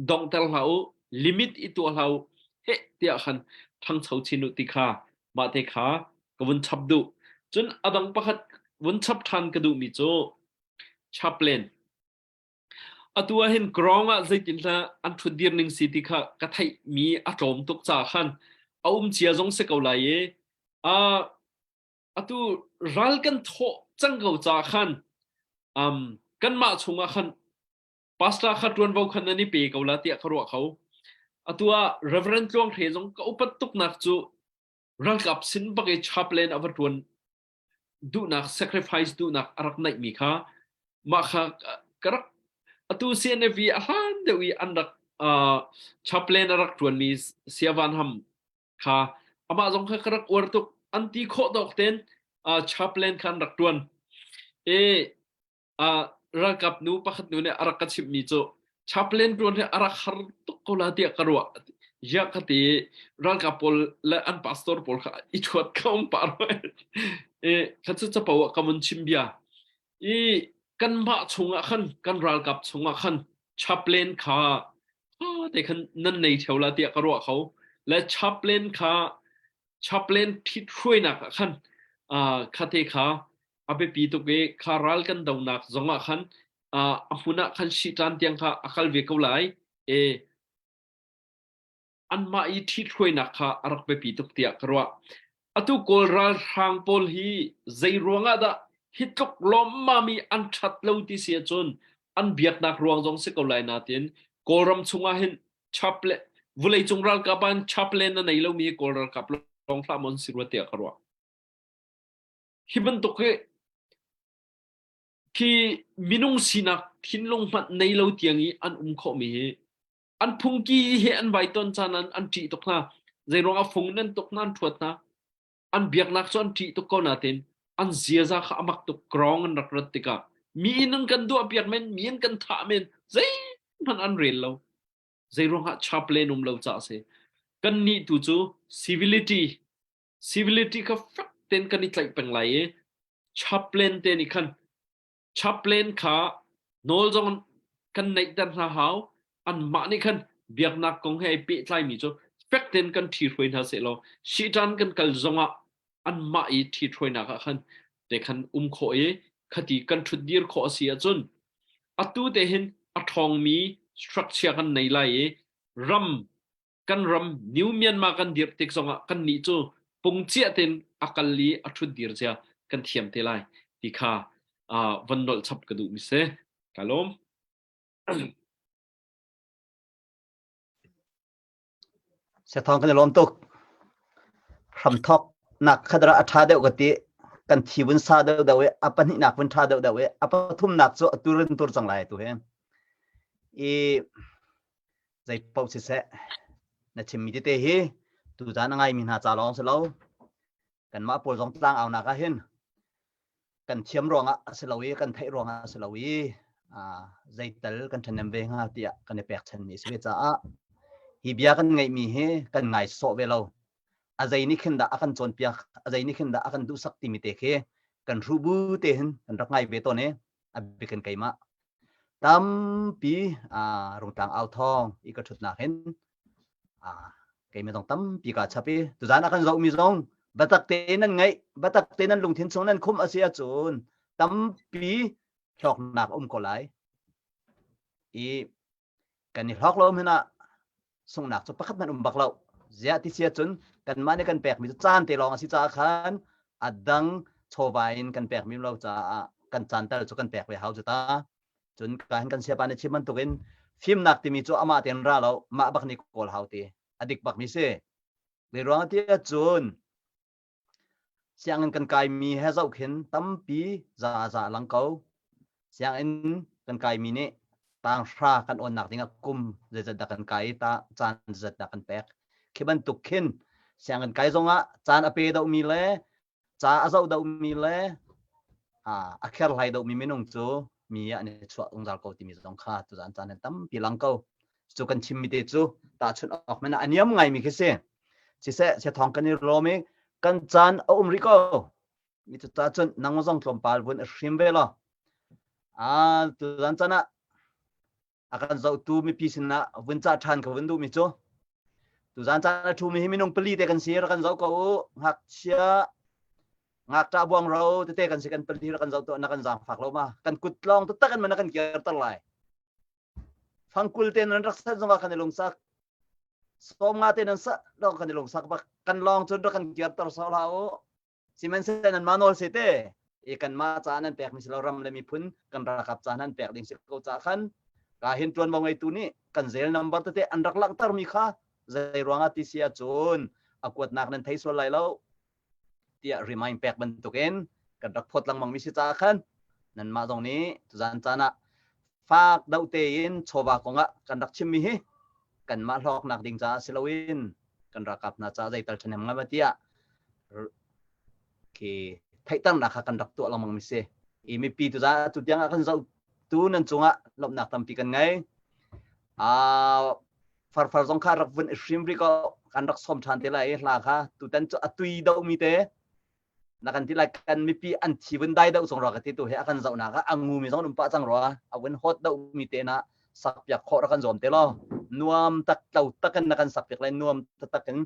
donghter hlah u limit i tuah hlah u. Heh tiah khan ṭhangcho chin u ti kha mah te kha ka vun chap duh. Cun a dang pakhat vun chap ṭhan ka duhmi cu chaplain. Atu ah hin ground ah zeitinhlah an ṭhutdir ning si ti kha ka theihmi a tlawm tuk caah khan a um cia zong si ko lai i uh, atu ral kan thawh cang ko caah khan um, kanmah chungah khan pastor kha ṭuanvo khan nan i pe ko la tiah ka ruah kho. Atu ah Reverend Tluang Hre zong ka upat tuknak cu ralkap sin bak i chaplain a va ṭuan duhnak sacrifice duhnak a rak neihmi kha mah kha ka rak atu CNF i a hlan deuh i an rak uh, chaplain a rak ṭuanmi Sia Van Ham kha amah zong kha ka rak uar tuk an ti khawh tawk ten uh, chaplain kha an rak ṭuan e uh, ralkap nu pakhat nu nih a rak ka chimhmi cu chaplain ṭuan hi a rak har tuk ko la tiah ka ruah ya ka ti ralkap pawl le an pastor pawl kha i ṭhuat ka um pah roi e kha cu capo ah ka mun chim bia i kanmah chungah khan kan ralkap chungah khan chaplain kha te khan nan nei theo la tiah ka ruah kho le chaplain kha chaplain ṭhit hruainak ah khan kha te kha a biapi tuk i kha ral kan donak zongah khan a hmun ah khan shihṭan tiang kha a kal ve ko lai e anmah i ṭhithruainak kha a rak biapi tuk tiah ka ruah. Atu Kawl ralhrang pawl hi zei ruangah dah hi tluk lawmmam i an ṭhat lo ti si ahcun an biaknak ruang zong si ko lai natin Kawlram chungah hin chaplain vawleicung ralkap ah hin chaplain a nei lomi hi Kawl ralkap lawng hlah maw an si rua tiah ka ruah. Hi bantuk hi khi minung sinak thinlung hmanh nei lo tiang i an um khawhmi hi an phungki he an vai ton caan an an ṭih tuk hna zeiruang ah fung nan tuk hna an ṭhuat hna an biaknak cu an ṭih tuk ko natin an ziaza kha a mak tuk grong an rak rat tikah mi in an kan duah piak men mi an kan thah men zeihmanh an rel lo zeiruang ah chaplain um lo ca a si kan nih tu cu civility civility kha fek ten kan i tlaih peng lai i chaplain te nih khan chaplain kha nawl zong kan neihter hna hau anmah nih khan biaknak kong he ai pehtlaimi cu fek tein kan ṭhi hruai hna sehlaw Satan kan kal zongah anmah i ṭhi hruainak ah khan te khan um khawh i khati kan ṭhutdir khawh a si ahcun atu te hin a ṭhawngmi structure kan nei lai i ram kan ram New Myanmar kan dirh tik zongah kan nih cu pungciah tein a kal i a ṭhut dir zia kan thiam te lai ti kha uh, von nolh chap ka duh mi si. Ka lawm.
Sethawng kan i lawm tuk. Hramthok nak khadra a ṭha deuh ka ti. Kan thi vun sa deuh deuh i a pahnihnak vun ṭha deuh deuh i a pathumnak cu a turin tur cang lai tu hi. I zei paoh siseh na chimmi tete hi tuzaan a ngaimi hna ca lawng si lo kanmah pawl zong tlang aunak ah hin kan thiam ruangah a si lo i kan theih ruangah a si lo i zeital kan ṭhahnem ve hnga tiah kan i pekchanmi a si ve caah hi bia kan ngeihmi hi kan ngai sawh ve lo a zei nih khin dah a kan cawnpiak a zei nih khin dah a kan duhsak timi te khi kan hruh bu te hin kan rak ngai ve tawn i a bikin keimah tampi rungtlang au thawng i ka ṭhutnak hin keimah zong tampi kaa chap i tuzaan a kan zohmi zong biatak tein nan ngaih biatak tein nan lungthin chung nan khumh a si ahcun tampi hlawknak um ko lai i kan i hlawk lo hmanh ah sunghnak cu pakhat hmanh um bak lo ziah ti sia cun kanmah nih kan pekmi cu caan te lawng a si caah khan a dang chawva in kan pekmi lo caah kan caan tal cu kan pek ve hau cu ta cun ka hin kan siapa nih chim bantukin fimnak timi cu amah tein ra lo mah bak nih kawl hau ti a dik bak mi si zei ruang ti cun Sianginn kan kaimi he zoh khin tampi za za a lang ko. Sianginn kan kaimi nih tanghra kan awnnak dingah kum zeizat dah kan kai i ta caan zeizat dah kan pek. Khi bantuk khin sianginn kai zongah caan a pe dohmi le ca a zoh dohmi le a kherhlai dohmi minung cu mi ah an i chuah zungzal ko timi zong kha tuzaan caan hin tampi lang ko. Cu kan chimmi te cu tahchunh awk men ah a niam ngaimi khi si. Siseh siathawng kan i lawm i kan caan a um rih ko. Mi cu ta cun nang zong tlawmpal vun i hrim ve law. Ah tuzaan caan ah a kan zohtu mipi sinah vun cah ṭhan ka vun duhmi cu. Tuzan caan a ṭhumi hi minung pali te kan si rak kan zoh ko u. Ngakchia ngakṭah buangro tete kan si kan pali rak kan zoh tuah na kan zaangfak lo ma. Kan kut lawng taktak in man na kan kirter lai. Fangkul te nan rak sat zongah kan i lungsak. 50 te nan sat lawng kan i lungsak bak. Kan lawng cun rak kan kirter sawh hlah u. Sihmanhsehlaw nanmah nawl se te i kanmah caah nan pekmi si lo ram le miphun kan ralkap caah nan pek ding si ko caah khan ka hin ṭuanvo ngeitu nih kan zel number tete an rak langhtermi kha zei ruangah ti si ahcun a kuatnak nan thei sual lai lo tiah remind pek bantukin kan rak phawt lengmang mi si caah khan nanmah zong nih tuzan caan ah fak deuh tein chawva kongah kan rak chimmi hi kanmah hlawknak ding caah si loin kan ralkap hna caah zeital ṭhahnem ngam tiah khi theihternak kha kan rak tuah lengmang mi si. I mipi tu za tu tiang ah kan zoh tu nan cungah lawmhnak tampi kan ngei. Uh, farfar zong kha rak vun i hrim ri ko kan rak som ṭhan te lai i hla kha tutan cu a tui do mi te na kan ti lai kan mipi an thi vun dai deuh zong ra ka ti tu he a kan zohnak ah a ngu mi zong um pah cang rua a vun hot deuh mi te na sak piak khawh ra kan zuam te lo nuam tak tlo takin na kan sak piak lai nuam taktak in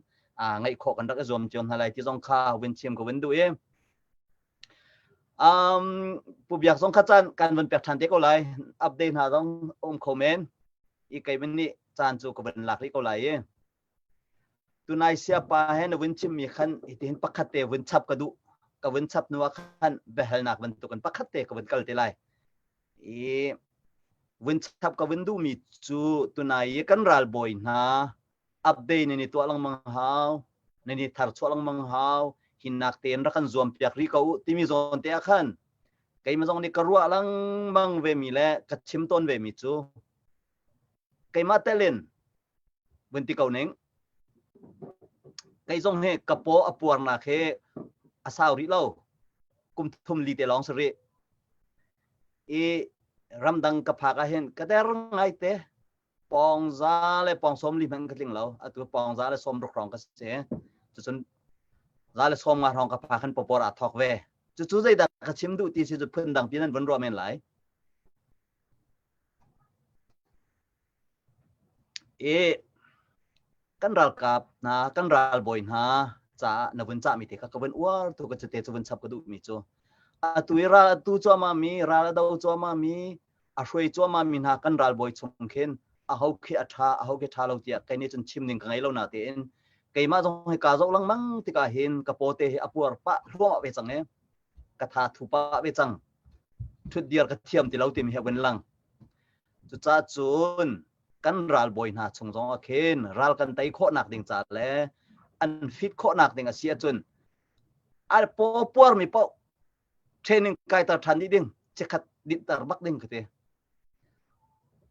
a ngaih khawh kan rak i zuam cio hna lai ti zong kha vun chim ka vun duh i um pu biak zong kha caan kan vun pek ṭhan te ko lai update hna zong um kho men i kei min nih caan cu ka vun lak rih ko lai i Tunai siapa he na vun chimmi khan hitihin pakhat te vun chap ka duh. Ka vun chap hnu ah khan biahalnak bantukin pakhat te ka vun kal te lai. I vun chap ka vun duhmi cu tunai i kan ralbawi hna update nan i tuah lengmang hau, nan i tharchuah lengmang hau, hinnak tein rak kan zuam piak rih ko u timi zawn te ah khan keimah zong nih ka ruah lengmang vemi le ka chim tawn vemi cu keimah telin vun ti ko ning kei zong hi ka paw a puarnak hi a sau rih lo kum thum li te lawng si rih i ramdang ka phak ah hin ka der ngai te pawng za le pawng sawm li hmanh ka tling lo atu pawng za le sawm ruk hrawng ka si cucun za le sawm nga hrawng ka phak hin pawpawr aa thawk ve cucu zeidah ka chim duh ti si cu phun dang pi nan vun ruah men lai I kan ralkap hna, kan ralbawi hna caah na vun cahmi te kha ka vun uar tu ka cute cu vun chap ka duhmi cu. Atu i ral atu cuahmah mi, ral a do cuahmah mi, a hruai cuahmah mi hna kan ralbawi chung khin aho khi a ṭha, aho khi ṭha lo tiah kei nih cun chim ding ka ngei lo na tein keimah zong hi kaa zoh lengmang tikah hin ka pawte hi a puar pah hluahmah ve cang i ka tha thu pah ve cang. Ṭhutdir ka thiam ti lo timi hi a vun lang. Cucaah cun kan ralbawi hna chung zong ah khin ral kan tei khawhnak ding ca le an fit khawhnak ding a si ahcun a paw puarmi paoh training kaiter ṭhan dih ding chikkhat dinhter bak ding ka ti.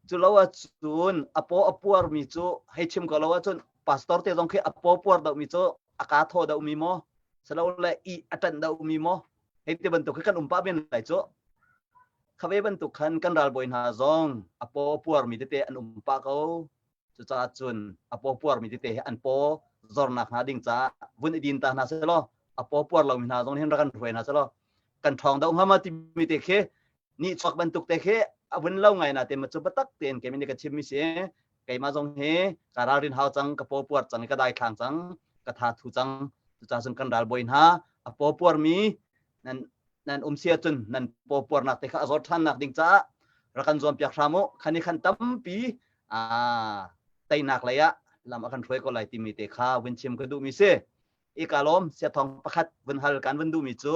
Cu lo ahcun a paw a puarmi cu hei chim ko lo ahcun pastor te zong khi a paw puar deuhmi cu a kaa thaw deuhmi maw silole i a ṭanh deuhmi maw hei ti bantuk khi kan um pah men lai cu. Kha ve bantuk khan kan ralbawi hna zong a paw puarmi tete an um pah ko. Cucaah cun a paw puarmi tete hi an paw zornak hnga ding caah vun i din ta hna selaw a paw puar lomi hna zong hin rak kan hruai hna selaw kan ṭhawng deuh hnga ma timi te khi nihchuak bantuk te khi a vun lo ngai na te ma cu biatak tein keimah nih ka chimmi si keimah zong hi ka ralrin hau cang ka paw puar cang ka daithlang cang ka tha thu cang cucaah cun kan ralbawi hna a paw puarmi nan nan um si ahcun nan paw puarnak te kha a zawt ṭhannak ding caah rak kan zuampiak hram u khan i khan tampi a teinak lei ah lam a kan hruai ko lai timi te kha vun chim ka duhmi si i ka lawm siathong pakhat vun hal kan vun duhmi cu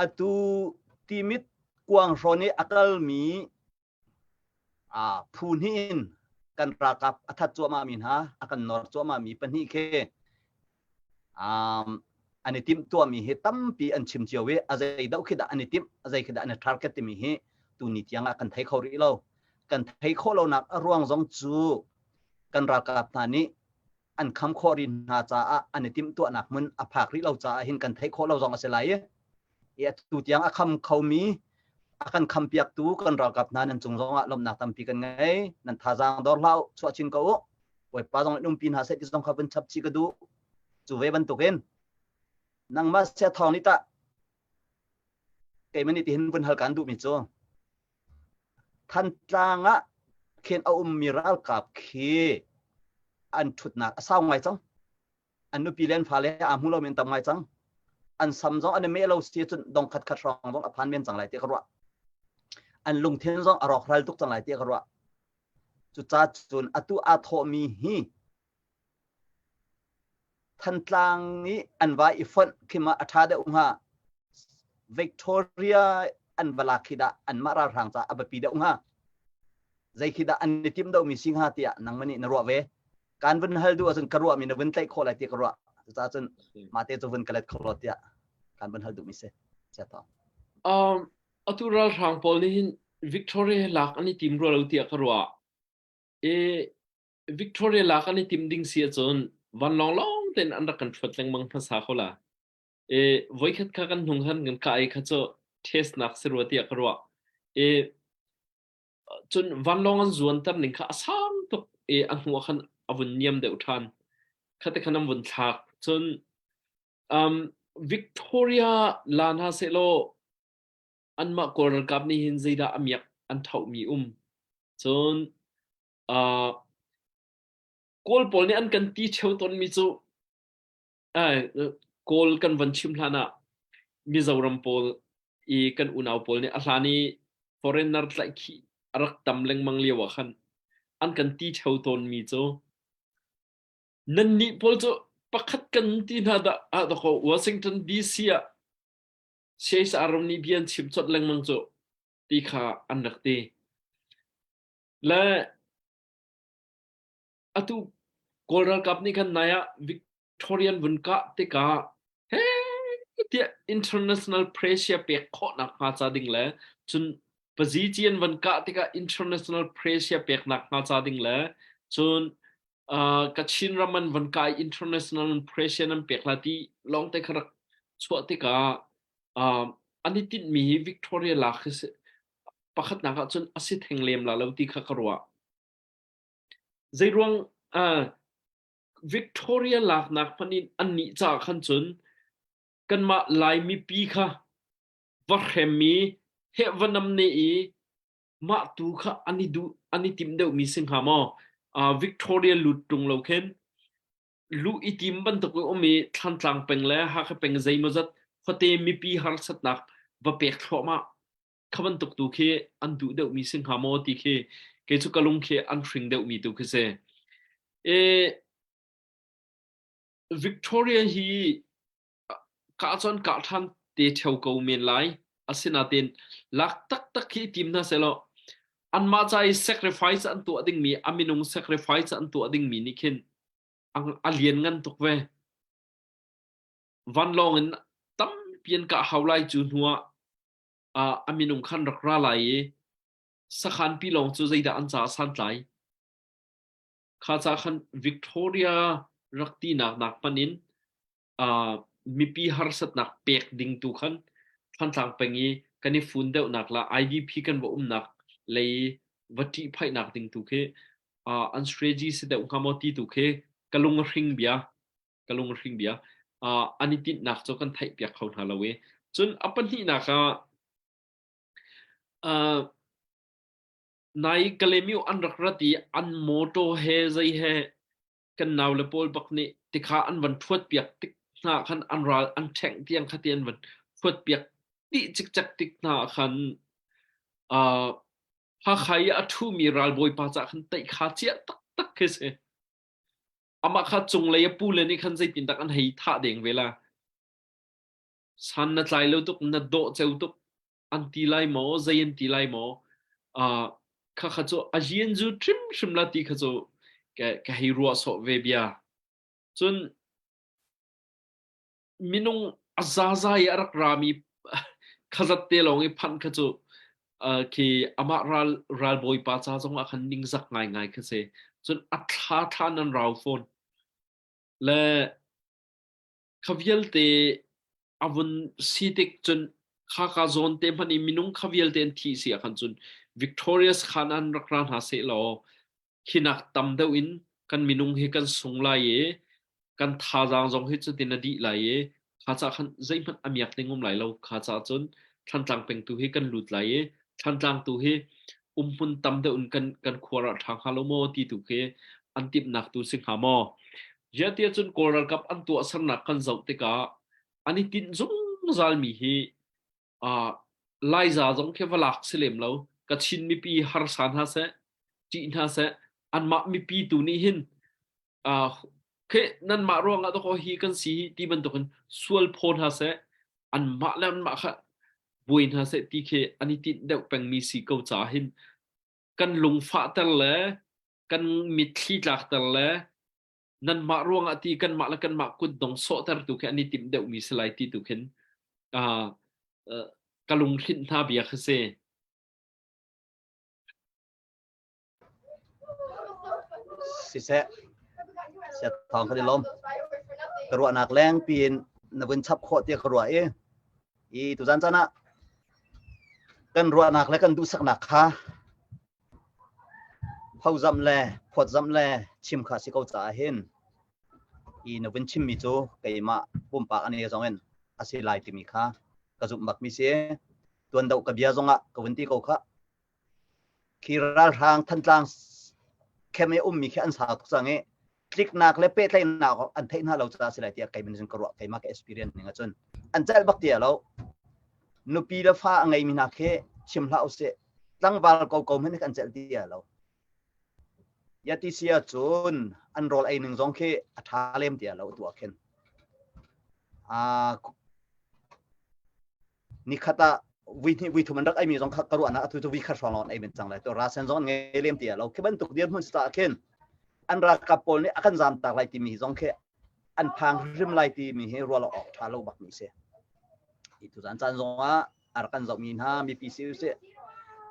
atu timit kuang hrawn i a kalmi phu hnih in kan ralkap a that cuahmah mi hna a kan nawr cuahmah mi pahnih khi um, an i timh tuahmi hi tampi an chim cio i a zei doh khi dah an i timh a zei khi dah an i target timi hi tuni tiang ah kan thei kho rih lo kan thei khawh lonak a ruang zong cu kan ralkap hna nih an kham khawh rih hna caah an i timhtuahnak hmun a phak rih lo caah hin kan theih khawh lo zong a si lai i i atu tiang a kham khomi a kan khampiaktu kan ralkap hna nan cung zong ah lawmhnak tampi kan ngei nan thazaang dor hlah u chuah chin ko u Bawipa zong in umpi hna seh ti zong kha vun chap chih ka duh cu ve bantukin nangmah sia thawng nih tah keimah nih tihin vun hal kan duhmi cu Thantlang ah khin a ummi ralkap khi. An ṭhutnak a sau ngai cang. An nupi le an fale aa hmu lomi an tam ngai cang. An sam zong an i meh lo si cun dong khat khat hrawng zong a phan men cang lai ti ka ruah. An lungthin zong a rawkral tuk cang lai ti ka ruah. Cucaah cun atu aa thawhmi hi Thantlang i an va i fonh khi ma a ṭha deuh hnga. Victoria an va lak khi dah anmah ralhrang caah a biapi deuh hnga. Zei khi dah an i timh deuhmi si hnga tiah nangmah nih na ruah ve. Kan vun hal duh ahcun ka ruahmi na vun tlaih khawh lai ti ka ruah. Cucaah cun mah te cu vun ka let kho law tiah kan vun hal duhmi si. Sia thawng.
Um, atu ralhrang pawl nih hin Victoria lak an i tim rua lo tiah ka ruah. E, Victoria lak an i tim ding si ahcun vanlawng lawng tein an rak kan ṭhuat lengmang hmasa ko la. E, voikhat kha kan hnung han kan kah i kha cu test nak si rua tiah ka ruah. E, cun vanlawng an zuanter ning kha a sang tuk i a hnu ah khan a vun niam deuh ṭhan. Khate khan an vun thlak. Cun um, Victoria la hna sehlaw anmah Kawl ralkap nih hin zeidah a miak an ṭhohmi um. Cun uh, Kawl pawl nih an kan ti ṭheo tawnmi cu Kawl kan van chim hlan ah Mizoram pawl i kan unau pawl nih a hlan i foreigner tlaihkhih a rak tam lengmang lio ah khan an kan ti ṭheo tawnmi cu nannih pawl cu pakhat kan ti hna dah ah dakaw Washington DC ah CSR nih bia an chim colh lengmang cu ti kha an rak ti. Le atu Kawl ralkap nih khan nai ah Victorian vun kah tikah he tiah international pressure pek khawhnak hnga ca ding le cun pazi an van kah tikah international pressure peknak hnga ca ding le cun uh, Kachin ram an van kai international pressure nan pek la ti lawng te kha rak chuah tikah uh, an i tinhmi hi Victoria lak hi pakhatnak ah cun a si theng lem la lo ti kha ka ruah. Zeiruang uh, Victoria laknak hmanh in annih caah khan cun kanmah Lai mipi kha va hrem i heh va namne i mah tu kha an i duh an i timh deuhmi si hnga maw? Uh, Victoria lut ṭung lo khin luh i tim bantuk in um i Thlantlang peng le Hakha peng zeimawzat khuate mipi harsatnak va pek thluahmah kha bantuk tu khi an duh deuhmi si hnga maw ti khi kei cu ka lung khi an hring deuhmi tu khi si. E, Victoria hi kah cun kah ṭhan te ṭheo ko men lai. Asinain lak taktak khi i tim hna sehlaw anmah ca i sacrifice an tuah dingmi a minung sacrifice an tuah dingmi nih khin a lian ngan tuk ve. Vanlawng in tampi an kah hau lai cu hnu ah a minung khan rak ra lai i sakhan pi lawng cu zeidah an caah santlai. Kha ca khan Victoria rak tinak nak hmanh in uh, mipi harsatnak pek ding tu khan Thantlang peng i kan i fun deuhnak la IDP kan va umnak lei va ṭihphaihnak ding tu khi uh, an strategy si deuh hnga maw ti tu khi ka lung a hring bia ka lung a hring bia uh, an i tinhnak cu kan theih piak kho hna lo i cun a pahnihnak ah uh, nai Kalemiu an rak rat i an motor he zei he kan nau le pawl bak nih tikha an van thuat piak tik hna khan an ral an ṭhengh tiang kha ti an van thuat piak dih cikcek tik hna khan uh, Hakha i a ṭhumi ralbawipa cah khan teih kha ciah taktak khi si. Amah kha cunglei a pu le nih khan zeitindak an hei thah deng ve la. San na tlai lo tuk, na dawh ceu tuk, an ti lai maw, zei an ti lai maw, uh, kha kha cu a yin zu hrimhrim la ti kha cu ka, ka hei ruah sawh ve bia. Cun minung a zaza i a rak rami khazat te lawng i phanh kha cu uh, khi amah ral ralbawipa ca zong ah khan ningzak ngaingai kha si. Cun a thla thla nan rau fawn. Le kha vialte a vun si tik cun kha ka zawn te hmanh i minung kha vialte an thih si ah khan cun victorious khan an rak ra hna seh law khinak tam deuh in kan minung hi kan sung lai i kan thazaang zong hi cutin a dih lai i kha ca khan zeihmanh a miak ding um lai lo kha ca cun Thlantlang peng tu hi kan lut lai i Thlantlang tu hi umhmun tam deuh in kan kan khuar ah ṭha hnga lo maw ti tu khi. an timhnak tu si hnga maw? Ziah tiah cun Kawl ralkap an tuahsernak kan zoh tikah an i tinh zungzalmi hi uh, Laiza zong khi va lak si lem lo. Kachin mipi harsa hna seh, ṭih hna seh, anmah mipi tu nih hin uh, khi nanmah ruangah dawkaw hi kan si hi ti bantukin sual phaw hna seh, anmah le anmah kha buai hna seh ti khi an i tinh deuh pengmi si ko caah hin kan lungfahter le kan mitthli tlakter le nanmah ruangah ti kanmah le kanmah kutdong sawhtertu khi an i timh deuhmi si lai ti tu khin uh, uh, ka lunghlinh hna bia kha si.
Siseh, siat thawng kan i lawm. Ka ruahnak leng piin na vun chap khawh tiah ka ruah i i tuzan caan ah kan ruahnak le kan duhsaknak kha Phozamh le phawtzamh le chim kha si ko caah hin i na vun chimmi cu keimah pumpak an zong in a si lai timi kha ka zumh bakmi si. Tuan deuh ka bia zongah ka vun ti ko khah. Khi ralhrang Thantlang khem i ummi khi an sau tuk cang i tliknak le pehtlaihnak an theih hna lo caah si lai tiah kei min ka ruah keimah ka experience ning ahcun an celh bak ti lo. Nupi le fa a ngeimi hna khi chim hlah usih tlangval ko ko hmanh kan celh ti lo. Yati si ahcun an rawl ei ning zong khi a ṭha lem ti lo tu ah khin. Nikhat ah vui hnih vui thum an rak ei mi zong kha ka ruahnak atu cu vui khat hrawng lawng an ei men cang lai. To rasen zong an ngei lem ti lo. Khi bantuk dirhmun si ah khin an ralkap pawl nih a kan zaam tak lai timi zong khi an phang hrim lai timi hi ruah lo awk ṭha lo bak mi si. Hi tuzan caan zong ah a rak kan zohmi hna mipi si usih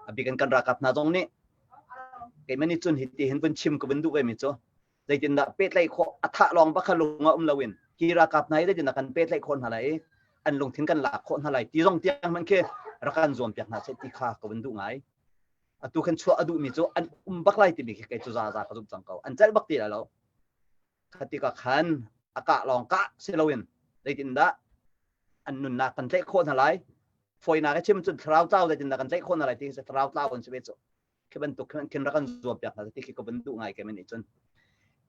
a bik in kan ralkap hna zong nih keimah nih cun hiti hin vun chim ka vun duh ve mi cu zeitindah pehtlaih khawh a thah lawng bak kha lung ah um loin hi ralkap hna hi zeitindah kan pehtlaih khawh hna lai i an lungthin kan lak khawh hna lai ti zong tiang hmanh khi rak kan zuam piak hna seh ti kha ka vun duh ngai atu khan chuah a duhmi cu an um bak lai timi khi kei cu za za ka zumh cang ko an celh bak ti lai lo Khatika khan a kah lawng kah si loin zeitindah an nunnak kan tlaih khawh hna lai fawinak i chim cun thlarau tlau zeitindah kan tlaih khawh hna lai ti khi thlarau tlau an si ve cu khi bantuk khin khin rak kan zuam piak hna ti khi ka vun duh ngai ke men cun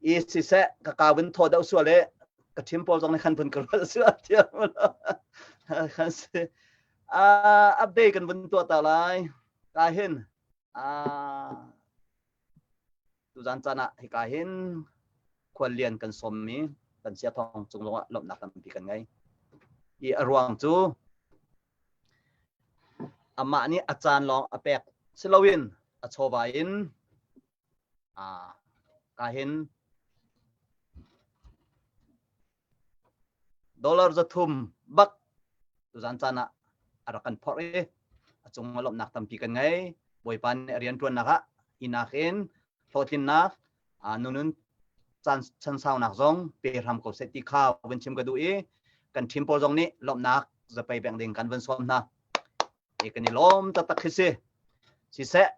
i siseh ka ka vun thaw deuh sual i ka ṭhim pawl zong nih khan vun ka ruat sual thiam kan si update kan vun tuah ta lai ka hin Tuzan caan ah hika hin khuallian kan sawmmi kan sia thawng cung zongah lawmhnak tampi kan ngei. I a ruang cu amah nih a caan lawng a pek si loin a chawva in ka hin Dollar 300 bak tuzan caan ah a rak kan phorh i a cung ah lawmhnak tampi kan ngei. Bawipa nih a rianṭuannak ah hinak in hlawhtlinnak nunun caan chansaunak zong pe hram ko seh ti kha vun chim ka duh i kan ṭhim pawl zong nih lawmhnak zapei beng ding kan vun sawm hna. I kan i lawm taktak khi si. Siseh,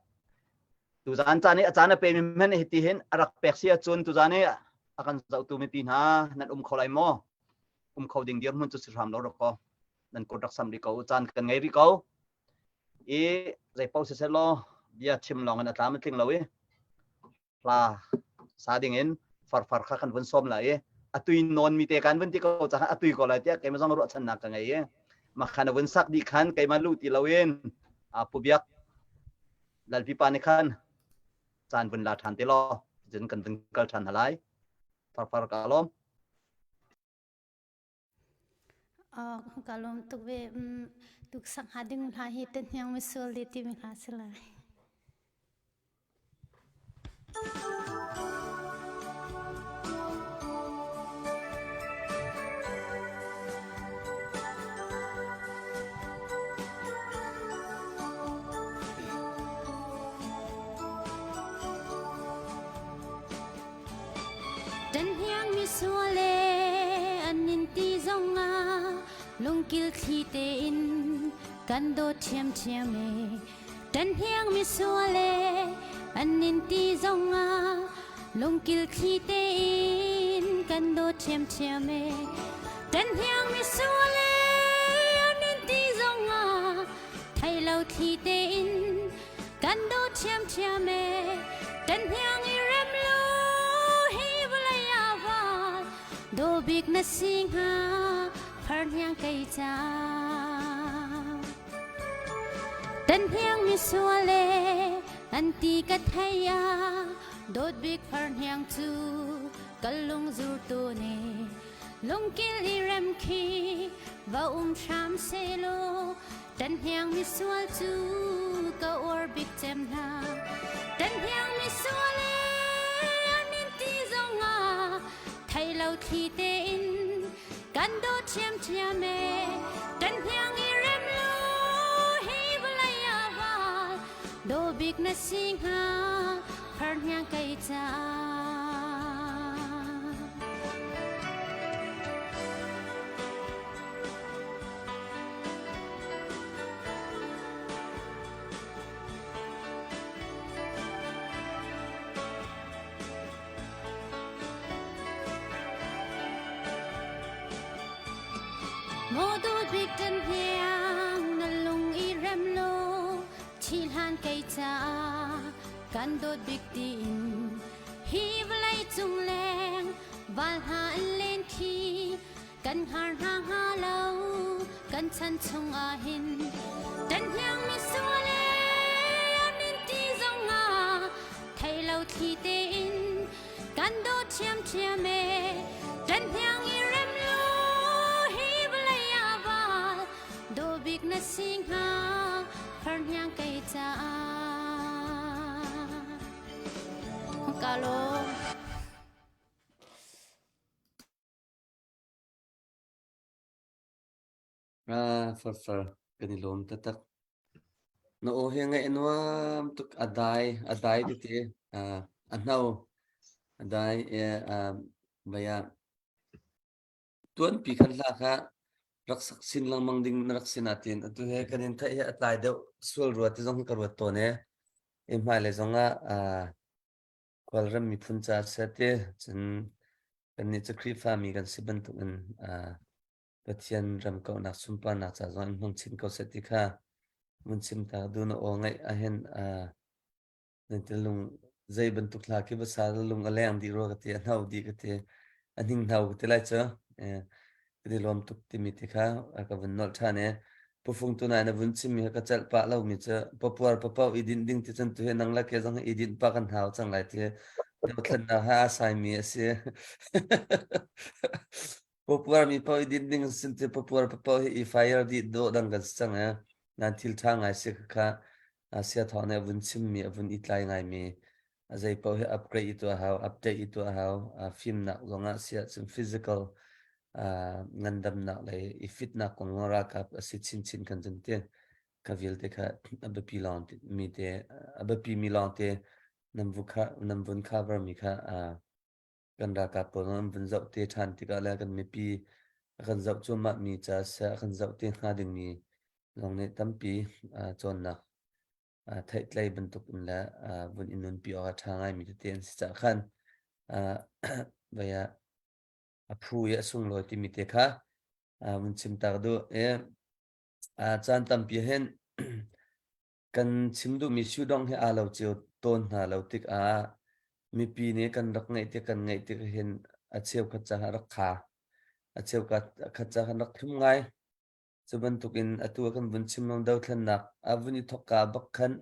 Tuzaan caan i a caan a pemi hmanh hiti hin a rak pek si ahcun tuzaan i a kan zohtu mipi hna nan um kho lai maw? Um kho ding dirhmun cu si hram lo rak kaw. Nan kut rak sam rih ko u. Caan kan ngei rih ko. I zei paoh siseh law bia chim lawng in a tlam a tling lo i hla sa ding in farfar kha kan vun sawm lai i a tui nawn mi te kan vun ti ko cang a tui ko lai tiah keimah zong ruahchannak ka ngei i makhan a vun sak dih khan keimah luh ti loin a pu biak Lalpi pa nih khan caan vun la ṭhan te law cun kan vun kal ṭhan hna lai. Farfar ka lawm.
Ka lawm tuk ve. Tuk sak hnga ding hna hi te hniang misual di timi hna si lai. Ṭanhniang misual e an in ti zongah lungkil thli tein kan dawt ṭhiamṭhiam e. Ṭanhniang misual e an in ti zongah lungkil thli tein kan dawt ṭhiamṭhiam e. Ṭanhniang misual e an in ti zongah thei lo thli tein kan dawt ṭhiamṭhiam e. Ṭanhniang i rem lo. Dawbik na si hnga farhniang kei ca. Tan hniang mi sual e an ti ka thei ah dawt bik farhniang cu kal lung zurtu nih lungkil i rem khi va um hram selaw Tan hniang misual cu ka uar bik cem hna. Tan hniang misual e an in ti zong ah thei lo thli tein kan daw ṭhiamṭhiam e. Tan hniang i rem lo hi vawlei ah val daw bik na si hnga phar hniang kei caah. Maw dawt bik kan hniang na lung i rem lo thi hlan kei caah kan dawt bik tiin hi vawlei cung leng val hna an len khi kan hngar hna hnga lo kan chan chung ah hin kan hniang mi sual e amin ti zong ah thei lo thli tein kan daw ṭhiamṭhiam e kan hniang i rem lo hi vawlei ah val daw bik na si hnga far hniang kei caah ka lawm.
Ah, farfar kan i lawm taktak. Na aw hi ngaih a nuam tuk. A dai, a dai tete. Ah, a hno. A dai. Eh, ah, vai ah tuanpi khan hla kha rak sak sin lengmang ding na rak si natin atu he kan in theih hi a tlai deuh sual rua ti zong ka ruat tawn e. I hmailei zong ah ah Kawlram miphun ca seh ti cun kannih cu Khrihfami kan si bantukin uh, Pathian ram kauhnak sunparnak ca zong in hmang chin ko seh ti kha mun chim ta du na aw ngaih ahhin uh, nan tilung zei bantuk hla khi basa lung a leng dih rua ka ti a hno dih ka ti a hning hno ka ti lai cu eh, Kan i lawm tuk timi ti kha a ka vun nolh ṭhan i pufung tu nai na vun chimmi kha ka celh pah lomi cu papuar papaoh i dinh ding ti cun tu hi nang le ke zong hi i dinh pah kan hau cang lai ti dothlennak ha a saimi a si. Papuar mi paoh i dinh ding sin ti papuar papaoh hi i fire dih dawh dang kan si cang e. Nan thil ṭha ngai si kha sia thawng nih a vun chimmi a vun i tlai ngaimi a zei paoh hi upgrade i tuah hau, update i tuah hau, fimnak zong ah si ahcun physical ngandamnak lei i fitnak kong ralkap a si chinchin kan cun ti kha vialte kha a biapi lawng mi te a biapi mi lawng te nan vu kha nan vun cover mi kha kan ralkap pawl an vun zoh te ṭhan tikah le kan mipi a kan zoh cuahmah mi ca seh a kan zoh te hnga dingmi zong nih tampi cawnnak theihtlei bantuk in le vun i nunpi awk a ṭha ngaimi tete an si caah khan vei ah a phu i a sunglawi timi te kha vun chim ta ka duh. I caan tampi hin kan chim duhmi sudong hi aa lo cio tawn hna lo tikah mipi nih kan rak ngeih tik kan ngeih tik hin a cheukhat caah rak kha a cheukhat caah kan rak thlum ngai. Cu bantukin atu ah kan vun chim lo dothlennak a vun i thawkka bak khan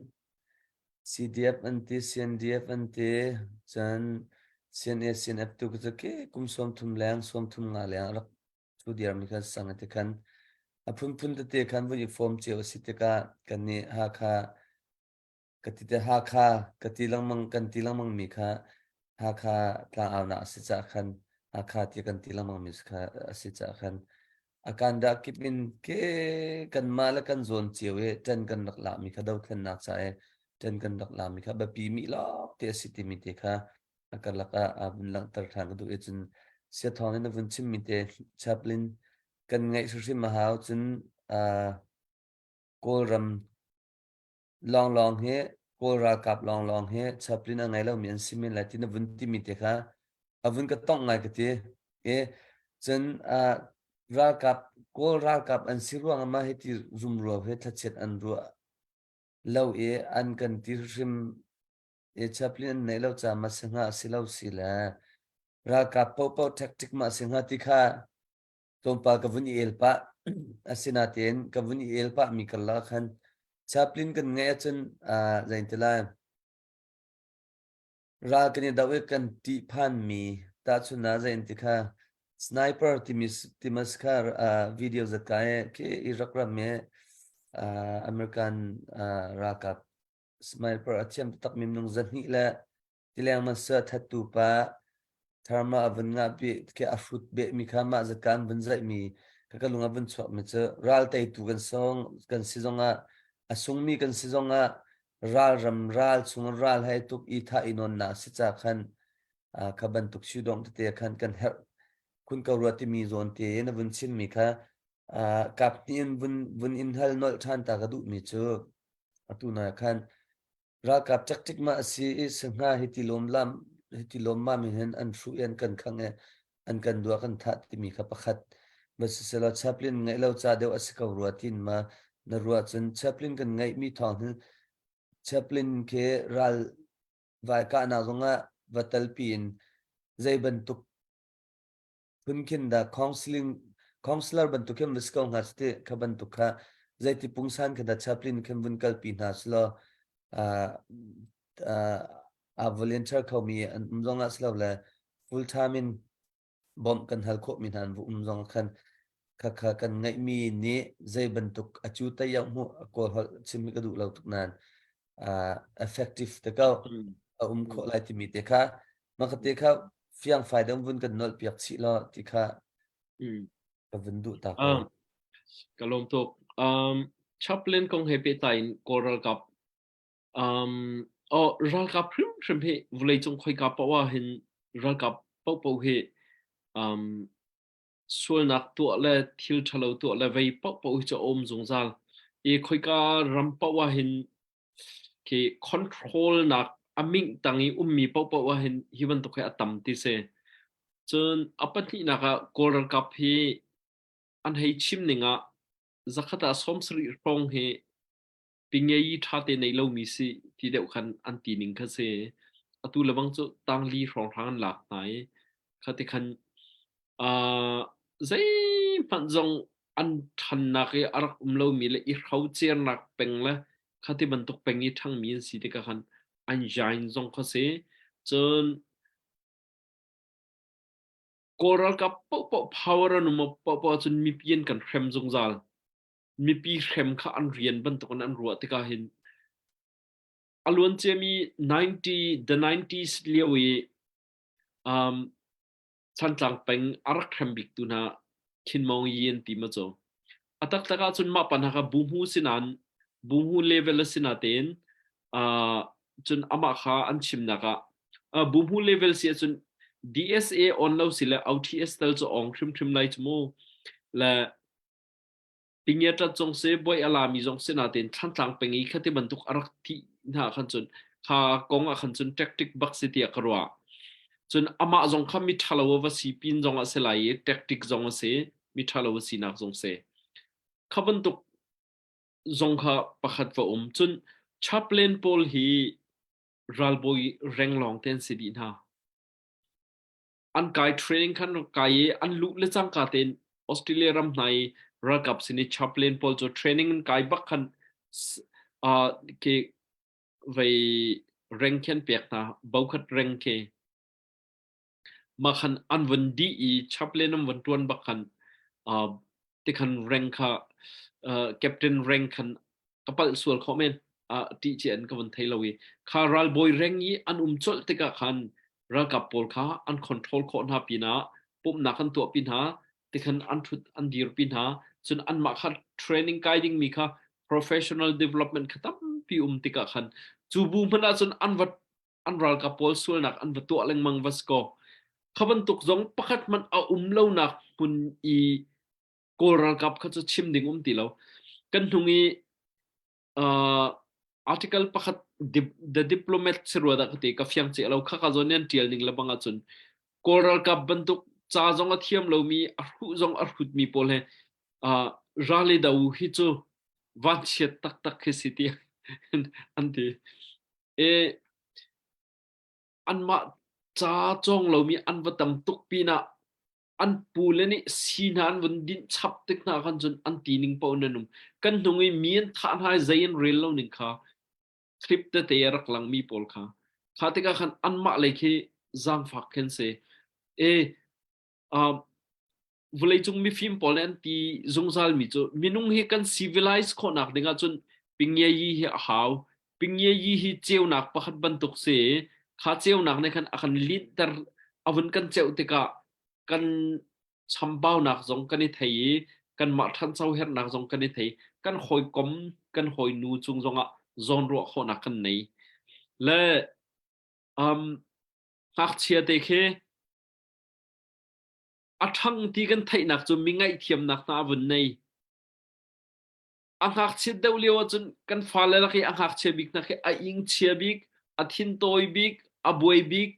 CDF an ti, CNDF an ti, cun CNA, CNF tu cu ke kum 30 leng, 35 leng a rak thu diarmi kha sang ti khan a phunphun tete khan vun i form cio a si tikah kannih Hakha Ka ti te Hakha ka ti lengmang kan ti lengmang mi kha Hakha tlangaunak a si caah khan Hakha ti kan ti lengmang mi kha a si caah khan a kan dah kip in ke kanmah le kan zawn cio i ṭan kan rak lak mi kha dothlennak ca i ṭan kan rak lak mi kha biapi mi lawng te a si timi te kha a karlak ah a vun langhter ṭhan ka duh i cun siathawng in a vun chimmi te chaplain kan ngaih hrimhrim a hau cun uh, Kawlram lawnglawng hi Kawl ralkap lawnglawng hi chaplain a ngei lomi an si men lai ti na vun timi te kha a vun ka tongh ngai ka ti. I cun uh, ralkap Kawl ralkap an si ruang ah mah hi ti rumro he thlachiat an ruah lo i an kan ti hrim i chaplain an neih lo caah ma si hnga si lo si le. Ralkap paohpaoh tactic ma si hnga ti kha tlawmpal ka vun i el pah. Asinain ka vun i el pah mi karlak khan chaplain kan ngeih ahcun uh, zein ti lai ral kan i doh i kan ṭihphanmi tahchun ah zein ti kha sniper timi timas kha uh, video zat ka e khi Iraq ram i uh, American uh, ralkap sniper a thiam taktak mi minung zahnih le tileng man sa thattu pa therma a vun ngah pi ke a hrut be mi kha mah zat ka an vun zaih mi ka ka lung a vun chuak mi cu ral teitu kan song kan si zongah a sungmi kan si zongah ral ram ral chung ral hai tuk i tha i non na si cha khan kha bantuk si dong tete khan kan herh kun ko rua timi zawn te na vun chim mi kha kap ni in vun vun in hal nolh than ta ka duh mi cu atu na khan Ralkap tactic ma a si i sangha hiti lawm lam hiti lawmmam in hin an hruh i an kan khang i an kan dua kan thah timi kha pakhat va siselaw chaplain ngeih lo ca deuh a si ko rua tiin ma na ruah cun chaplain kan ngeihmi thawng hin chaplain khi ral vai kahnak zongah va telpi in zei bantuk phun khin dah counseling counselor bantuk khin va si ko hnga ti kha bantuk kha zeiti pungsan kha dah chaplain khin vun kalpi hna selaw uh, uh, a volunteer khomi an um zong ah silo le full time in bawmh kan hal khawh mi hna an um zong khan kha kha kan ngeihmi nih zei bantuk a cu tai yau mu kawl holh chim hi ka duh lo tuk nan uh, effective te ko a um khawh lai timi te kha Mah te kha fiangfai deuh vun kan nolh piak chih law ti kha ka vun duh ta ko.
Um, ka lawm tuk. Um, chaplain kong he pehtlai in Kawl ralkap um, oh, ralkap hrimhrim hi vawleicung khoika paoh ah hin ralkap paohpaoh hi um, sualnak tuah le thil ṭhalo tuah le vei paohpaoh hi cu a um zungzal. I khoika ram paoh ah hin Khi control nak a mingh tang i ummi paohpaoh ahhin hi bantuk hi a tam ti si. Cun a pahnihnak ah Kawl ralkap hi an hei chim ning ah zakhat ah 70 hrawng hi pingeyi ṭha te nei lomi si ti deuh khan an ti ning kha si. Atu le bang cu tangli hrawnghrang an lak hna i kha ti khan uh, zeihmanh zong an ṭhannak i a rak um lomi le i hrocernak peng le khati bantuk peng i ṭhangmi an si tikah khan an jain zong kha si. Cun Kawl ralkap paohpaoh power an um paohpaoh ahcun mipi an kan hrem zungzal. Mipi hrem kha an rian bantukin an ruah tikah hin a luan ciami 90 the 90s lio i um, Thantlang peng a rak hrem biktu hna Khin Maung Yi an ti ma cu. A taktak ahcun mah pa hna kha buhmu si nain buhmu level a si natein uh, cun amah kha an chimnak ah uh, buhmu level si ahcun DSA on lo si le OTS tel cu ong hrimhrim lai cu mu le Pingiatlat zong si bawi a lami zong si natein Thlantlang peng i khati bantuk a rak thih hna khan cun kha kong ah khan cun tactic bak si tiah ka ruah. Cun amah zong kha mi ṭhalo a va si pin zong a si lai i tactic zong a si, mi ṭhalo a sinak zong si. Kha bantuk zong kha pakhat va um. Cun chaplain pawl hi ralbawi renglawng te an si dih hna. An kai training khan rak kai i an luh le cangka tein Australia ram hna i ralkap sin i chaplain pawl cu training an kai bak khan uh, ke vei reng khi an pek hna bokhat reng khi mah khan an vun dih i chaplain an vun tuan bak khan uh, tikhan reng kha uh, captain reng khan ka palh sual khawh men uh, ti ci an ka vun thei lo i kha ralbawi reng i an um colh tikah khan ralkap pawl kha an control khawh hna pinah pumhnak an tuahpi hna tikhan an thut an dirpi hna cun anmah kha training kai dingmi kha professional development kha tampi um tikah khan cu bu hmanh ahcun an va an ralkap pawl sualnak an va tuah lengmang va si kaw kha bantuk zong pakhat hmanh a um lonak hmun i Kawl ralkap kha cu chim ding um ti lo kan hnung i uh, article pakhat the diplomat si rua dah ka ti ka fiang che lo kha ka zawn yan tial ning lebang ahcun Kawl ralkap bantuk ca zong a thiam lomi a hruh zong a hrut mi pawl he uh, rale do hi cu vanchiat taktak khi si ti an ti e anmah Ca cawng lomi an va tam tuk pinah an pule nih si hna an vun dinh chap tik hna khan cun an ti ning paoh in an um. Kan hnung i mi an thah hna i zei an rel lo ning kha clip tete a rak langmi pawl kha. Kha tikah khan anmah lei khi zaangfak khin si. E, um, vawleicung mifim pawl nih an ti zungzalmi cu minung hi kan civilize khawhnak ding ahcun pingyeyi hi a hau. Pingyeyi hi ceunak pakhat bantuk si. Kha ceunak nih khan a kan linhter a vun kan ceuh tikah kan chambaunak zong kan i thei i kanmah ṭhancho herhnak zong kan i thei. Kan hawikom, kan hawinu cung zongah zawnruah khawhnak kan nei. Le um, ngakchia te khi A ṭhang ti kan theihnak cu mi ngaihthiamnak hna a vun nei. A ngakchiat deuh lio ahcun kan fale lak i a ngakchia bik hna khi a ingchia bik, a thintawi bik, a buai bik,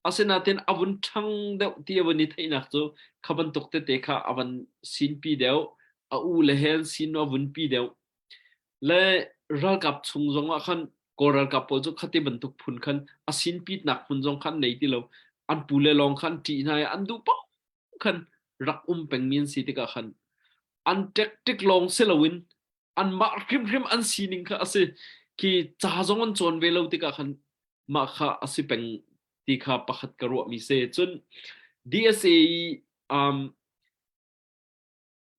asinain a vun ṭhang deuh ti a vun i theihnak cu kha bantuk tete kha a van sinpi deuh, a u le he an sin a vunpi deuh. Le ralkap chung zongah khan Kawl ralkap pawl cu khati bantuk phun khan a sinpitnak hmun zong khan nei ti lo. An pu le lawng khan ṭih hna i an duh paoh khan rak um pengmi an si tikah khan an tactic lawng si loin anmah hrimhrim an sining kha a si. Khi ca zong an cawn ve lo tikah khan mah kha a si peng ti kha pakhat ka ruahmi si. Cun DSA i um,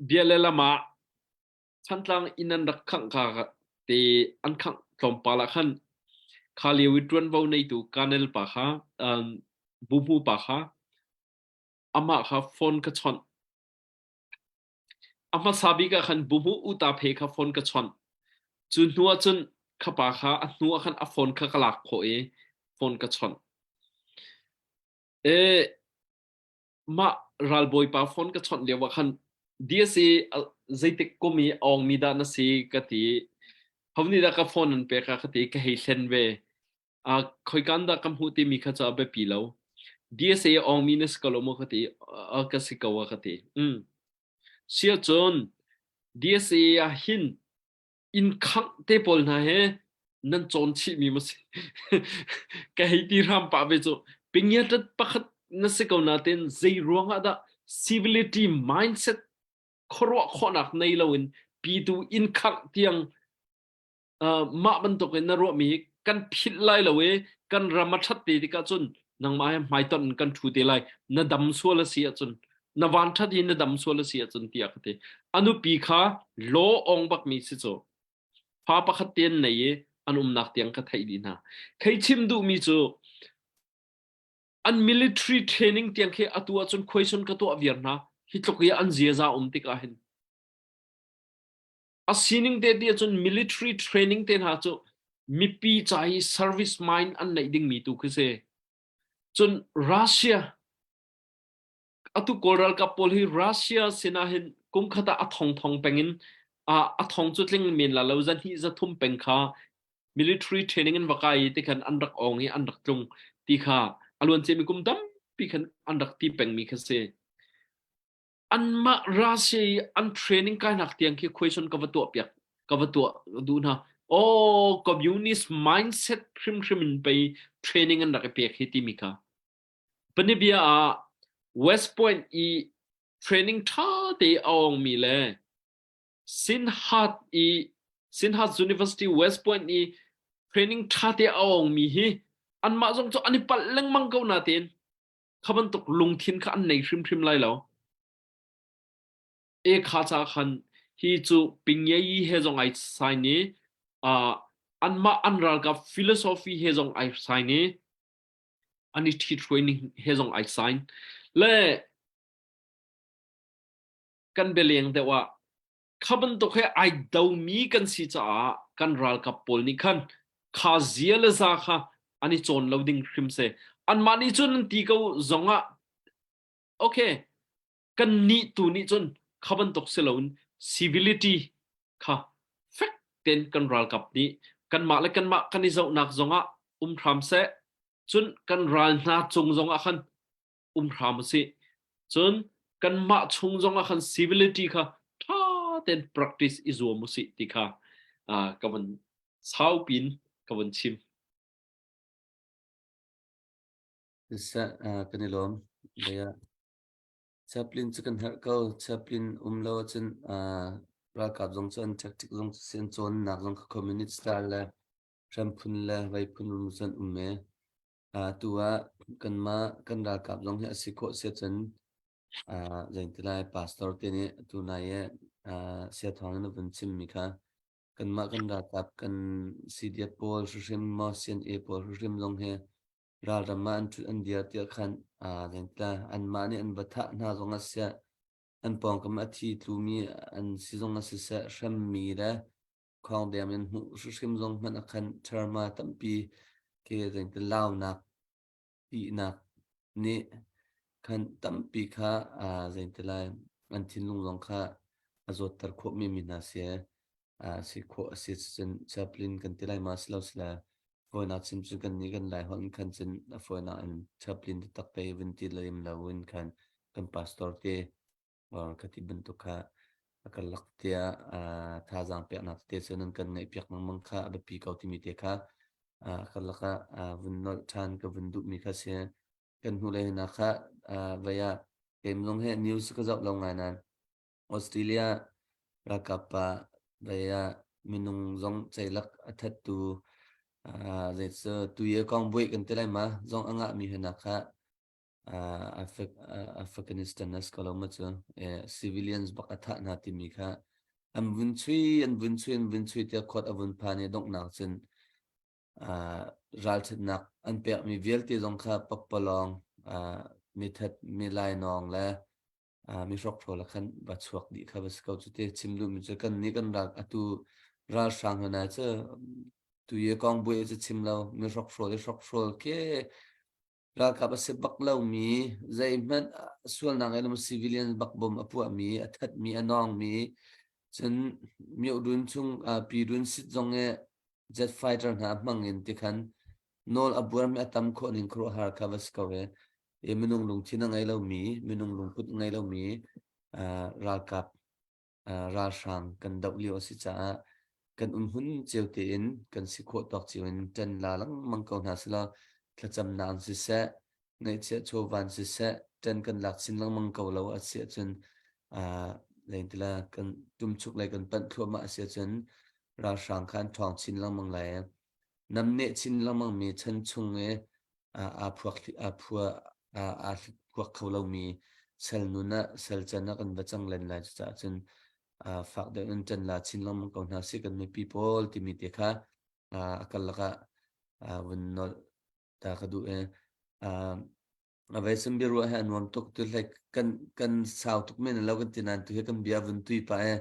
bia le lam ah Thantlang inn an rak khangh ka te an khangh tlawmpal ah khan kha lio i ṭuanvo neitu Colonel pa kha um, buhmu pa kha amah kha phone ka chawnh. A hmasa bik ah khan buhmu uta phe kha phone ka chawnh. Cu hnu ah cun kha pa kha a hnu ah khan a phone kha ka lak khawh i phone ka chawnh. E mah ralbawipa phone ka chawnh lio ah khan DSA zeitik kum i awngmi dah na si ka ti ho nih dah ka phone an pek a ka ti ka hei hlen ve a khoikan dah ka hmuh timi kha cu a biapi lo DSA awngmi na si ko lo maw ka ti a ka si ko a ka ti mm sia cun DSA ah hin inn khangh te pawl hna he nan cawn chihmi maw si ka hei ti hram pah ve cu pingiatat pakhat na si ko natin zei ruangah dah civility mindset khuaruah khawhnak nei loin pitu inn khangh tiang uh, mah bantuk in na ruahmi hi kan philh lai lo i kan ram a ṭhat te tikah cun nangmah he hmaitonh in kan ṭhu te lai na dam sual a si ahcun na van ṭhat i na dam sual a si ahcun tiah ka ti a nupi kha law ong bakmi si cu fa pakhat te an nei i an umnak tiang ka theih dih hna khei chim duhmi cu an military training tiang khi atu ahcun khuaisun ka tuah viar hna hi tluk i an ziaza um tikah hin A sining te ti ahcun military training te hna cu mipi ca i service mind an neih dingmi tu khi si. Cun Russia atu Kawl ralkap pawl hi Russia sinah hin kum khat ah a thong thong peng in a thong cu tling men la lo zahnih zathum peng kha military training in va kai i ti khan an rak ong i an rak tlung ti kha a luan ciami kum tampi khan an rak ti pengmi kha si. Anmah Russia i an training kainak tiang khi question ka va tuah piak ka va tuah duh hna. Oh, communist mindset hrimhrim in pei training an rak i pek hi timi kha. Panibia ah West Point i training ṭha te a ongmi le Sinhat i Sinhat University West Point i training ṭha te a ongmi hi anmah zong cu an i palh lengmang ko natein kha bantuk lungthin kha an nei hrimhrim lai lo. E kha ca khan hi cu Pingyeyi he zong ai sign i uh, anmah an ralkap philosophy he zong ai sign i an i ṭhithruai ning he zong ai sign le kan bialeng deuh ah Kha bantuk he ai domi kan si caah kan ralkap pawl nih khan kha zia le za kha an i cawn lo ding hrim si. Anmah nih cun an ti ko zongah okay kan nih tu nih cun kha bantuk si loin civility kha fek tein kan ralkap nih kanmah le kanmah kan i zohnak zongah um hram seh cun kan ral hna cung zongah khan um hram u sih. Cun kanmah chung zongah khan civility kha ṭha tein practice i zuam u sih ti kha uh, ka vun saupin ka vun chim.
Siseh, kan i lawm. Dei ah chaplain cu kan herh ko. Chaplain um lo ahcun ralkap zong cu an tactic zong cu si an cawnnak zong kha communist style le hramphun le veiphun rum cun um e. Tu ah kanmah kan ralkap zong hi a si khawh si ahcun zeitilai pastor te nih tu nai i siathawng in a vun chimmi kha kanmah kan ralkap kan CDF pawl hrimhrim maw CNA pawl hrimhrim zong hi ralram ah an ṭhut an dir tiah khan zeintila anmah nih an va thah hna zong ah siah an pawngkam a thi tlumi an si zong ah siseh hremmi le khawngdem in hmuh hrimhrim zong hmanh ah khan ṭherma tampi ke zeintila launak ihnak nih khan tampi kha zeitilai an thinlung zong kha a zawtter khawh mi mi hna si si khawh a si cun chaplain kan ti lai ma si lo sila fawinak chim cu kan nih kan lai holh in khan cun a fawinak in chaplain taktak te vun ti lem lo in khan kan pastor te or ka ti bantuk kha a kan lak tiah thazaang peknak te cu nan kan ngaih piak lengmang kha a biapi ko timi te kha kan lakah vun nolh ṭhan ka vun duhmi kha si. Kan hnu le hna kha vei ah keim zong he news ka zoh lo ngai nain Australia ralkap pa vei ah minung zong ceilak a thattu zeicu tuye kong buai kan ti lai ma zong a ngahmi hna kha Afghanistan as ko lo ma cu civilians bak a thah hna timi kha an vun chui an vun chui an vun chui tiah court a vun phan i donghnak cun ralṭhatnak an pekmi vialte zong kha pakpalawng mithat mi lainawng le mi hrokhrawl ah khan va chuak dih kha va si ko cu te chim duhmi cu kan nih kan ral atu ralhrang hna cu tu ye kong buai cu chim lo mi hrokhrawl i hrokhrawl ke Ralkap a si bak lomi, zeihmanh sualnak ngei lomi civilian bak bom a puahmi, a thatmi, a nawngmi, cun myohdun chung pyidun sit zong i jet fighter hna hmang in tikhan nawl a buarmi a tam khawh ning khuaruahhar kha va si ko e. I minung lungthin a ngei lomi, minung lungput a ngei lomi ralkap ralhrang kan doh lio a si caah kan umhmun cio tein kan si khawh tawk cio in ṭan la lengmang ko hna selaw thlacamnak in siseh ngaihchiah chawvan siseh ṭan kan lak chin lengmang ko lo a si ahcun leintila kan tumchuk lei kan panh thluahmah a si ahcun ralhrang kha an ṭhawng chin lengmang lai namneh chin lengmang mi chan chung i aa phuak aa phua aa phuak kho lomi sal nun ah sal can ah kan va cang len lai cucaah cun fak deuh in ṭan la chin lengmang ko hna sih kan mipi pawl timi te kha a karlak ah vun nolh ta ka duh i Aveisan biaruah hi a nuam tuk tu hlei kan kan sau tuk men lo kan ti nain tu hi kan bia vun tui pa e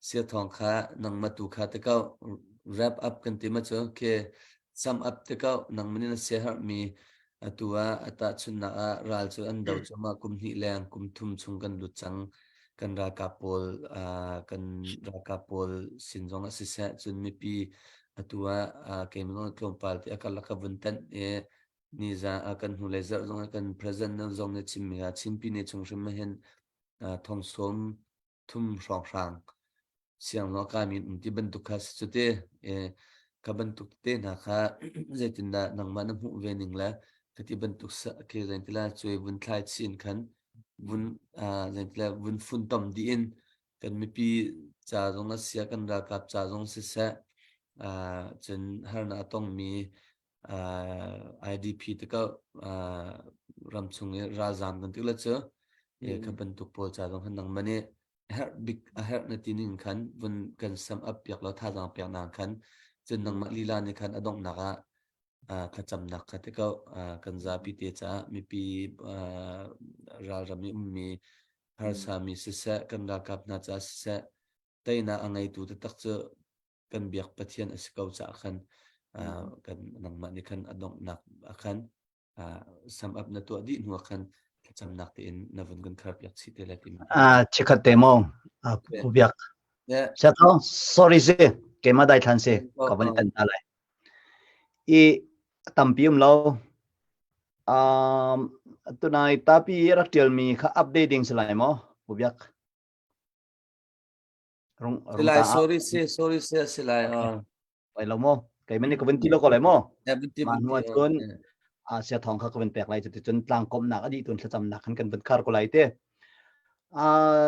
sia thawng kha nangmah tu kha te ko wrap up kan ti ma cu ke sum up te ko nangmah nih na sia har mi atu ah ata chunnak ah ral cu an do cu ma kum hnih leng kum thum chung kan lut cang kan ralkap pawl kan ralkap pawl sin zong ah siseh cun mipi atu ah keimah tlawmpal ti a karlak ka vun tanh i Nizan ah kan hnulei zarh zong ah kan president zong nih chimmi ah Chinpi ne chung hrim ah hin thong sawm thum hrawnghrang siangno kaimi um ti bantuk kha si cu te kha bantuk te hna kha zeitindah nangmah na hmuh ve ning le khati bantuk ke zeintila cuai vun thlai chin khan vun zeintila vun funtom dih in kan mipi ca zong a sia kan ralkap ca zong siseh cun harnak a tongmi IDP te ko ramchung i ralzaam kan ti la cu kha bantuk pawl ca zong khan nangmah nih herh bik a herh na ti ning khan vun kan sam up piak lo thazaang piak nak khan cun nangmah lila nih khan a donghnak ah thlacamnak kha te ko kan zapi te caah mipi ralram i ummi harsami siseh kan ralkap hna caah siseh teinak a ngeitu taktak cu kan biak Pathian a si ko caah khan kan nangmah nih khan a donghnak ah khan sum up na tuah dih hnu ah khan thlacamnak tein na vun kan khar piak chih te lai timi.
Ah chikhat te mo pu biak. Sato sorry si keimah dai thlan si ka van tan ta lai. I tampi um lo um tunai tapi rak tial mi kha update ding si lai mo pu biak. Rung
Si lai sorry si sorry si si lai
Lai lo mo. Kei man ni ka vun ti lo ko lai mo.
Ya vun ti
Ma hnu cun. Sia thawng kha ka vun pek lai cuticun tlangkomhnak a dih tun thlacamnak khan kan vun khar ko lai te.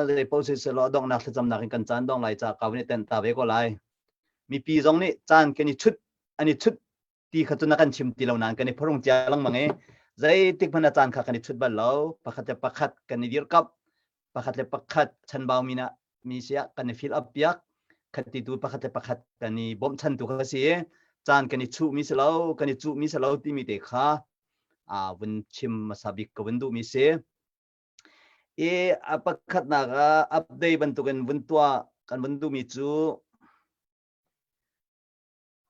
Zei paoh siselaw a donghnak thlacamnak in kan caan dong lai ca ka vun i tenh ta ve ko lai. Mipi zong nih caan kan i chut an i chut ti kha cu na kan chim ti lo nain kan i phorung cia lengmang i zeitik hmanh a caan kha kan i chut bal lo. Pakhat le pakhat kan i dirkamh, pakhat le pakhat chanbau mi na mi siah kan i fill up piak khati tu pakhat le pakhat kan i bawmhchan tu kha si caan kan i chuh mi si lo kan i cuh mi si lo timi te kha a vun chim hmasa bik ka vun duh mi si i a pakhatnak ah update bantukin vun tuah kan vun duh mi cu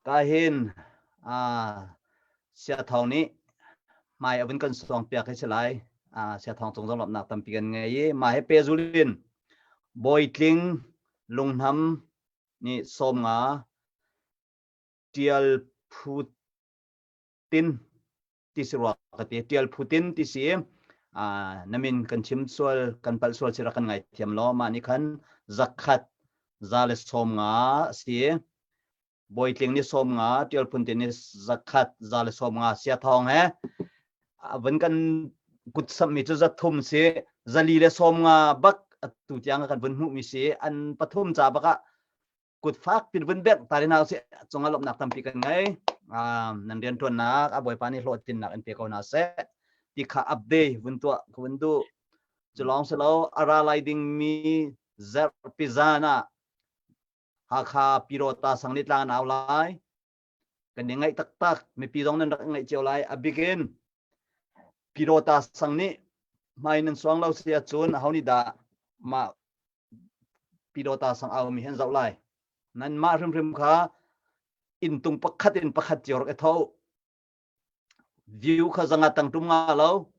Ka hin Siathawng nih hmai a vun kan suangpiak hi si lai. Siathawng cung zong lawmhnak tampi kan ngei i mah he pehzul in Bawitling Lunghnam nih 50 Ṭial Phu Tin ti si rua ka ti. Ṭial Phu Tin ti si na min kan chim sual kan palh sual si rak kan ngaithiam law mah nih khan zakhat 150 a si. Bawitling ni 50, Ṭial Phun Tin ni 100, 150 Siathawng he vun kan kut samhmi cu 300 si, 450 bak atu tiang kan vun hmuhmi si, an pathum ca bak ah kut fak pin vun bengh ta hna usih cungah lawmhnak tampi kan ngei. Nan rianṭuannak a Bawipa nih hlawhtlinnak in pe ko hna seh ti kha update vun tuah ka vun duh. Cu lawng si lo a ra lai dingmi zarhpi zan ah Hakha Pyidawta sang nih tlang an au lai. Kan i ngaih taktak. Mipi zong nan rak ngaih cio lai. A bik in Pyidawta sang nih hmai nan suang lo si ahcun aho nih dah mah Pyidawta sang au mi hi an zoh lai. Nan mah hrimhrim kha inntung pakhat in pakhat cio rak i tho. View kha zanga tang tum nga lo.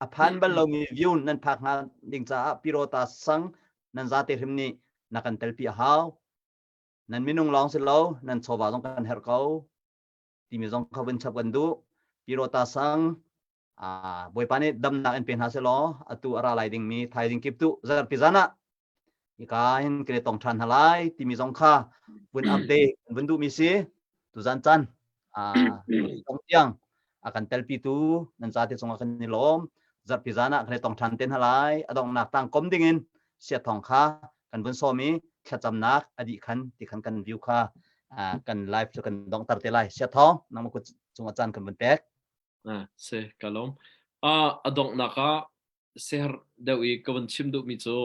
A phan bal lomi view nan phak hnga ding caah Pirota sang nan zate hrim nih na kan telpi a hau. Nan minung lawng si lo, nan chawva zong kan herh ko. Timi zong kha vun chap kan duh. Pirota sang Bawipa nih damnak in pe hna selaw atu a ra lai dingmi thaizing kip tu zarpi zan ah hika hin kan i tong ṭhan hna lai timi zong kha vun update kan vun duhmi si tuzan caan tong tiang a kan telpitu nan zate cungah kan i lawm zarhpi zan ah kan i tong ṭhan te hna lai a donghnak tang kom dingin siathong kha kan vun sawm i thlacamnak a dih khan ti khan kan view kha kan live cu kan donghter te lai siathong nangmah kut cungah caan kan vun pek
Si ka lawm. A donghnak ah ser deuh i ka vun chim duhmi cu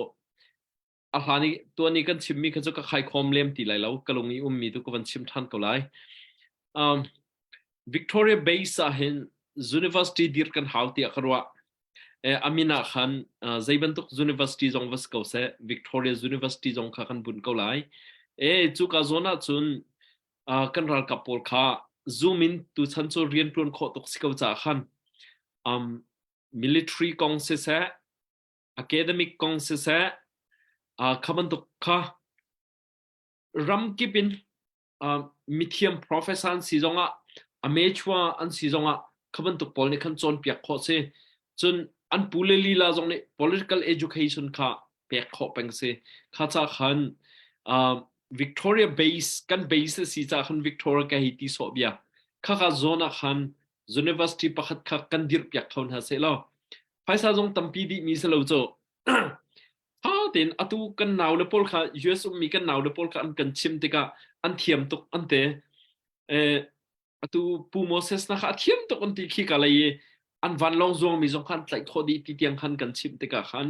a hlan i tuan i kan chimmi kha cu ka khaikhawm lem ti lai lo ka lung i ummi tu ka van chim ṭhan ko lai. Um, Victoria Base ah hin university dir kan hau tiah ka ruah. Eh, amin ah khan uh, zei bantuk university zong va si ko seh Victoria University zong kha kan bunh ko lai. E cu ka zawn ah cun uh, kan ralkap pawl kha zoom in tuchan cu rian ṭuan khawh tuk si ko caah khan um, military kong siseh academic kong siseh uh, kha bantuk kha ramkip in uh, mithiam professor an si zongah amateur an si zongah kha bantuk pawl nih khan cawnpiak khawh si cun an pu le lila zong nih political education kha pek khawh peng si kha ca khan uh, Victoria base kan base si ca khan Victoria ka hi ti sawh bia kha kha zone ah khan university pakhat kha kan dirh piak kho hna seh law phaisa zong tampi dih mi si lo cu tha tein atu kan nau le pawl kha US ummi kan nau le pawl kha an kan chim tikah an thiam tuk an te eh atu pu Moses na kha a thiam tuk an ti khi ka lei i an vanlawng zuangmi zong khan tlaih khawh dih ti tiang khan kan chimh tikah khan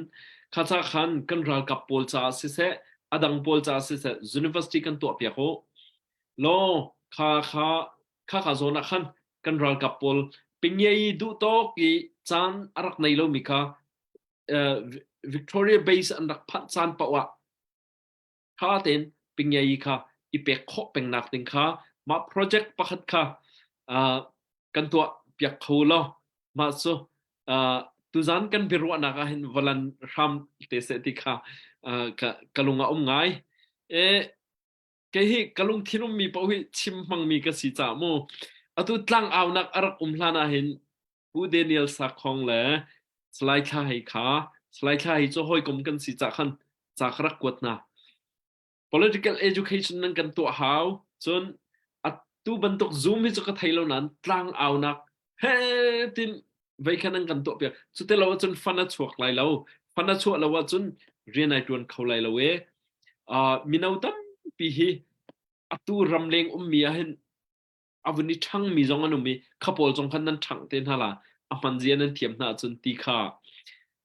kha ca khan kan ralkap pawl caah siseh a dang pawl caah siseh university kan tuah piak u law kha kha kha kha zawn ah khan kan ralkap pawl pingyei duh tawk i caan a rak nei lomi kha uh, Victoria Base an rak phanh caan paoh ah tha tein pingyei kha i pek khawh pengnak ding kha mah project pakhat kha uh, kan tuah piak kho law mah cu uh, tuzan kan biaruahnak ah hin valan hram te seh ti kha uh, ka, ka lung a um ngai e Kei hi ka lungthin ummi paoh hi chim hmangmi ka si caah mu atu tlangaunak a rak um hlan ah hin Pu Daniel Sakhong le Salai Thla Hei kha Salai Thla Hei cu hawikom kan si cah khan ca ka rak kuat hna. Political education nan kan tuah hau cun atu bantuk Zoom hi cu ka thei lo nain tlangaunak. He tin vei khan an kan tuah piak. Cute lo ahcun fan a chuak lai lo. Fan a chuah lo ahcun rian ai tuan kho lai lo e. Uh, mino tampi hi atu ramleng ummi ah hin a vun i ṭhangmi zong an um i kha pawl zong khan nan ṭhangh te hna la a hman zia nan thiam hna ahcun ti kha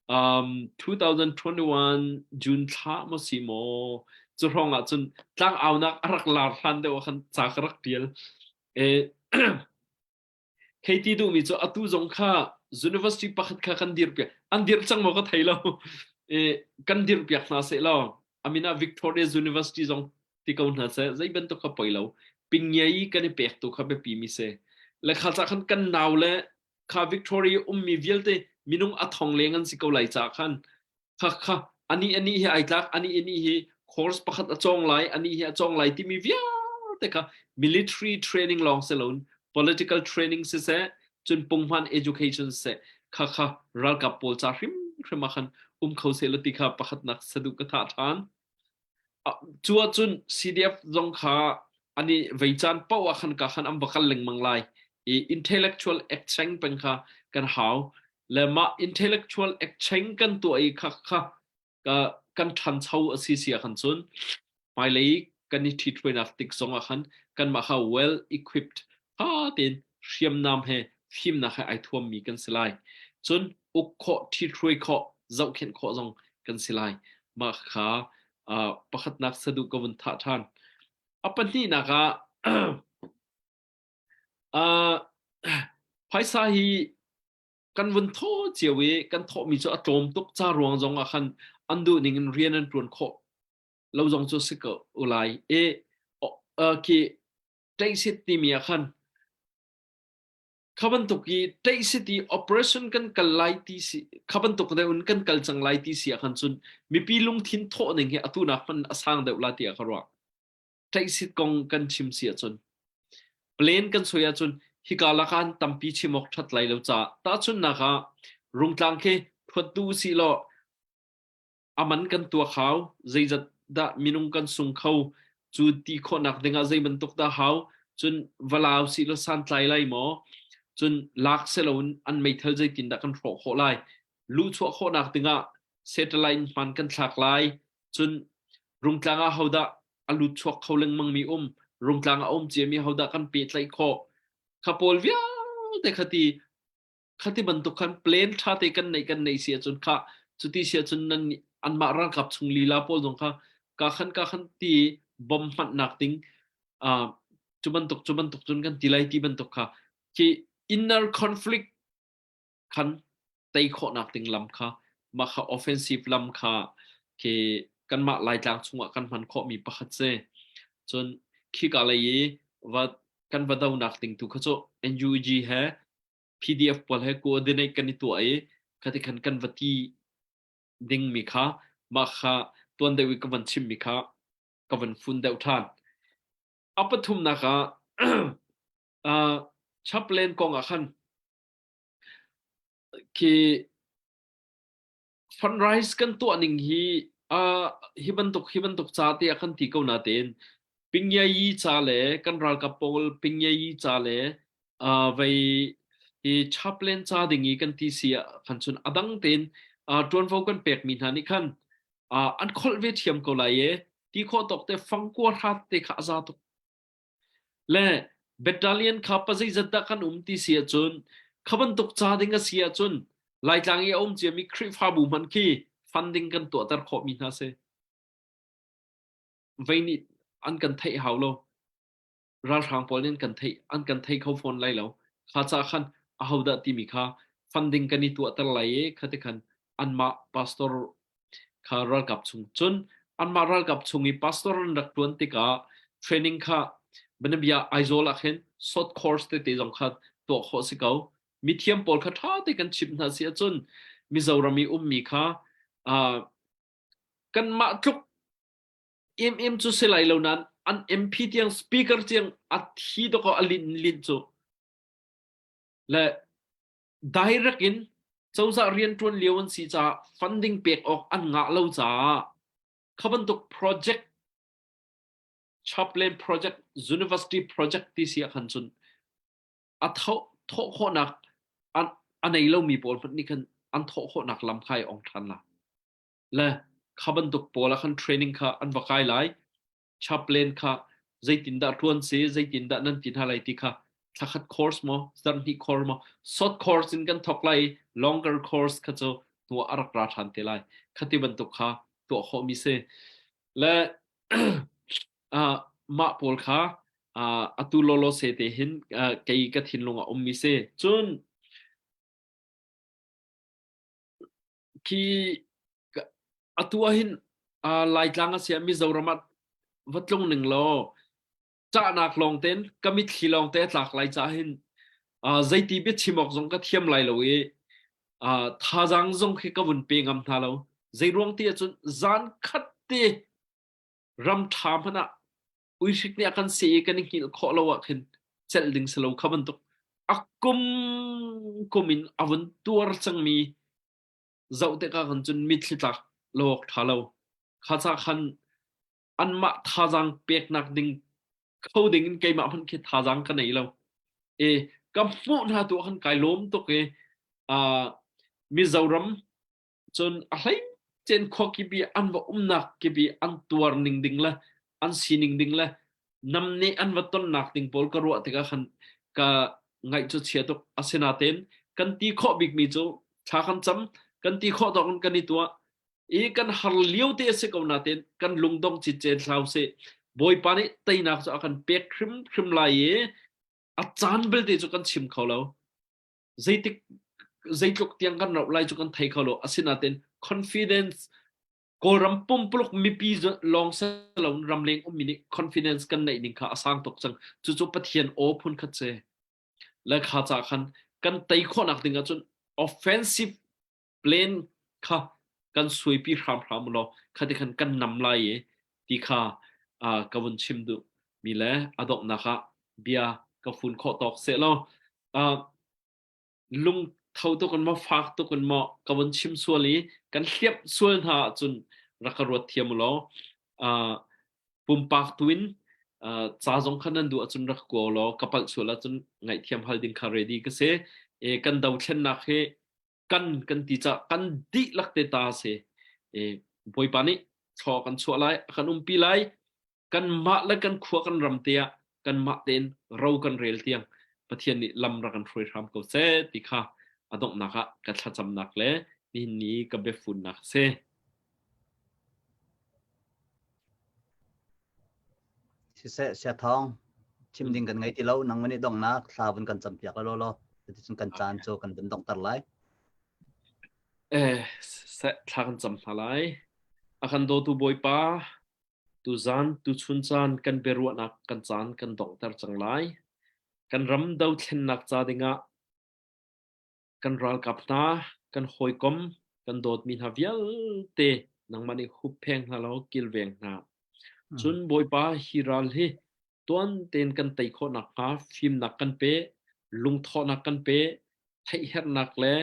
um, 2021 June thla maw si maw cu hrawng ah cun tlang aunak a rak lar hlan deuh ah khan ca ka rak ṭial e Hei ti duhmi cu atu zong kha university pakhat kha kan dirpiak. An dirh cang maw ka thei lo. E, kan dirhpiak hna seh law amin ah Victoria University zong ti ko hna seh zei bantuk kha poi lo. Pingyai kan i pek tu kha biapi mi si. Le kha ca khan kan nau le kha Victoria ummi vialte minung a thong leng an si ko lai ca khan kha kha ani ani hi ai tlak ani ani hi course pakhat a cawng lai ani hi a cawng lai timi vialte kha military training lawng si loin political training siseh cun punghman education siseh kha kha ralkap pawl ca hrim hrim ah khan um kho seh law ti kha pakhatnak sadu ka thah ṭhan Cu ahcun CDF zong kha an i vei caan paoh ah khan ka khan an va kal lengmang lai i intellectual exchange peng kha kan hau. Le mah intellectual exchange kan tuah i kha kha kan ṭhancho a si si ah khan cun hmailei kan i ṭhithruainak tik zong ah khan kanmah kha well equipped ṭha tein hriamnam he fimnak he ai thuammi kan si lai. Cun uk khawh, ṭhithruai khawh, zohkhenh khawh zong kan si lai. Mah kha uh, pakhatnak saduh ka vun thah ṭhan. A pahnihnak ah uh, phaisa hi kan vun thaw cio i kan thawhmi cu a tlawm tuk ca ruang zong ah khan an duh ning in rian an ṭuan khawh lo zong cu si ko lai. E, uh, khi ṭaihsit timi ah khan kha bantuk i ṭaihsit i operation kan kal lai ti si kha bantuk deuh in kan kal cang lai ti si ah khan cun mipi lungthin thawh ning hi atu nak hmanh a sang deuh la tiah ka ruah. Ṭaihsit kong kan chim si ahcun plan kan soi ahcun hika lakah tampi chim awk ṭhat lai lo caah tahchunhnak ah Rungtlang khi thuat duh usih law a man kan tuak hau zeizat dah minung kan sung kho cu ti khawhnak dingah zei bantuk dah hau cun valau si law santlai lai maw cun lak seloin an meithal zeitin dah kan hrawh khawh lai luhchuah khawhnak dingah satellite hman kan thlak lai cun rungtlang ah hodah a lut chuak kho lengmang mi um rungtlang a um ciami hodah kan pehtlaih khawh kha pawl vialte kha ti khati bantuk khan plan ṭha te kan neih kan neih si ahcun kha cuti si ahcun nan anmah ralkap chung lila pawl zong kha ka khan ka khan ti bom hmanhnak ding uh, cu bantuk cu bantuk cun kan ti lai ti bantuk kha khi inner conflict khan tei khawhnak ding lam kha mah kha offensive lam kha khi kanmah Laitlang chungah kan hman khawhmi pakhat si cun khika lei i va kan va donak ding tu kha cu NUG he PDF pawl he coordinate kan i tuah i khati khan kan va ti dingmi kha mah kha tuan deuh i ka van chimmi kha ka van fun deuh ṭhan. A pathumnak ah uh, chaplain kong ah khan khi fundraise kan tuah ning hi uh, hi bantuk hi bantuk ca te ah kan ti ko natein Pingyayi ca le kan ralkap pawl Pingyayi ca le uh, vei hi chaplain ca ding i kan ti si ah khan cun a dang tein uh, ṭuanvo kan pekmi hna nih khan uh, an kholh ve ṭhiam ko lai e ti khawh tawk te fangkua hrat te kha a za tuk Le battalion kha pazeizat dah kan um ti si ahcun kha bantuk ca ding a si ahcun Laitlang i a um ciami Khrihfabu hmanh khi funding kan tuahter khawhmi hna si. Vei nih an kan theih hau lo. Ralhrang pawl nih an kan theih an kan thei kho fawn lai lo. Kha ca khan ahodah timi kha funding kan i tuahter lai i khati khan anmah pastor kha ralkap chung cun anmah ralkap chung i pastor an rak ṭuan tikah training kha banabia Aizawl ah khin short course tete zong kha tuah khawh si ko mithiam pawl kha ṭha te kan chimh hna si ahcun Mizoram i ummi kha uh, kanmah tluk em cu si lai lo nain an MP tiang speaker tiang a thi dawkaw a lin lin cu le direct in cozah rianṭuan lio an si caah funding pek awk an ngah lo caah kha bantuk project chaplain project university project ti si ah khan cun a tho. Thawh khawhnak a nei lomi pawl hmanh nih khan an thawh khawhnak lam kha ai ong ṭhan la. Le kha bantuk pawl ah khan training kha an va kai lai. Chaplain kha zeitindah ṭuan si, zeitindah nan ti hna lai ti kha thlakhat course maw, zarhhnih course maw, short course in kan thawk lai i longer course kha cu hnu ah a rak ra ṭhan te lai. Khati bantuk kha tuah khawhmi si. Le uh, mah pawl kha uh, atu lawlaw se te hin uh, kei ka thinlung ah ummi si. Cun khi atu ah hin uh, Laitlang a si ah Mizoram ah va tlung ning law cahnak lawng ten ka mitthli lawng te a tlak lai ca hin uh, zeiti bia chim awk zong ka thiam lai lo i uh, thazaang zong khi ka vun pe ngam hna lo. Zei ruang ti ahcun zan khat te ram ṭha hmanh ah uihrik nih a kan seh i kan i hngilh khawh lo ah khin celh ding si lo kha bantuk a kum kum in a vun tuar cangmi zoh tikah khan cun mitthli tlak lo awk ṭha lo kha ca khan anmah thazaang peknak ding kho ding in keimah hmanh khi thazaang ka nei lo e ka hmuh hna tu ah khan kai lawm tuk i uh, Mizoram Cun a hleicen khuakip i an va umnak kip i an tuar ning ding le an sining ding le namneh an va tonnak ding pawl ka ruah tikah khan ka ngaih cu chia tuk. Asinain kan ti khawh bikmi cu thla kan cam, kan ti khawh tawk in kan i tuah i kan har lio te a si ko nain kan lungdong citcen hlah usih. Bawipa nih teinak cu a kan pek hrimhrim lai i a caan belte cu kan chim kho lo. Zeitik zeitluk tiang kan rauh lai cu kan thei kho lo. Asinain confidence Kawlram pumpuluk mipi lawng si lo ramleng ummi nih confidence kan neih ning kha a sang tuk cang. Cucu Pathian aw phun khat si. Le kha ca khan kan tei khawhnak ding ahcun offensive plan kha kan suaipi hramhram law khati khan kan nam lai i ti kha uh, ka vun chim duh mi le a donghnak ah bia ka fun khawh tawk seh law uh, lung tho tuk in maw fak tuk in maw ka vun chim sual i kan hliap sual hna ahcun rak ka ruat thiam law uh, pumpak tuin uh, ca zong kha nan duh ahcun rak kua law ka palh sual ahcun ngaihthiam hal ding kha ready ka si e, kan dothlennak hi kan kan ti ca kan dihlak te ta si e, Bawipa nih thlaw kan chuah lai a kan umpi lai kanmah le kan khua kan ram te ah kanmah tein ro kan rel tiang Pathian nih lam rak kan hruai hram ko seh ti kha a donghnak ah ka thlacamnak le nihin ni ka biafunnak a si.
Siseh Siathawng chim ding kan ngei ti lo nang nih donghnak thla vun kan campiak la law cuticun kan caan cu kan vun donghter lai.
Eh, seh thla kan cam hna lai. A kan dawtu Bawipa, tuzan tuchun caan kan biaruahnak kan caan kan donghter cang lai. Kan ram dothlennak ca dingah kan ralkap hna, kan hawikom, kan dawtmi hna vialte nangmah nih huppheng hna law kilveng hna. Cun Bawipa hi ral hi tuan tein kan tei khawh nakhnga fimnak kan pe, lungthawhnak kan pe, theihherhnak le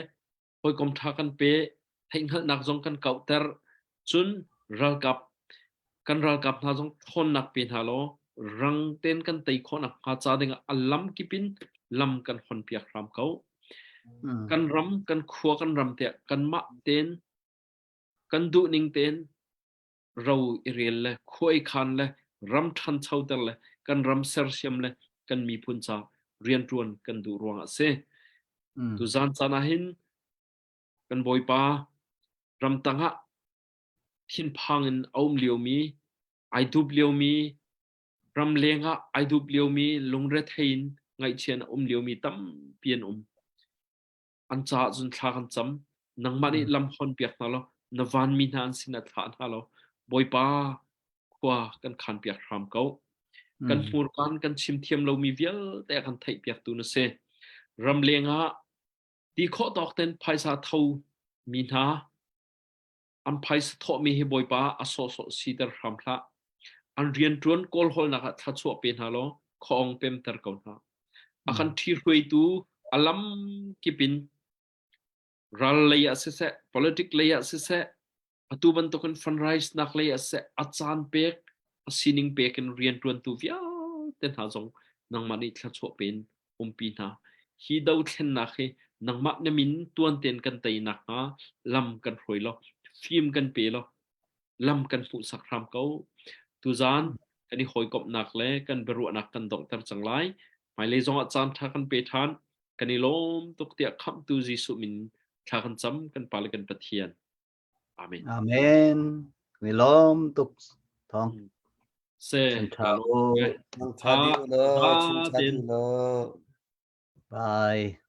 hawikom ṭha kan pe, theihhngalhnak zong kan kauhter. Cun ralkap kan ralkap hna zong ṭhawnnak pe hna law rang tein kan tei khawh nakhnga ca dingah a lam kip in lam kan honpiak hram ko. Kan ram, kan khua, kan ram tiah kanmah tein kan duhning tein ro i rel le khua i khan le ram ṭhanchoter le kan ram sersiam le kan miphun ca rianṭuan kan duh ruangah a si. Tuzaan caan ah hin kan Bawipa ramtang ah thinphang in a um liomi, ai dup liomi, ramleng ah ai dup liomi, lungrethei in ngaihchia in a um liomi tampi an um. An caah cun thla kan cam. Nangmah nih lam hon piak hna law na vanmi hna an sinah thlah hna law Bawipa khua kan khan piak hram ko. Kan hmurkaan kan chim thiam lomi vialte a kan theih piaktu na si. Ramleng ah ti khawh tawk ten phaisa tho mi hna an phaisa thawhmi hi Bawipa a sawhsawh siter hram hlah. An rianṭuan kawlhawlnak ah thluachuah pe hna law khuaawng pemter ko hna. A kan ṭhihruaitu a lam kip in ral lei ah siseh, politic lei ah siseh, atu bantukin fundraise nak lei ah siseh, a caan pek, a sining pek in rianṭuantu vialte hna zong nangmah nih thluachuah pe in umpi hna. Hi dothlennak hi nangmah na min tuan tein kan tei nakhnga lam kan hruai law, fim kan pe law, lam kan hmuhsak hram ko. Tuzaan kan i hawikomhnak le kan biaruahnak kan donghter cang lai. Hmailei zongah caan ṭha kan pe ṭhan. Kan i lawm tuk tiah Khamhtu Jesuh min thla kan cam kan Pa le kan Pathian. Amen.
Amen. Kan i lawm tuk thong.
Se.
Tha u.
Tha dih u law, chim tha dih u law.
Bye.